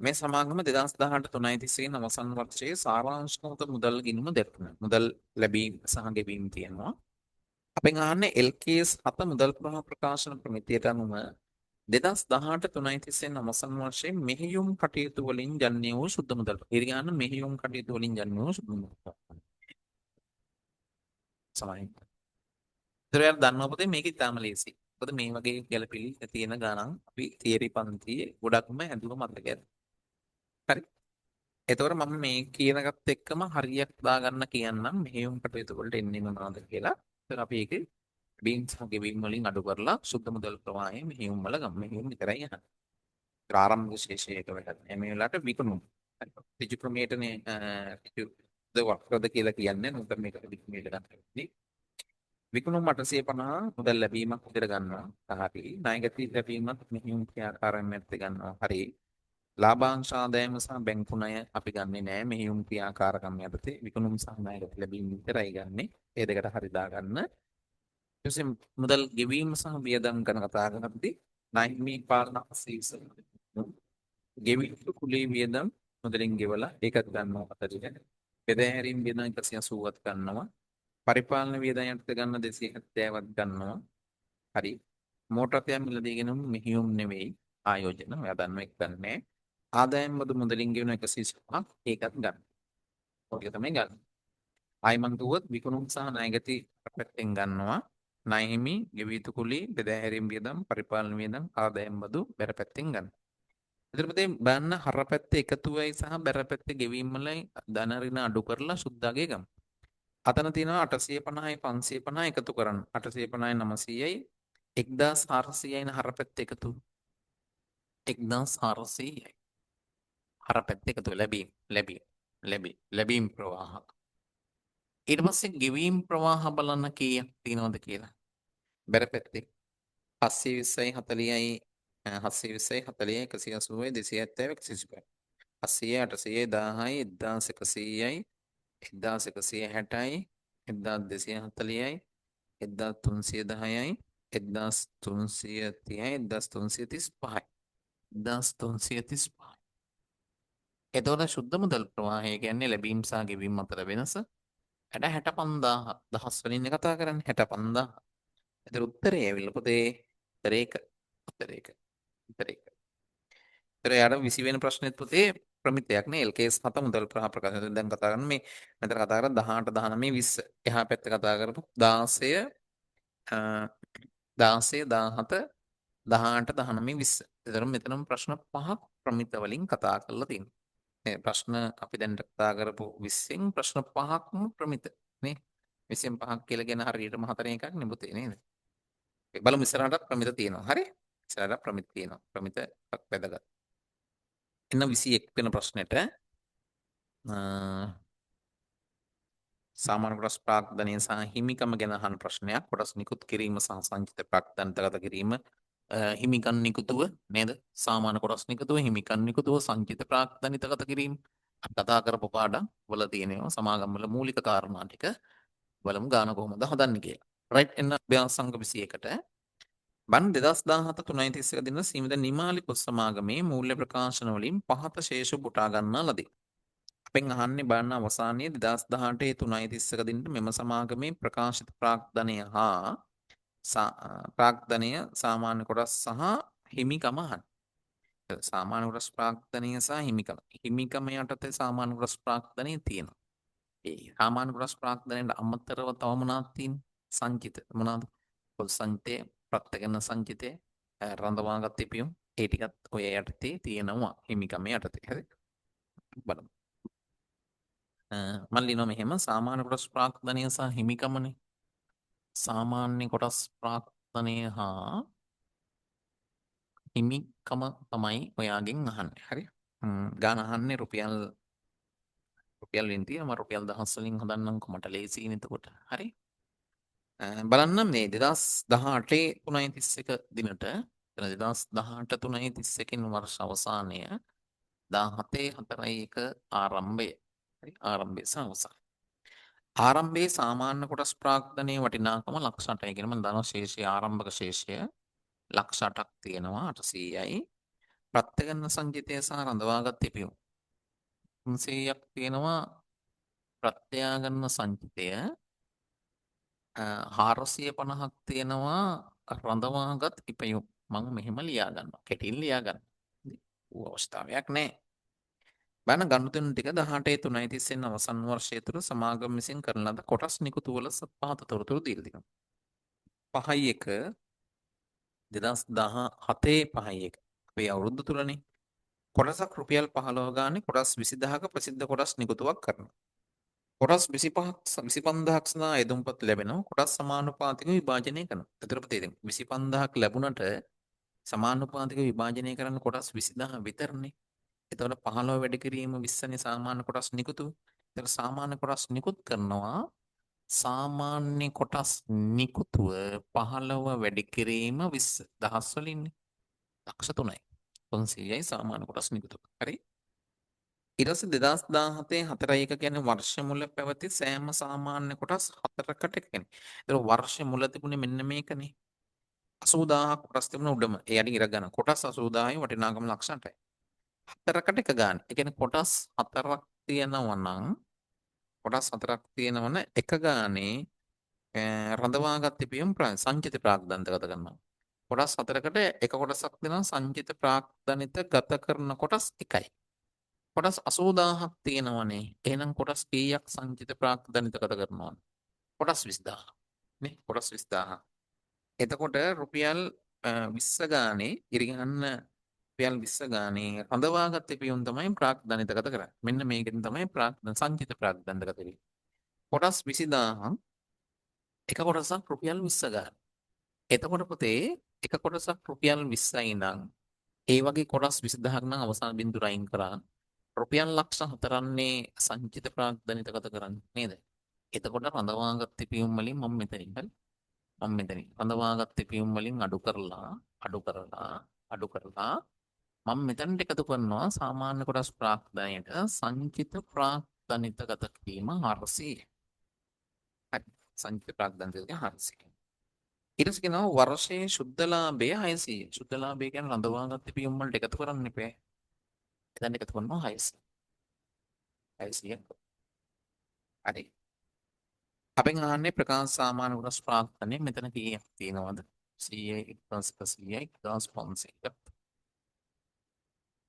මේ සමාගම 2018 3.30 අවසන් වර්ෂයේ සාරාංශගත මුදල් ගිණුම දැක්වන. මුදල් ලැබීම සහ ගෙවීම තියෙනවා. අපෙන් අහන්නේ LKS 7 මුදල් ප්‍රවාහ ප්‍රකාශන ප්‍රමිතියට අනුව 2018 3.30 අවසන් වර්ෂයේ මෙහෙයුම් කටයුතු වලින් ජන්‍ය වූ සුද්ධ මුදල්. ඉරිගාන මෙහෙයුම් කටයුතු වලින් ජන්‍ය වූ සුද්ධ මුදල්. සමහරවිට. ඒතර ඔයාලා දන්නවා පොතේ මේක ඉතාම ලේසි. මොකද මේ වගේ ගැළපිලි තියෙන ගණන් අපි තියරි පන්තියේ ගොඩක්ම හැදුව මතක ඇති. හරි. එතකොට මම මේ කියන එකත් එක්කම හරියක් දාගන්න කියන්නම් මෙහෙයුම් කටයුතු වලට එන්නේ මොනවද කියලා. එතකොට අපි ඒකේ බීම් සහ ගෙවීම් වලින් අඩු කරලා සුද්ධ මුදල් ප්‍රවාහය මෙහෙයුම් වල ගමු. මෙහෙයුම් විතරයි අහන්නේ. ආරම්භක ශේෂය එක වැඩක් නෑ. මේ වෙලාවට විකුණුම්. හරි. ඍජු ක්‍රමයටනේ ඍජුද වක්‍රද කියලා කියන්නේ. නැත්නම් මේක ඍජු ක්‍රමයට ගන්න වෙන්නේ. විකුණුම් 850 මුදල් ලැබීමක් විතර ගන්නවා. හරි. ණයගති ලැබීමක් මෙහෙයුම් ක්‍රියාකාරම් ඇත්ත ගන්නවා. හරි. ලාභාංශ ආදායම සහ බැංකු ණය අපි ගන්නෙ නෑ මෙහෙයුම් ක්‍රියාකාරකම් යටතේ. විකුණුම් සහ ණයගති ලැබීම විතරයි ගන්නෙ. ඒ දෙකට හරි දාගන්න. ඊට පස්සේ මුදල් ගෙවීම සහ වියදම් ගැන කතා කරද්දී ණය හිමි පාලන අසීස ගෙවිතු කුලී වියදම් මුදලින් ගෙවලා ඒකත් ගන්නවා 40. බෙදා හැරීම් වියදම් 180ක් ගන්නවා. පරිපාලන වියදම් යටතේ ගන්න 270ක් ගන්නවා. හරි. මෝටර් රථයක් මිලදී ගැනීම මෙහෙයුම් නෙවෙයි ආයෝජන. ඔයා දන්නවා ඒක ගන්නෑ. ආදායම් බදු මුදලින් ගෙවන 125ක් ඒකත් ගන්න. ඔය තමයි ගන්න. ආයි මං කිව්වොත් විකුණුම් සහ ණයගති පැත්තෙන් ගන්නවා. ණය හිමි, ගෙවිය යුතු කුලී, බෙදා හැරීම් වියදම්, පරිපාලන වියදම්, ආදායම් බදු බැර පැත්තෙන් ගන්න. එතකොට පුතේ බලන්න හර පැත්තේ එකතුවයි සහ බැර පැත්තේ ගෙවීම් වලයි ධන ඍණ අඩු කරලා සුද්ධාගේ ගමු. අතන තියෙනවා 850යි 550 එකතු කරන්න. 850යි 900යි 1400යි න හර පැත්තේ එකතු. 1400යි. හර පැත්තේ එකතු ලැබීම් ලැබීම් ලැබීම් ලැබීම් ප්‍රවාහ. ඊට පස්සේ ගෙවීම් ප්‍රවාහ බලන්න කීයක් තියෙනවද කියලා. බැර පැත්තේ 720යි 40යි 720යි 40යි 180යි 270යි 125යි. 700යි 800යි 1000යි 1100යි 1160යි 1240යි 1310යි 1330යි 1335යි 1335යි. එතකොට ශුද්ධ මුදල් ප්‍රවාහය කියන්නේ ලැබීම් සහ ගෙවීම් අතර වෙනස. 65000 දහස් වලින් කතා කරන්නේ 65000. එතකොට උත්තරේ ඇවිල්ලා පොතේ උත්තරේ 1. උත්තරේ 1. උත්තරේ 1. ඒතර යාර 20 වෙනි ප්‍රශ්නෙත් පොතේ ප්‍රමිතයක් නේ. LKS 7 මුදල් ප්‍රවාහ ප්‍රකාශන. දැන් කතා කරන්නේ මේ මෙතන කතා කරා 18 19 20. එහා පැත්ත කතා කරපු 16 16 17 18 19 20. එතකොට මෙතනම ප්‍රශ්න පහක් ප්‍රමිත වලින් කතා කරලා තියෙනවා. මේ ප්‍රශ්න අපි දැන් කතා කරපු 20න් ප්‍රශ්න පහක්ම ප්‍රමිත නේ. 20න් පහක් කියලා කියන හරියටම හතරෙන් එකක් නේ පුතේ නේද? අපි බලමු ඉස්සරහටත් ප්‍රමිත තියෙනවා. හරි? ඉස්සරහට ප්‍රමිත තියෙනවා. ප්‍රමිත එකක් වැදගත්. එන්න 21 වෙන ප්‍රශ්නෙට සාමාන්‍ය කොටස් ප්‍රාග්ධනය සහ හිමිකම ගැන අහන ප්‍රශ්නයක්. කොටස් නිකුත් කිරීම සහ සංචිත ප්‍රාග්ධනගත කිරීම, හිමිකම් නිකුතුව නේද? සාමාන්‍ය කොටස් නිකුතුව, හිමිකම් නිකුතුව, සංචිත ප්‍රාග්ධනිතගත කිරීම. අපි කතා කරපු පාඩම් වල තියෙනවා සමාගම් වල මූලික කාරණා ටික. බලමු ගාන කොහොමද හදන්නේ කියලා. රයිට්, එන්න අභ්‍යාස අංක 21ට. බන් 2017 3.31 දින සීමිත නිමාලි පොත් සමාගමේ මූල්‍ය ප්‍රකාශන වලින් පහත ශේෂ පුටා ගන්නා ලදී. අපෙන් අහන්නේ බලන්න අවසානයේ 2018 3.31 දිනට මෙම සමාගමේ ප්‍රකාශිත ප්‍රාග්ධනය හා ප්‍රාග්ධනය, සාමාන්‍ය කොටස් සහ හිමිකම අහන්න. සාමාන්‍ය කොටස් ප්‍රාග්ධනය සහ හිමිකම. හිමිකම යටතේ සාමාන්‍ය කොටස් ප්‍රාග්ධනය තියෙනවා. ඒ සාමාන්‍ය කොටස් ප්‍රාග්ධනයට අමතරව තව මොනවද තියෙන්නේ? සංචිත මොනවද? පොත් සංචිතය, ප්‍රත්‍යගන්න සංචිතය, රඳවාගත් ඉපියුම්, ඒ ටිකත් ඔය යටතේ තියෙනවා හිමිකම යටතේ. හරි? බලමු. මම ලියනවා මෙහෙම සාමාන්‍ය කොටස් ප්‍රාග්ධනය සහ හිමිකමනේ. සාමාන්‍ය කොටස් ප්‍රාග්ධනය හා හිමිකම තමයි ඔයාගෙන් අහන්නේ. හරි? ගාන අහන්නේ රුපියල් රුපියල් වලින් තියෙනවා. මම රුපියල් දහස් වලින් හදන්නම්කෝ, මට ලේසියිනේ එතකොට. හරි? බලන්න මේ 2018 3.31 දිනට, එතන 2018 3.31 වර්ෂ අවසානය, 17 4.1 ආරම්භය. හරි, ආරම්භය සහ අවසානය. ආරම්භයේ සාමාන්‍ය කොටස් ප්‍රාග්ධනයේ වටිනාකම ලක්ෂ 8යි කියන මම දන්නවා. ශේෂය, ආරම්භක ශේෂය ලක්ෂ 8ක් තියෙනවා, 800යි. ප්‍රත්‍යගන්න සංචිතය සහ රඳවාගත් ඉපයුම් 300ක් තියෙනවා. ප්‍රත්‍යාගන්න සංචිතය 450ක් තියෙනවා. රඳවාගත් ඉපයුම් මං මෙහෙම ලියා ගන්නවා, කෙටියෙන් ලියා ගන්න. ඌ අවස්ථාවක් නෑ. බලන්න ගනුදෙනු ටික 18 3.30 වෙනි අවසන් වර්ෂය තුළ සමාගම විසින් කරන ලද කොටස් නිකුතු වල පහත තොරතුරු දීලා තියෙනවා. 5යි 1 2017 5යි 1 අපේ අවුරුද්ද තුලනේ. කොටසක් රුපියල් 15 ගානේ කොටස් 20000ක ප්‍රසිද්ධ කොටස් නිකුතුවක් කරනවා. කොටස් 25ක් 25000ක් සඳහා අයදුම්පත් ලැබෙනවා. කොටස් සමානුපාතිකව විභාජනය කරනවා. එතකොට පුතේ දැන් 25000ක් ලැබුණට සමානුපාතිකව විභාජනය කරන්න කොටස් 20000 විතරනේ. එතකොට 15 වැඩි කිරීම 20නේ සාමාන්‍ය කොටස් නිකුතු. එතකොට සාමාන්‍ය කොටස් නිකුත් කරනවා, සාමාන්‍ය කොටස් නිකුතුව 15 වැඩි කිරීම 20 දහස් වලින්නේ. ලක්ෂ 3යි. 300යි සාමාන්‍ය කොටස් නිකුතුව. හරි? ඊට පස්සේ 2017 4 1 කියන්නේ වර්ෂ මුල පැවති සෑම සාමාන්‍ය කොටස් හතරකට එක කියන්නේ. ඒතර වර්ෂ මුල තිබුණේ මෙන්න මේකනේ. 80000ක් කොටස් තිබුණ උඩම. ඒ යටින් ඉර ගන්න. කොටස් 80000යි වටිනාකම ලක්ෂ 8යි. හතරකට එක ගන්න. ඒ කියන්නේ කොටස් හතරක් තියෙනවා නම්, කොටස් හතරක් තියෙනවා නම් එක ගානේ රඳවාගත් ඉපයුම් සංචිත ප්‍රාග්ධනගත කරනවා. කොටස් හතරකට එක කොටසක් දෙනවා, සංචිත ප්‍රාග්ධනිත ගත කරන කොටස් එකයි. කොටස් 80000ක් තියෙනවනේ. එහෙනම් කොටස් කීයක් සංචිත ප්‍රාග්ධනිත ගත කරනවද? කොටස් 20000. නේ, කොටස් 20000. එතකොට රුපියල් 20 ගානේ ඉරිගහන්න, රුපියල් 20 ගානේ රඳවාගත් ඉපයුම් තමයි ප්‍රාග්ධනිත ගත කරන්නේ. මෙන්න මේකෙන් තමයි ප්‍රාග්ධන සංචිත ප්‍රාග්ධනිත ගත වෙන්නේ. කොටස් 20000ක් එක කොටසක් රුපියල් 20 ගාන. එතකොට පුතේ එක කොටසක් රුපියල් 20යි නම්, ඒ වගේ කොටස් 20000ක් නම් අවසාන බිඳුව අයින් කරා රුපියල් ලක්ෂ හතරන්නේ සංචිත ප්‍රාග්ධනිත ගත කරන්නේ නේද? එතකොට රඳවාගත් ඉපයුම් වලින් මම මෙතනින්, හරි, මම මෙතනින් රඳවාගත් ඉපයුම් වලින් අඩු කරලා අඩු කරලා අඩු කරලා මම මෙතනට එකතු කරනවා සාමාන්‍ය කොටස් ප්‍රාග්ධනයට සංචිත ප්‍රාග්ධනිතගත කිරීම 400. හරි. සංචිත ප්‍රාග්ධනිතගත 400. ඊට පස්සේ කියනවා වර්ෂයේ ශුද්ධ ලාභය 600. ශුද්ධ ලාභය කියන්නේ රඳවාගත්ත පියුම් වලට එකතු කරන්න එපා. එතන එකතු කරනවා 600. 600. හරි. අපෙන් අහන්නේ ප්‍රකාශ සාමාන්‍ය කොටස් ප්‍රාග්ධනය මෙතන කීයක් තියෙනවද? 100යි 1100යි 1500.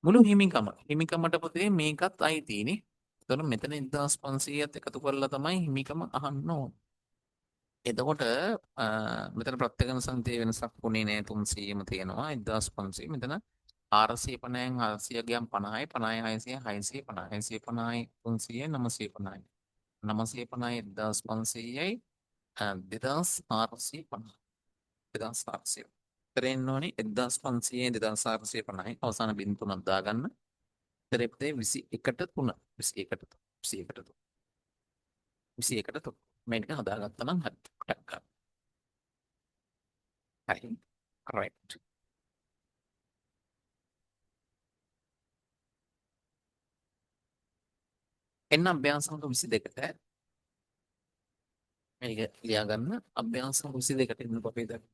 මුළු හිමිකම හිමිකමට පොතේ මේකත් අයිතිනේ. එතකොට මෙතන 1500ත් එකතු කරලා තමයි හිමිකම අහන්න ඕන. එතකොට මෙතන ප්‍රත්‍යගණ සංතේ වෙනසක් වුණේ නෑ 300ම තියෙනවා 1500. මෙතන 450න් 400 ගියම් 50යි 50යි 600 650 650යි 300යි 950යි 950යි 1500යි 2450 2400. උත්තරේ එන්න ඕනේ 1500යි 2450යි අවසාන බිංදු තුනක් දාගන්න. උත්තරේ පුතේ 21ට 3 21ට 3 21ට 3 21ට 3. මේ ටික හදාගත්තා නම් හරි. ටක් ගන්න. හරි. රයිට්. එන්න අභ්‍යාස අංක 22ට මේක ලියා ගන්න. අභ්‍යාස අංක 22ට එන්න අපේ දැන්.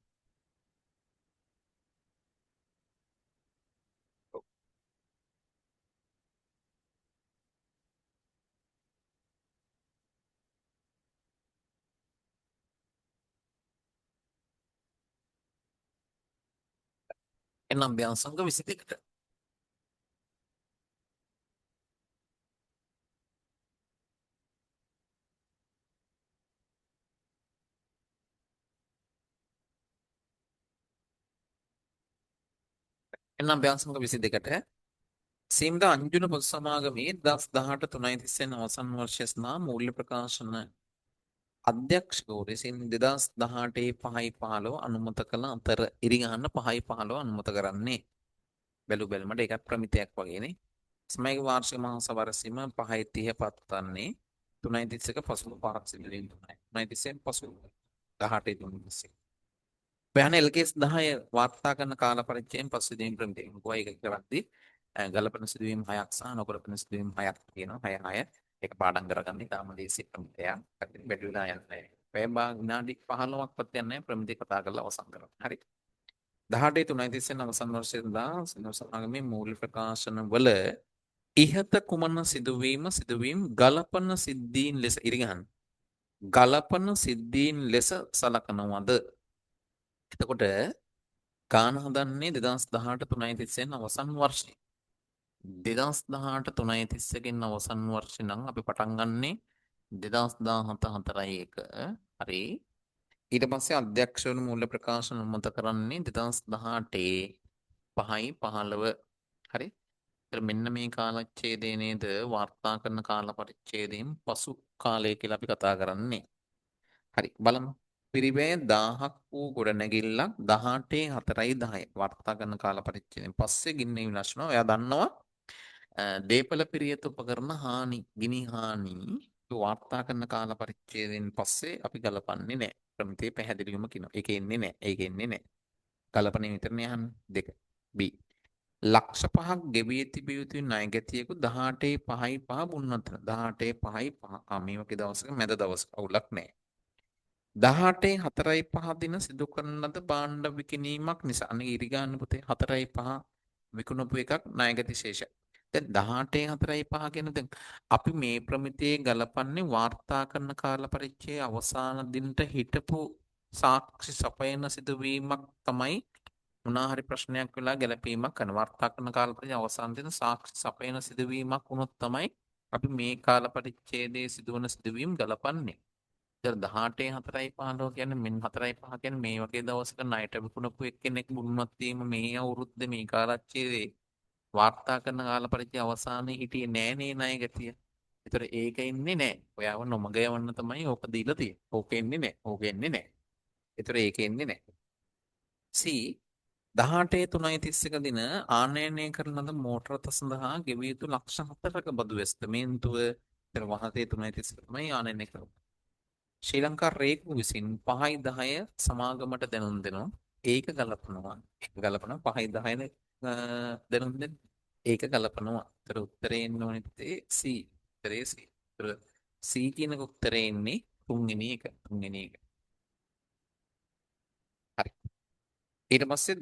එන්න අභ්‍යාස අංක 22ට. එන්න අභ්‍යාස අංක 22ට සීමිත අංජුන පොදු සමාගමේ 2018 3.30 අවසන් වර්ෂය සඳහා මූල්‍ය ප්‍රකාශන අධ්‍යක්ෂකවරු විසින් 2018 5යි 15 අනුමත කළ අතර ඉරි ගන්න 5යි 15 අනුමත කරන්නේ. බැලු බැලමට ඒකත් ප්‍රමිතයක් වගේනේ. සමයක වාර්ෂික මාස වරසීම 5යි 30 පත්වන්නේ 3.31 පසුව පහක් සිදු වීම 3යි. 3.31 පසුව 18 3.31. ඔයහන LKS 10 වාර්තා කරන කාල පරිච්ඡේදයෙන් පසු සිදුවීම් ප්‍රමිතය. මොකෝ ඒක කරද්දී ගලපන සිදුවීම් 6ක් සහ නොගලපන සිදුවීම් 6ක් තියෙනවා. 6 6 ඒක පාඩම් කරගන්න ඉතාම ලේසි ප්‍රමිතයක්. හරි වැඩි වෙලා යන්නේ නැහැ. පැය භාග විනාඩි 15ක්වත් යන්නේ නැහැ ප්‍රමිතය කතා කරලා අවසන් කරන්න. හරි. 18 3.30 අවසන් වර්ෂයේ ඉඳලා සමාගමේ මූල්‍ය ප්‍රකාශන වල ඉහත කුමන සිදුවීම සිදුවීම් ගලපන සිද්ධීන් ලෙස ඉරි ගන්න. ගලපන සිද්ධීන් ලෙස සලකනවද? එතකොට ගාන හදන්නේ 2018 3.30 අවසන් වර්ෂයේ. 2018 3.31 අවසන් වර්ෂේ නම් අපි පටන් ගන්නෙ 2017 4යි 1. හරි. ඊට පස්සේ අධ්‍යක්ෂවරු මූල්‍ය ප්‍රකාශන අනුමත කරන්නේ 2018 5යි 15. හරි. ඒතර මෙන්න මේ කාලච්ඡේදය නේද වාර්තා කරන කාල පරිච්ඡේදයෙන් පසු කාලය කියලා අපි කතා කරන්නේ. හරි බලමු. පිරිවැය 1000ක් වූ ගොඩනැගිල්ලක් 18 4යි 10 වාර්තා කරන කාල පරිච්ඡේදයෙන් පස්සේ ගින්න විනාශ වෙනවා. ඔයා දන්නවා දේපළ පිරියත උපකරණ හානි, ගිනි හානි වාර්තා කරන කාල පරිච්ඡේදයෙන් පස්සේ අපි ගලපන්නේ නැහැ. ප්‍රමිතිය පැහැදිලිවම කියනවා. ඒක එන්නේ නැහැ. ඒක එන්නේ නැහැ. ගලපන්නේ විතරනේ අහන්නේ. දෙක. B. ලක්ෂ පහක් ගෙවී තිබිය යුතු ණයගැතියෙකු 18 5යි 5 මුන්නතන 18 5යි 5. ආ මේ වගේ දවසක මැද දවසක අවුලක් නැහැ. 18 4යි 5 දින සිදු කරන ලද භාණ්ඩ විකිණීමක් නිසා අනේ ඉරි ගන්න පුතේ 4යි 5 විකුණපු එකක් ණයගැති ශේෂය. දැන් 18 4යි 5 කියන දැන් අපි මේ ප්‍රමිතියේ ගලපන්නේ වාර්තා කරන කාල පරිච්ඡේදයේ අවසාන දිනට හිටපු සාක්ෂි සපයන සිදුවීමක් තමයි මොනවා හරි ප්‍රශ්නයක් වෙලා ගැලපීමක් කරන වාර්තා කරන කාල පරිච්ඡේදයේ අවසාන දින සාක්ෂි සපයන සිදුවීමක් වුණොත් තමයි අපි මේ කාල පරිච්ඡේදයේ සිදුවන සිදුවීම් ගලපන්නේ. ඉතින් 18 4යි 15 කියන්නේ මෙන්න 4යි 5 කියන්නේ මේ වගේ දවසක ණයට විකුණපු එක්කෙනෙක් බුන්වත් වීම මේ අවුරුද්දේ මේ කාලච්ඡේදයේ වාර්තා කරන කාල පරිච්ඡේදයේ අවසානයේ හිටියේ නෑ නේ ණය ගතිය. ඒතර ඒක එන්නේ නෑ. ඔයාව නොමග යවන්න තමයි ඕක දීලා තියෙන්නේ. ඕක එන්නේ නෑ. ඕක එන්නේ නෑ. ඒතර ඒක එන්නේ නෑ. C 18 3යි 31 දින ආනයනය කරන ලද මෝටර රථ සඳහා ගෙවිය යුතු ලක්ෂ 4ක බදු ඇස්තමේන්තුව ඒතර 18 3යි 31 තමයි ආනයනය කරන්නේ. ශ්‍රී ලංකා රේගු විසින් 5යි 10 සමාගමට දැනුම් දෙනවා. ඒක ගලපනවා. ඒක ගලපනවා 5යි 10යි දැනුම් දෙන්න. ඒක ගලපනවා. ඒතර උත්තරේ එන්න ඕනේ පුතේ C. උත්තරේ C. ඒතර C කියන උත්තරේ එන්නේ තුන්වෙනි එක. තුන්වෙනි එක. හරි. ඊට පස්සේ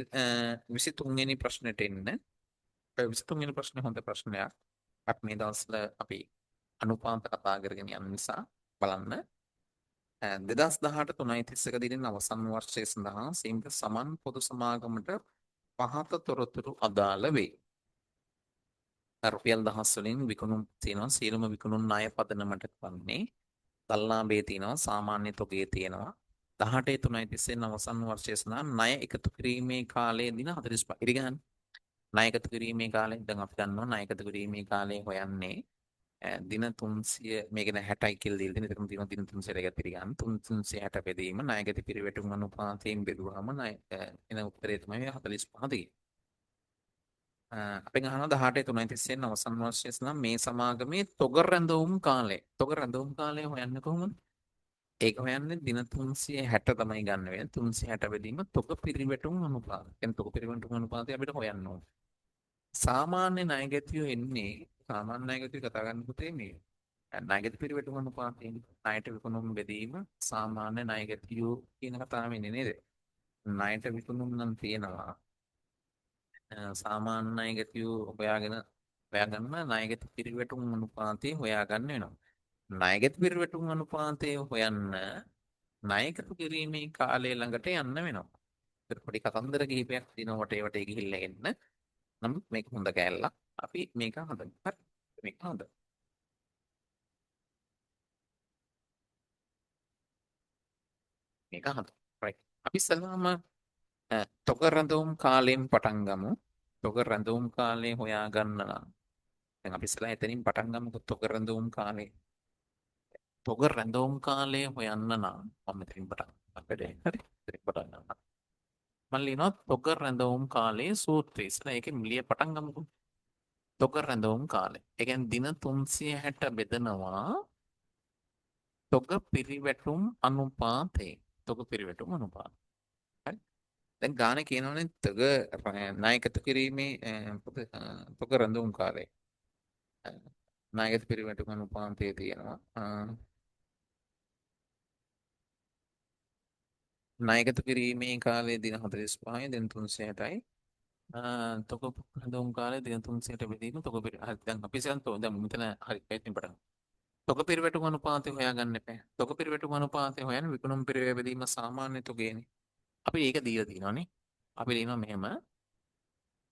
23 වෙනි ප්‍රශ්නෙට එන්න. 23 වෙනි ප්‍රශ්නේ හොඳ ප්‍රශ්නයක්. අපි මේ දවස්වල අපි අනුපාත කතා කරගෙන යන නිසා බලන්න. 2018 3.31 දින අවසන් වර්ෂය සඳහා සීමිත සමන් පොදු සමාගමට පහත තොරතුරු අදාළ වේ. රුපියල් දහස් වලින් විකුණුම් තියෙනවා. සියලුම විකුණුම් ණය පදනමට වන්නේ. දල්ලාභයේ තියෙනවා. සාමාන්‍ය තොගයේ තියෙනවා. 18 3.30 අවසන් වර්ෂය සඳහා ණය එකතු කිරීමේ කාලය දින 45. ඉරි ගන්න. ණය එකතු කිරීමේ කාලය දැන් අපි දන්නවා ණය එකතු කිරීමේ කාලය හොයන්නේ දින 300 මේක දැන් 60යි කියලා දීලා තියෙන. එතකම තියෙනවා දින 360 එකක් ඉරි ගන්න. 360 බෙදීම ණයගති පිරිවැටුම් අනුපාතයෙන් බෙදුවාම ණය එන උත්තරේ තමයි 45 තියෙන්නේ. අපෙන් අහනවා 18 3.30 අවසන් වර්ෂය සඳහා මේ සමාගමේ තොග රැඳවුම් කාලය. තොග රැඳවුම් කාලය හොයන්නේ කොහොමද? ඒක හොයන්නේ දින 360 තමයි ගන්න වෙන්නේ. 360 බෙදීම තොග පිරිවැටුම් අනුපාතය. කියන්නේ තොග පිරිවැටුම් අනුපාතය අපිට හොයන්න ඕනේ. සාමාන්‍ය ණයගැතියෝ එන්නේ සාමාන්‍ය ණයගැතියෝ කතා කරන්න පුතේ මේ ණයගැති පිරිවැටුම් අනුපාතයෙන් ණයට විකුණුම් බෙදීම සාමාන්‍ය ණයගැතියෝ කියන කතාව වෙන්නේ නේද? ණයට විකුණුම් නම් තියෙනවා. සාමාන්‍ය ණයගැතියෝ හොයාගන්න ණයගැති පිරිවැටුම් අනුපාතය හොයාගන්න වෙනවා. ණයගැති පිරිවැටුම් අනුපාතය හොයන්න ණය එකතු කිරීමේ කාලය ළඟට යන්න වෙනවා. ඒතර පොඩි කතන්දර කිහිපයක් තියෙනවා වටේ වටේ ගිහිල්ලා එන්න. නමුත් මේක හොඳ කෑල්ලක්. අපි මේක හදමු. හරි. මේක හදමු. මේක හදමු. රයිට්. අපි ඉස්සෙල්ලාම තොග රැඳවුම් කාලයෙන් පටන් ගමු. තොග රැඳවුම් කාලය හොයාගන්න නම් දැන් අපි ඉස්සෙල්ලා එතනින් පටන් ගමුකෝ තොග රැඳවුම් කාලය. තොග රැඳවුම් කාලය හොයන්න නම් මම මෙතනින් පටන් ගන්නම් වැඩේ. හරි. මෙතනින් පටන් ගන්නම්. මම ලියනවා තොග රැඳවුම් කාලයේ සූත්‍රය. ඉස්සෙල්ලා ඒකෙන් ලිය පටන් ගමුකෝ. තොග රැඳවුම් කාලය. ඒ කියන්නේ දින 360 බෙදනවා තොග පිරිවැටුම් අනුපාතේ. තොග පිරිවැටුම් අනුපාතය. හරි. දැන් ගාන කියනවනේ තොග ණය එකතු කිරීමේ තොග රැඳවුම් කාලය. ණයගත පිරිවැටුම් අනුපාතය තියෙනවා. ණය එකතු කිරීමේ කාලය දින 45යි දින 360යි. තොග රැඳවුම් කාලය දින 360 බෙදීම තොග පිරි හරි දැන් අපි ඉස්සෙල්ලා තොග දැන් මෙතන හරි එතනින් පටන් ගමු. තොග පිරිවැටුම් අනුපාතය හොයාගන්න එපා. තොග පිරිවැටුම් අනුපාතය හොයන්න විකුණුම් පිරිවැය බෙදීම සාමාන්‍ය තොගේනේ. අපි ඒක දීලා තියෙනවානේ. අපි ලියනවා මෙහෙම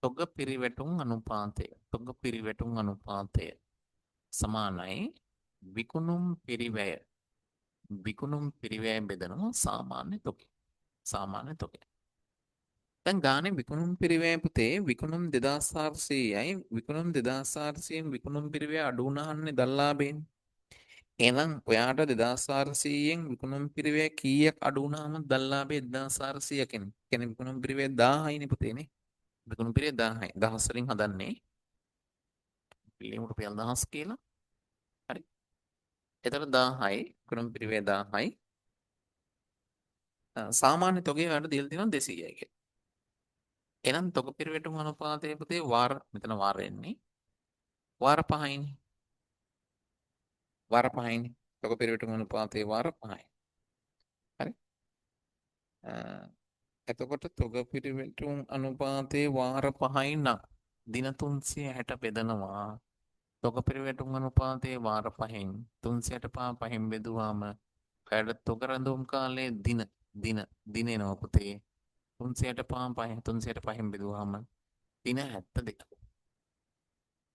තොග පිරිවැටුම් අනුපාතය. තොග පිරිවැටුම් අනුපාතය සමානයි විකුණුම් පිරිවැය. විකුණුම් පිරිවැය බෙදනවා සාමාන්‍ය තොගය. සාමාන්‍ය තොගය. දැන් ගානේ විකුණුම් පිරිවැය පුතේ විකුණුම් 2400යි විකුණුම් 2400න් විකුණුම් පිරිවැය අඩු වුණාන්නේ දල්ලාභයෙන්. එහෙනම් ඔයාට 2400න් විකුණුම් පිරිවැය කීයක් අඩු වුණාම දල්ලාභය 2400 කෙනෙක්. කියන්නේ විකුණුම් පිරිවැය 1000යිනේ පුතේ නේ. විකුණුම් පිරිවැය 1000යි. දහස් වලින් හදන්නේ. ලියමු රුපියල් 1000 කියලා. හරි. එතකොට 1000යි විකුණුම් පිරිවැය 1000යි. සාමාන්‍ය තොගේ ඔයාලට දීලා තියෙනවා 200යි කියලා. එහෙනම් තොග පිරිවැටුම් අනුපාතය පුතේ වාර මෙතන වාර එන්නේ වාර 5යිනේ. වාර 5යිනේ. තොග පිරිවැටුම් අනුපාතය වාර 5යි. හරි. එතකොට තොග පිරිවැටුම් අනුපාතයේ වාර 5යි නම් දින 360 බෙදනවා. තොග පිරිවැටුම් අනුපාතයේ වාර 5න් 365 පහෙන් බෙදුවාම ඔයාලට තොග රැඳවුම් කාලයේ දින දින දින එනවා පුතේ. 365 පහෙන් 365න් බෙදුවාම දින 72.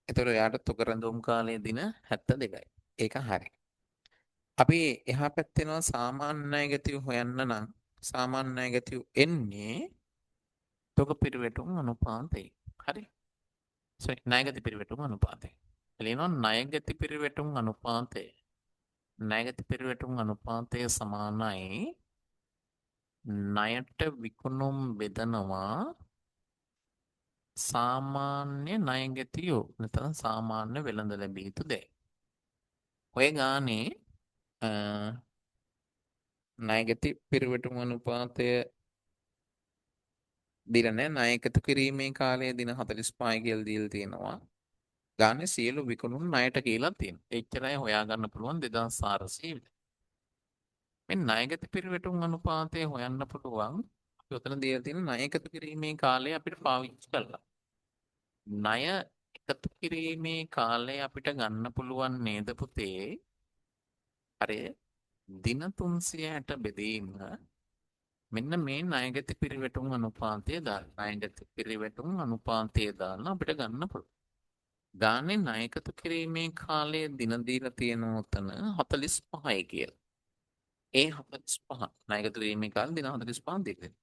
එතකොට ඔයාට තොග රැඳවුම් කාලයේ දින 72යි. ඒක හරි. අපි එහා පැත්තේ යනවා සාමාන්‍ය ණයගැතිය හොයන්න නම් සාමාන්‍ය ණයගැතිය එන්නේ තොග පිරිවැටුම් අනුපාතය. හරි. සෝරි ණයගැති පිරිවැටුම් අනුපාතය. ලියනවා ණයගැති පිරිවැටුම් අනුපාතය. ණයගැති පිරිවැටුම් අනුපාතය සමානයි ණයට විකුණුම් බෙදනවා සාමාන්‍ය ණයගැතියෝ නැත්නම් සාමාන්‍ය වෙළඳ ලැබිය යුතු දේ. ඔය ගානේ ණයගැති පිරිවැටුම් අනුපාතය දීලා නැහැ. ණය එකතු කිරීමේ කාලය දින 45යි කියලා දීලා තියෙනවා. ගානේ සියලු විකුණුම් ණයට කියලා තියෙනවා. එච්චරයි හොයාගන්න පුළුවන් 2400 විතර. මේ ණයගත පිරිවැටුම් අනුපාතය හොයන්න පුළුවන්. අපි ඔතන දීලා තියෙන ණය එකතු කිරීමේ කාලය අපිට පාවිච්චි කරලා. ණය එකතු කිරීමේ කාලය අපිට ගන්න පුළුවන් නේද පුතේ? හරි. දින 360 බෙදීම මෙන්න මේ ණයගත පිරිවැටුම් අනුපාතය දාලා. ණයගත පිරිවැටුම් අනුපාතය දාලා අපිට ගන්න පුළුවන්. ගානේ ණය එකතු කිරීමේ කාලය දින දීලා තියෙනවා ඔතන 45යි කියලා. ඒ 45 ණය එකතු කිරීමේ කාලය දින 45 දීලා තියෙනවා.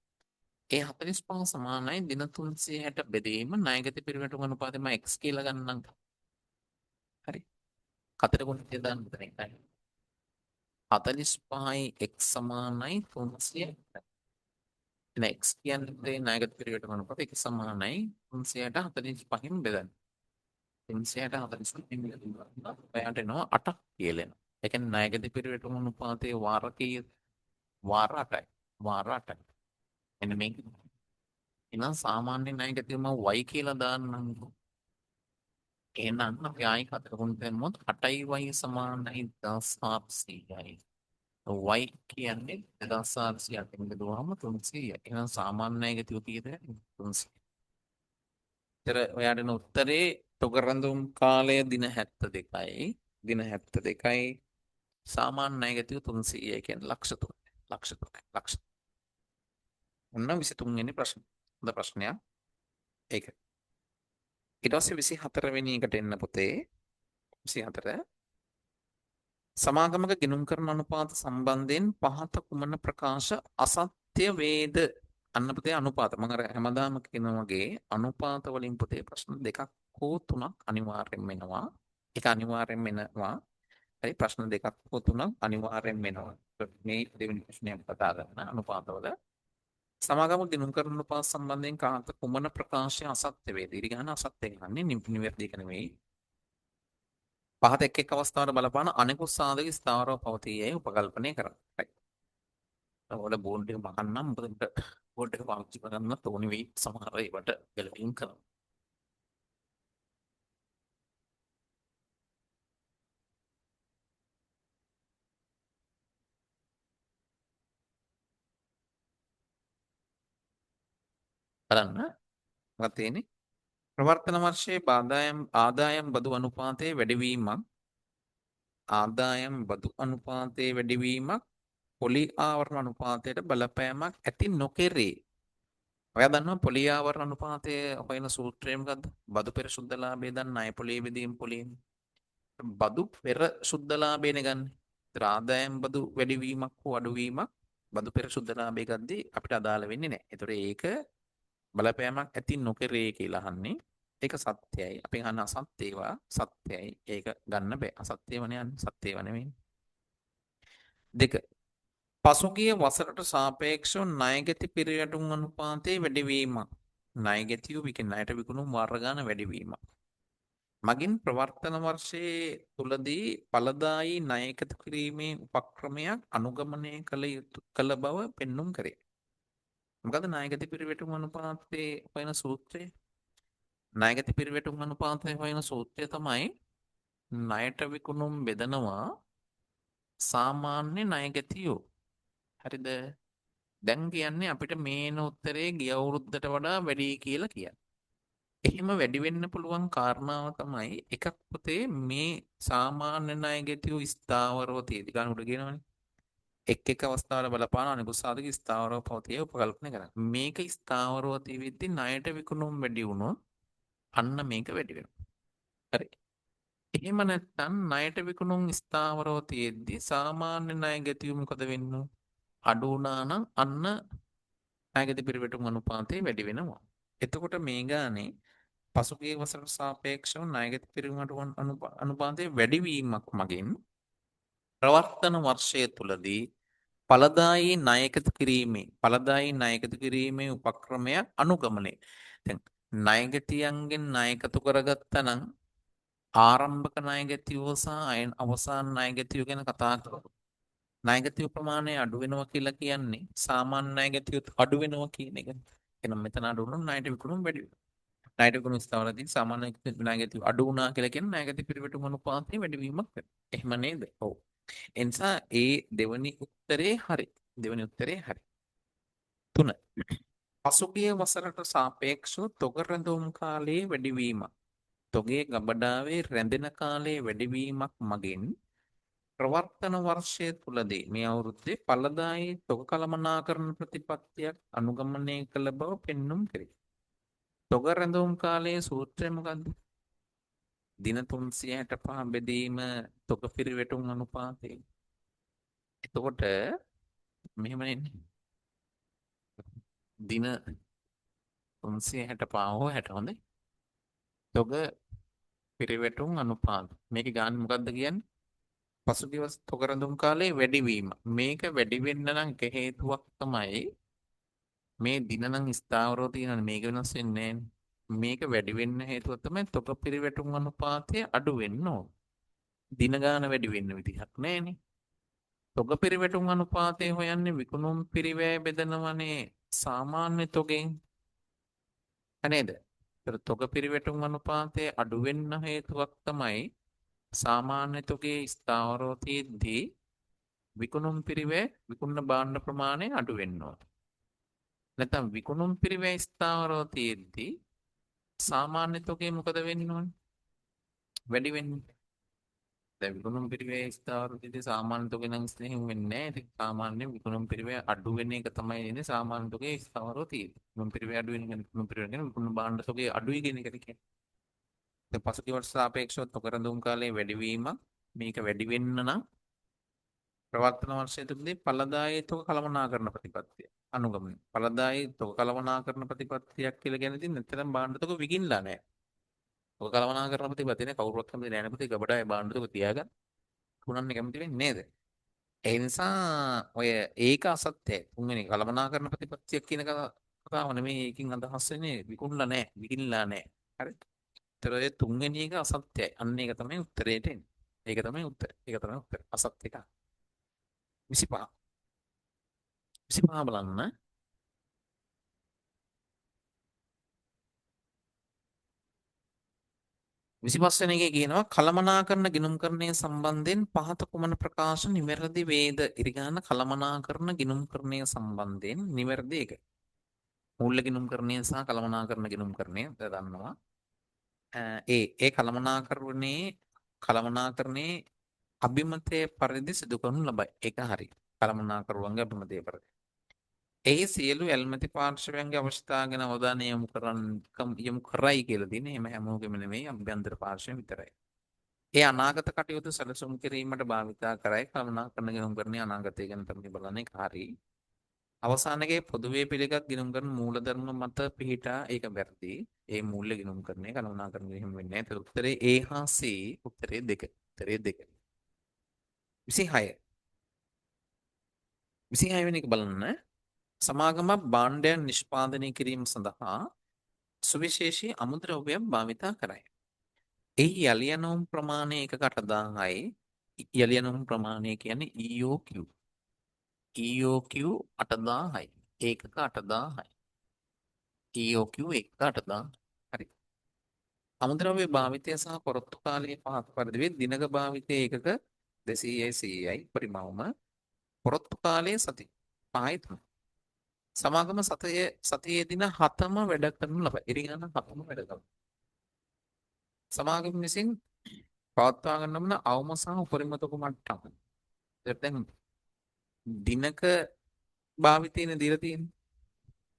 ඒ 45 සමානයි දින 360 බෙදීම ණයගත පිරිවැටුම් අනුපාතය මම x කියලා ගන්නම්. හරි. හතර ගුණිතය දාන්න මෙතන එකයි. 45යි x සමානයි 360. එහෙනම් x කියන්නේ ණයගත පිරිවැටුම් අනුපාතය x සමානයි 360 45න් බෙදන්න. 360 45න් බෙදුවා. ඔයාට එනවා 8ක් කියලා එනවා. ඒ කියන්නේ ණයගත පිරිවැටුම් අනුපාතයේ වාර කීයද? වාර 8යි. වාර 8යි. මෙන්න මේක. එහෙනම් සාමාන්‍ය ණයගතිය මම y කියලා දාන්නම්කෝ. එහෙනම් අපි ආයි හතර ගුණ දැම්මොත් 8y සමානයි 1400යි. Y කියන්නේ 2400 බෙදුවාම 300යි. එහෙනම් සාමාන්‍ය ණයගතිය කීයද? 300. ඉතර ඔයාට එන උත්තරේ තොග රැඳුම් කාලය දින 72යි. දින 72යි. සාමාන්‍ය ණයගතිය 300යි කියන්නේ ලක්ෂ 3. ලක්ෂ 3. ලක්ෂ. ඔන්න 23 වෙනි ප්‍රශ්න. හොඳ ප්‍රශ්නයක්. ඒක. ඊට පස්සේ 24 වෙනි එකට එන්න පුතේ. 24 සමාගමක ගිණුම් කරන අනුපාත සම්බන්ධයෙන් පහත කුමන ප්‍රකාශ අසත්‍ය වේද? අන්න පුතේ අනුපාත. මම අර හැමදාම කියන වගේ අනුපාත වලින් පුතේ ප්‍රශ්න දෙකක් හෝ තුනක් අනිවාර්යෙන් වෙනවා. ඒක අනිවාර්යෙන් වෙනවා. හරි, ප්‍රශ්න දෙකක් හෝ තුනක් අනිවාර්යෙන් වෙනවා. මේ දෙවෙනි ප්‍රශ්නය කතා කරන අනුපාතවල සමාගම ගිණුම් කරන අනුපාත සම්බන්ධයෙන් කාන්ත කුමන ප්‍රකාශය අසත්‍ය වේද? ඉරි ගහන අසත්‍ය ගන්නේ නිවැරදි එක නෙවෙයි. පහත එක් එක් අවස්ථාවල බලපාන අනෙකුත් සාධක ස්ථාවරව පවතී යයි උපකල්පනය කරන්න. හරි. ඔයාලා බෝඩ් එක මකන්නම්, මොකද බෝඩ් එක පාවිච්චි කරන්න ඕනි වෙයි සමහර ඒවාට ගැලපීම් කරන්න. බලන්න මොකක්ද තියෙන්නේ? ප්‍රවර්තන වර්ෂයේ ආදායම් බදු අනුපාතයේ වැඩිවීමක්, ආදායම් බදු අනුපාතයේ වැඩිවීමක් පොලි ආවරණ අනුපාතයට බලපෑමක් ඇති නොකෙරේ. ඔයා දන්නවා පොලි ආවරණ අනුපාතය හොයන සූත්‍රය මොකද්ද? බදු පෙර සුද්ධ ලාභය දන්න අය පොලි බෙදීම පොලි. බදු පෙර සුද්ධ ලාභයනේ ගන්න. ඒතර ආදායම් බදු වැඩිවීමක් හෝ අඩුවීමක් බදු පෙර සුද්ධ ලාභය ගද්දී අපිට අදාළ වෙන්නේ නැහැ. ඒතර ඒක බලපෑමක් ඇති නොකරේ කියලා අහන්නේ. ඒක සත්‍යයි. අපි අහන අසත්‍ය ඒවා සත්‍යයි. ඒක ගන්න බෑ. අසත්‍ය ඒවා නේ, සත්‍ය ඒවා නෙමෙයි. දෙක, පසුගිය වසරට සාපේක්ෂව ණයගැති පිරිවැටුම් අනුපාතයේ වැඩිවීමක්. ණයගැතියෝ ණයට විකුණුම් වාර ගාන වැඩිවීමක්. මගින් ප්‍රවර්තන වර්ෂයේ තුලදී ඵලදායී ණය එකතු කිරීමේ උපක්‍රමයක් අනුගමනය කළ යුතු කළ බව පෙන්නුම් කරේ. මොකද ණයගැති පිරිවැටුම් අනුපාතයේ හොයන සූත්‍රය? ණයගැති පිරිවැටුම් අනුපාතයේ හොයන සූත්‍රය තමයි ණයට විකුණුම් බෙදනවා සාමාන්‍ය ණයගැතියෝ. හරිද? දැන් කියන්නේ අපිට මේන උත්තරේ ගිය අවුරුද්දට වඩා වැඩි කියලා කියන්නේ. එහෙම වැඩි වෙන්න පුළුවන් කාරණාව තමයි එකක් පොතේ මේ සාමාන්‍ය ණයගැතියෝ ස්ථාවරව තියෙදි ගන්න උඩ කියනවනේ. එක් එක් අවස්ථාවල බලපාන අනිකුත් සාධක ස්ථාවරව පවතී උපකල්පනය කරන්න. මේක ස්ථාවරව තියෙද්දි ණයට විකුණුම් වැඩි වුණොත් අන්න මේක වැඩි වෙනවා. හරි. එහෙම නැත්නම් ණයට විකුණුම් ස්ථාවරව තියෙද්දි සාමාන්‍ය ණය ගැතියු මොකද වෙන්නේ? අඩු වුණා නම් අන්න ණයගැති පිරිවැටුම් අනුපාතය වැඩි වෙනවා. එතකොට මේ ගානේ පසුගිය වසරට සාපේක්ෂව ණයගැති පිරිවැටුම් අනුපාතය වැඩිවීමක් මගින් ප්‍රවර්තන වර්ෂය තුලදී ඵලදායී ණය එකතු කිරීමේ ඵලදායී ණය එකතු කිරීමේ උපක්‍රමයක් අනුගමනය. දැන් ණයගැතියන්ගෙන් ණය එකතු කරගත්තා නම් ආරම්භක ණයගැතියෝ සහ අවසාන ණයගැතියෝ ගැන කතා කරමු. ණයගැතියෝ ප්‍රමාණය අඩු වෙනවා කියලා කියන්නේ සාමාන්‍ය ණයගැතියෝ අඩු වෙනවා කියන එක. එහෙනම් මෙතන අඩු වුණොත් ණයට විකුණුම් වැඩි වෙනවා. ණයට විකුණුම් ස්ථාවරදී සාමාන්‍ය ණයගැති අඩු වුණා කියලා කියන්නේ ණයගැති පිරිවැටුම් අනුපාතය වැඩිවීමක් වෙනවා. එහෙම නේද? ඔව්. ඒ නිසා ඒ දෙවෙනි උත්තරේ හරි. දෙවෙනි උත්තරේ හරි. තුන. පසුගිය වසරට සාපේක්ෂව තොග රැඳවුම් කාලයේ වැඩිවීමක්. තොගේ ගබඩාවේ රැඳෙන කාලයේ වැඩිවීමක් මගින් ප්‍රවර්තන වර්ෂය තුලදී මේ අවුරුද්දේ ඵලදායී තොග කළමනාකරණ ප්‍රතිපත්තියක් අනුගමනය කළ බව පෙන්නුම් කෙරේ. තොග රැඳවුම් කාලයේ සූත්‍රය මොකද්ද? දින 365 බෙදීම තොග පිරිවැටුම් අනුපාතය. එතකොට මෙහෙම නෙන්නේ. දින 365 හෝ 60 හොඳයි. තොග පිරිවැටුම් අනුපාත. මේකේ ගාන මොකද්ද කියන්නේ? පසුගිය වස් තොග රැඳුම් කාලයේ වැඩිවීම. මේක වැඩි වෙන්න නම් එක හේතුවක් තමයි මේ දින නම් ස්ථාවරව තියෙනවනේ, මේක වෙනස් වෙන්නේ නෑනේ. මේක වැඩි වෙන්න හේතුව තමයි තොග පිරිවැටුම් අනුපාතය අඩු වෙන්න ඕන. දින ගාන වැඩි වෙන්න විදිහක් නෑනේ. තොග පිරිවැටුම් අනුපාතය හොයන්නේ විකුණුම් පිරිවැය බෙදනවනේ සාමාන්‍ය තොගෙන්. නේද? ඒතර තොග පිරිවැටුම් අනුපාතය අඩු වෙන්න හේතුවක් තමයි සාමාන්‍ය තොගේ ස්ථාවරව තියෙද්දී විකුණුම් පිරිවැය විකුණන භාණ්ඩ ප්‍රමාණය අඩු වෙන්න ඕන. නැත්නම් විකුණුම් පිරිවැය ස්ථාවරව තියෙද්දී සාමාන්‍ය තොගේ මොකද වෙන්න ඕනේ? වැඩි වෙන්නේ. දැන් විකුණුම් පිරිවැය ස්ථාවරව තියෙද්දී සාමාන්‍ය තොගේ නම් එහෙම වෙන්නේ නැහැ. ඉතින් සාමාන්‍ය විකුණුම් පිරිවැය අඩු වෙන එක තමයි එන්නේ සාමාන්‍ය තොගේ ස්ථාවරව තියෙද්දී. විකුණුම් පිරිවැය අඩු වෙන එක විකුණුම් පිරිවැය කියන්නේ විකුණුම් භාණ්ඩ තොගේ අඩුයි කියන එකද කියන්නේ. දැන් පසුගිය වර්ෂ සාපේක්ෂව තොග රැඳවුම් කාලයේ වැඩිවීම මේක වැඩි වෙන්න නම් ප්‍රවර්තන වර්ෂය තුළදී ඵලදායී තොග කළමනාකරණ ප්‍රතිපත්තිය අනුගමනය. ඵලදායී තොග කළමනාකරණ ප්‍රතිපත්තියක් කියලා කියන්නේ ඉතින් නැත්නම් භාණ්ඩ තොග විකිණලා නෑ. තොග කළමනාකරණ ප්‍රතිපත්තිය නේ කවුරුවත් කැමති නෑ නේ පුතේ ගබඩාවේ භාණ්ඩ තොග තියාගන්න. විකුණන්න කැමති වෙන්නේ නේද? ඒ නිසා ඔය ඒක අසත්‍යයි. තුන්වෙනි කළමනාකරණ ප්‍රතිපත්තියක් කියන කතාව නෙමෙයි ඒකෙන් අදහස් වෙන්නේ විකුණලා නෑ. විකිණලා නෑ. හරි. ඒතර ඔය තුන්වෙනි එක අසත්‍යයි. අන්න ඒක තමයි උත්තරේට එන්නේ. ඒක තමයි උත්තරේ. ඒක තමයි උත්තරේ. අසත්‍ය එක. 25. 25 බලන්න. 25 වෙනි එකේ කියනවා කළමනාකරණ ගිණුම්කරණය සම්බන්ධයෙන් පහත කුමන ප්‍රකාශ නිවැරදි වේද? ඉරිගාන කළමනාකරණ ගිණුම්කරණය සම්බන්ධයෙන් නිවැරදි එක. මූල්‍ය ගිණුම්කරණය සහ කළමනාකරණ ගිණුම්කරණය දන්නවා. ඒ ඒ කළමනාකරණයේ අභිමතය පරිදි සිදු කරනු ලබයි. ඒක හරි. කළමනාකරුවන්ගේ අභිමතය පරිදි. එහි සියලු ඇල්මැති පාර්ශවයන්ගේ අවශ්‍යතා ගැන අවධානය යොමු කරයි කියලා තියෙන්නේ. එහෙම හැමෝගෙම නෙමෙයි, අභ්‍යන්තර පාර්ශවය විතරයි. ඒ අනාගත කටයුතු සැලසුම් කිරීමට භාවිතා කරයි. කළමනාකරණ ගිණුම්කරණයේ අනාගතය ගැන තමයි බලන්නේ. ඒක හරි. අවසානයේ පොදුවේ පිළිගත් ගිණුම්කරණ මූලධර්ම මත පිහිටා ඒක වැරදි. ඒ මූල්‍ය ගිණුම්කරණය කළමනාකරණ එහෙම වෙන්නේ නැහැ. ඒතර උත්තරේ A හා C උත්තරේ දෙක. උත්තරේ දෙක. 26. 26 වෙනි එක බලන්න. සමාගමක් භාණ්ඩයන් නිෂ්පාදනය කිරීම සඳහා සුවිශේෂී අමුද්‍රව්‍යයක් භාවිතා කරයි. එහි යලි ඇනවුම් ප්‍රමාණය එකක 8000යි. යලි ඇනවුම් ප්‍රමාණය කියන්නේ EOQ. EOQ 8000යි. ඒකක 8000යි. EOQ ඒකක 8000. හරි. අමුද්‍රව්‍ය භාවිතය සහ පොරොත්තු කාලයේ පහත පරිදි වේ. දිනක භාවිතය ඒකක 200යි 100යි පරිමවම පොරොත්තු කාලයේ සති 5යි 3. සමාගම සතියේ දින 7ම වැඩ කරනු ලබයි. ඉරිගාන 7ම වැඩ කරනවා. සමාගම විසින් පවත්වා ගන්න ලබන අවම සහ උපරිම තොග මට්ටම. දැන් දිනක භාවිතයනේ දීලා තියෙන්නේ.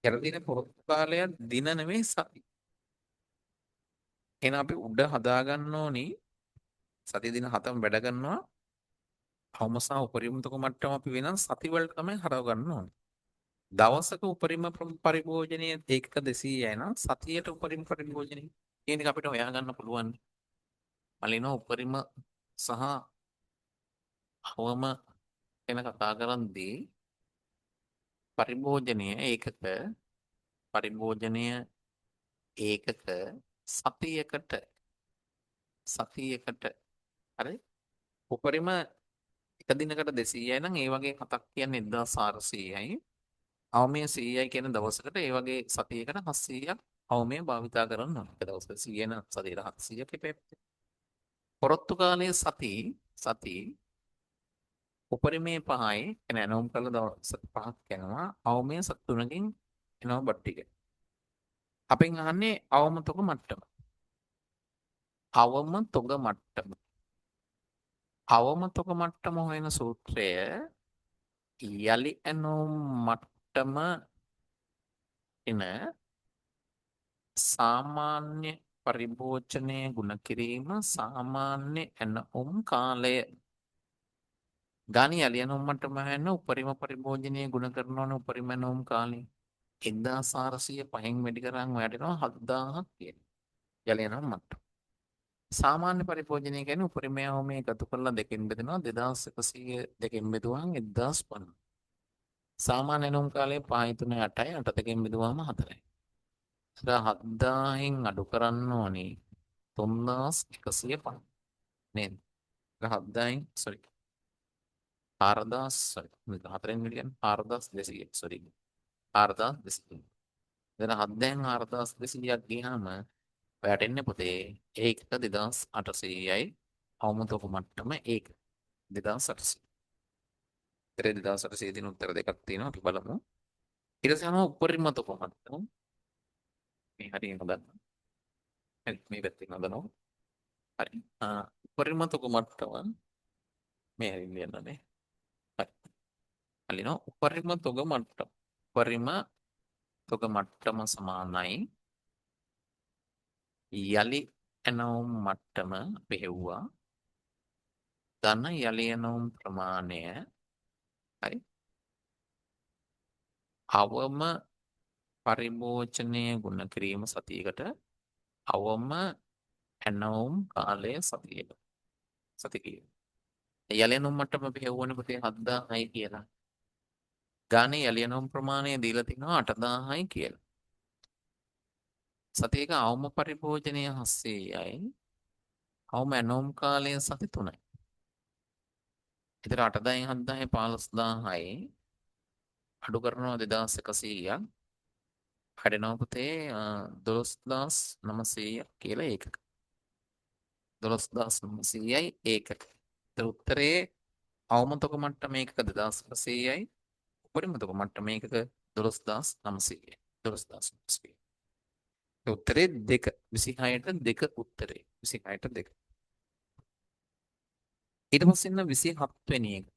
කර තියෙන පොරොත්තු කාලය දින නෙමෙයි සති. එහෙනම් අපි උඩ හදා ගන්න ඕනි සතිය දින 7ම වැඩ කරනවා. අවම සහ උපරිම තොග මට්ටම අපි වෙනස් සති වලට තමයි හරව ගන්න ඕනේ. දවසක උපරිම පරිභෝජනය ඒකක 200යි නම් සතියට උපරිම පරිභෝජනය කියන එක අපිට හොයා ගන්න පුළුවන්. මලිනෝ උපරිම සහ අවම ගැන කතා කරද්දී පරිභෝජනය ඒකක පරිභෝජනය ඒකක සතියකට සතියකට හරි උපරිම එක දිනකට 200යි නම් ඒ වගේ හතක් කියන්නේ 1400යි. අවමය 100යි කියන දවසකට ඒ වගේ සතියකට 700ක් අවමය භාවිතා කරන්න ඕනේ. එක දවසකට 100 නම් සතියට 700ක් එපේ. පොරොත්තු කාලයේ සති සති උපරිමයේ 5යි එන ඇනවුම් කළ දවස් 5ක් යනවා. අවමය සති 3කින් එනවා බත් ටික. අපෙන් අහන්නේ අවම තොග මට්ටම. අවම තොග මට්ටම. අවම තොග මට්ටම හොයන සූත්‍රය යලි ඇනවුම් මට්ටම එන සාමාන්‍ය පරිභෝජනය ගුණ කිරීම සාමාන්‍ය ඇනවුම් කාලය. ගාන යලි ඇනවුම් මට්ටම හොයන්න උපරිම පරිභෝජනය ගුණ කරනවනේ උපරිම ඇනවුම් කාලය. 1405න් වැඩි කරන් ඔයාට එනවා 7000ක් කියලා. යලි ඇනවුම් මට්ටම. සාමාන්‍ය පරිභෝජනය කියන්නේ උපරිම යවමේ එකතු කරලා දෙකෙන් බෙදෙනවා 2100 දෙකෙන් බෙදුවහම 1050. සාමාන්‍ය ඇනවුම් කාලය 5 3 8යි 8 දෙකෙන් බෙදුවහම 4යි. ඒතර 7000න් අඩු කරන්න ඕනේ 3150 නේද? 7000න් සෝරි 4000 සෝරි මේක හතරෙන් වැඩි කියන්නේ 4200 සෝරි 4200. දැන් 7000න් 4200ක් ගියාම ඔයාට එන්නේ පුතේ ඒකක 2800යි අවම තොග මට්ටම ඒක 2800. උත්තරේ 2800 තියෙන උත්තර දෙකක් තියෙනවා අපි බලමු. ඊට පස්සේ යනවා උපරිම තොග මට්ටම. මේ හරිය හදන්න. හරි මේ පැත්තෙන් හදනවා. හරි. උපරිම තොග මට්ටම මේ හරිය ලියන්නනේ. හරි. හරිනවා උපරිම තොග මට්ටම. උපරිම තොග මට්ටම සමානයි යලි ඇනවුම් මට්ටම අපි හෙව්වා ධන යලි ඇනවුම් ප්‍රමාණය හරි අවම පරිභෝජනය ගුණ කිරීම සතියකට අවම ඇනවුම් කාලය සතියකට සති කීයද? යලි ඇනවුම් මට්ටම අපි හෙව්වනේ පුතේ 7000යි කියලා. ගානේ යලි ඇනවුම් ප්‍රමාණය දීලා තිනවා 8000යි කියලා. සතියක අවම පරිභෝජනය 700යි. අවම ඇනවුම් කාලය සති 3යි. ඉතින් 8000න් 7000 15000යි අඩු කරනවා 2100ක්. හැදෙනවා පුතේ 12900ක් කියලා ඒකක. 12900යි ඒකක. ඒතර උත්තරේ අවම තොග මට්ටම ඒකක 2100යි උපරිම තොග මට්ටම ඒකක 12900යි. 12900. උත්තරේ 2 26ට 2 උත්තරේ 26ට 2. ඊට පස්සේ එන්න 27 වෙනි එක.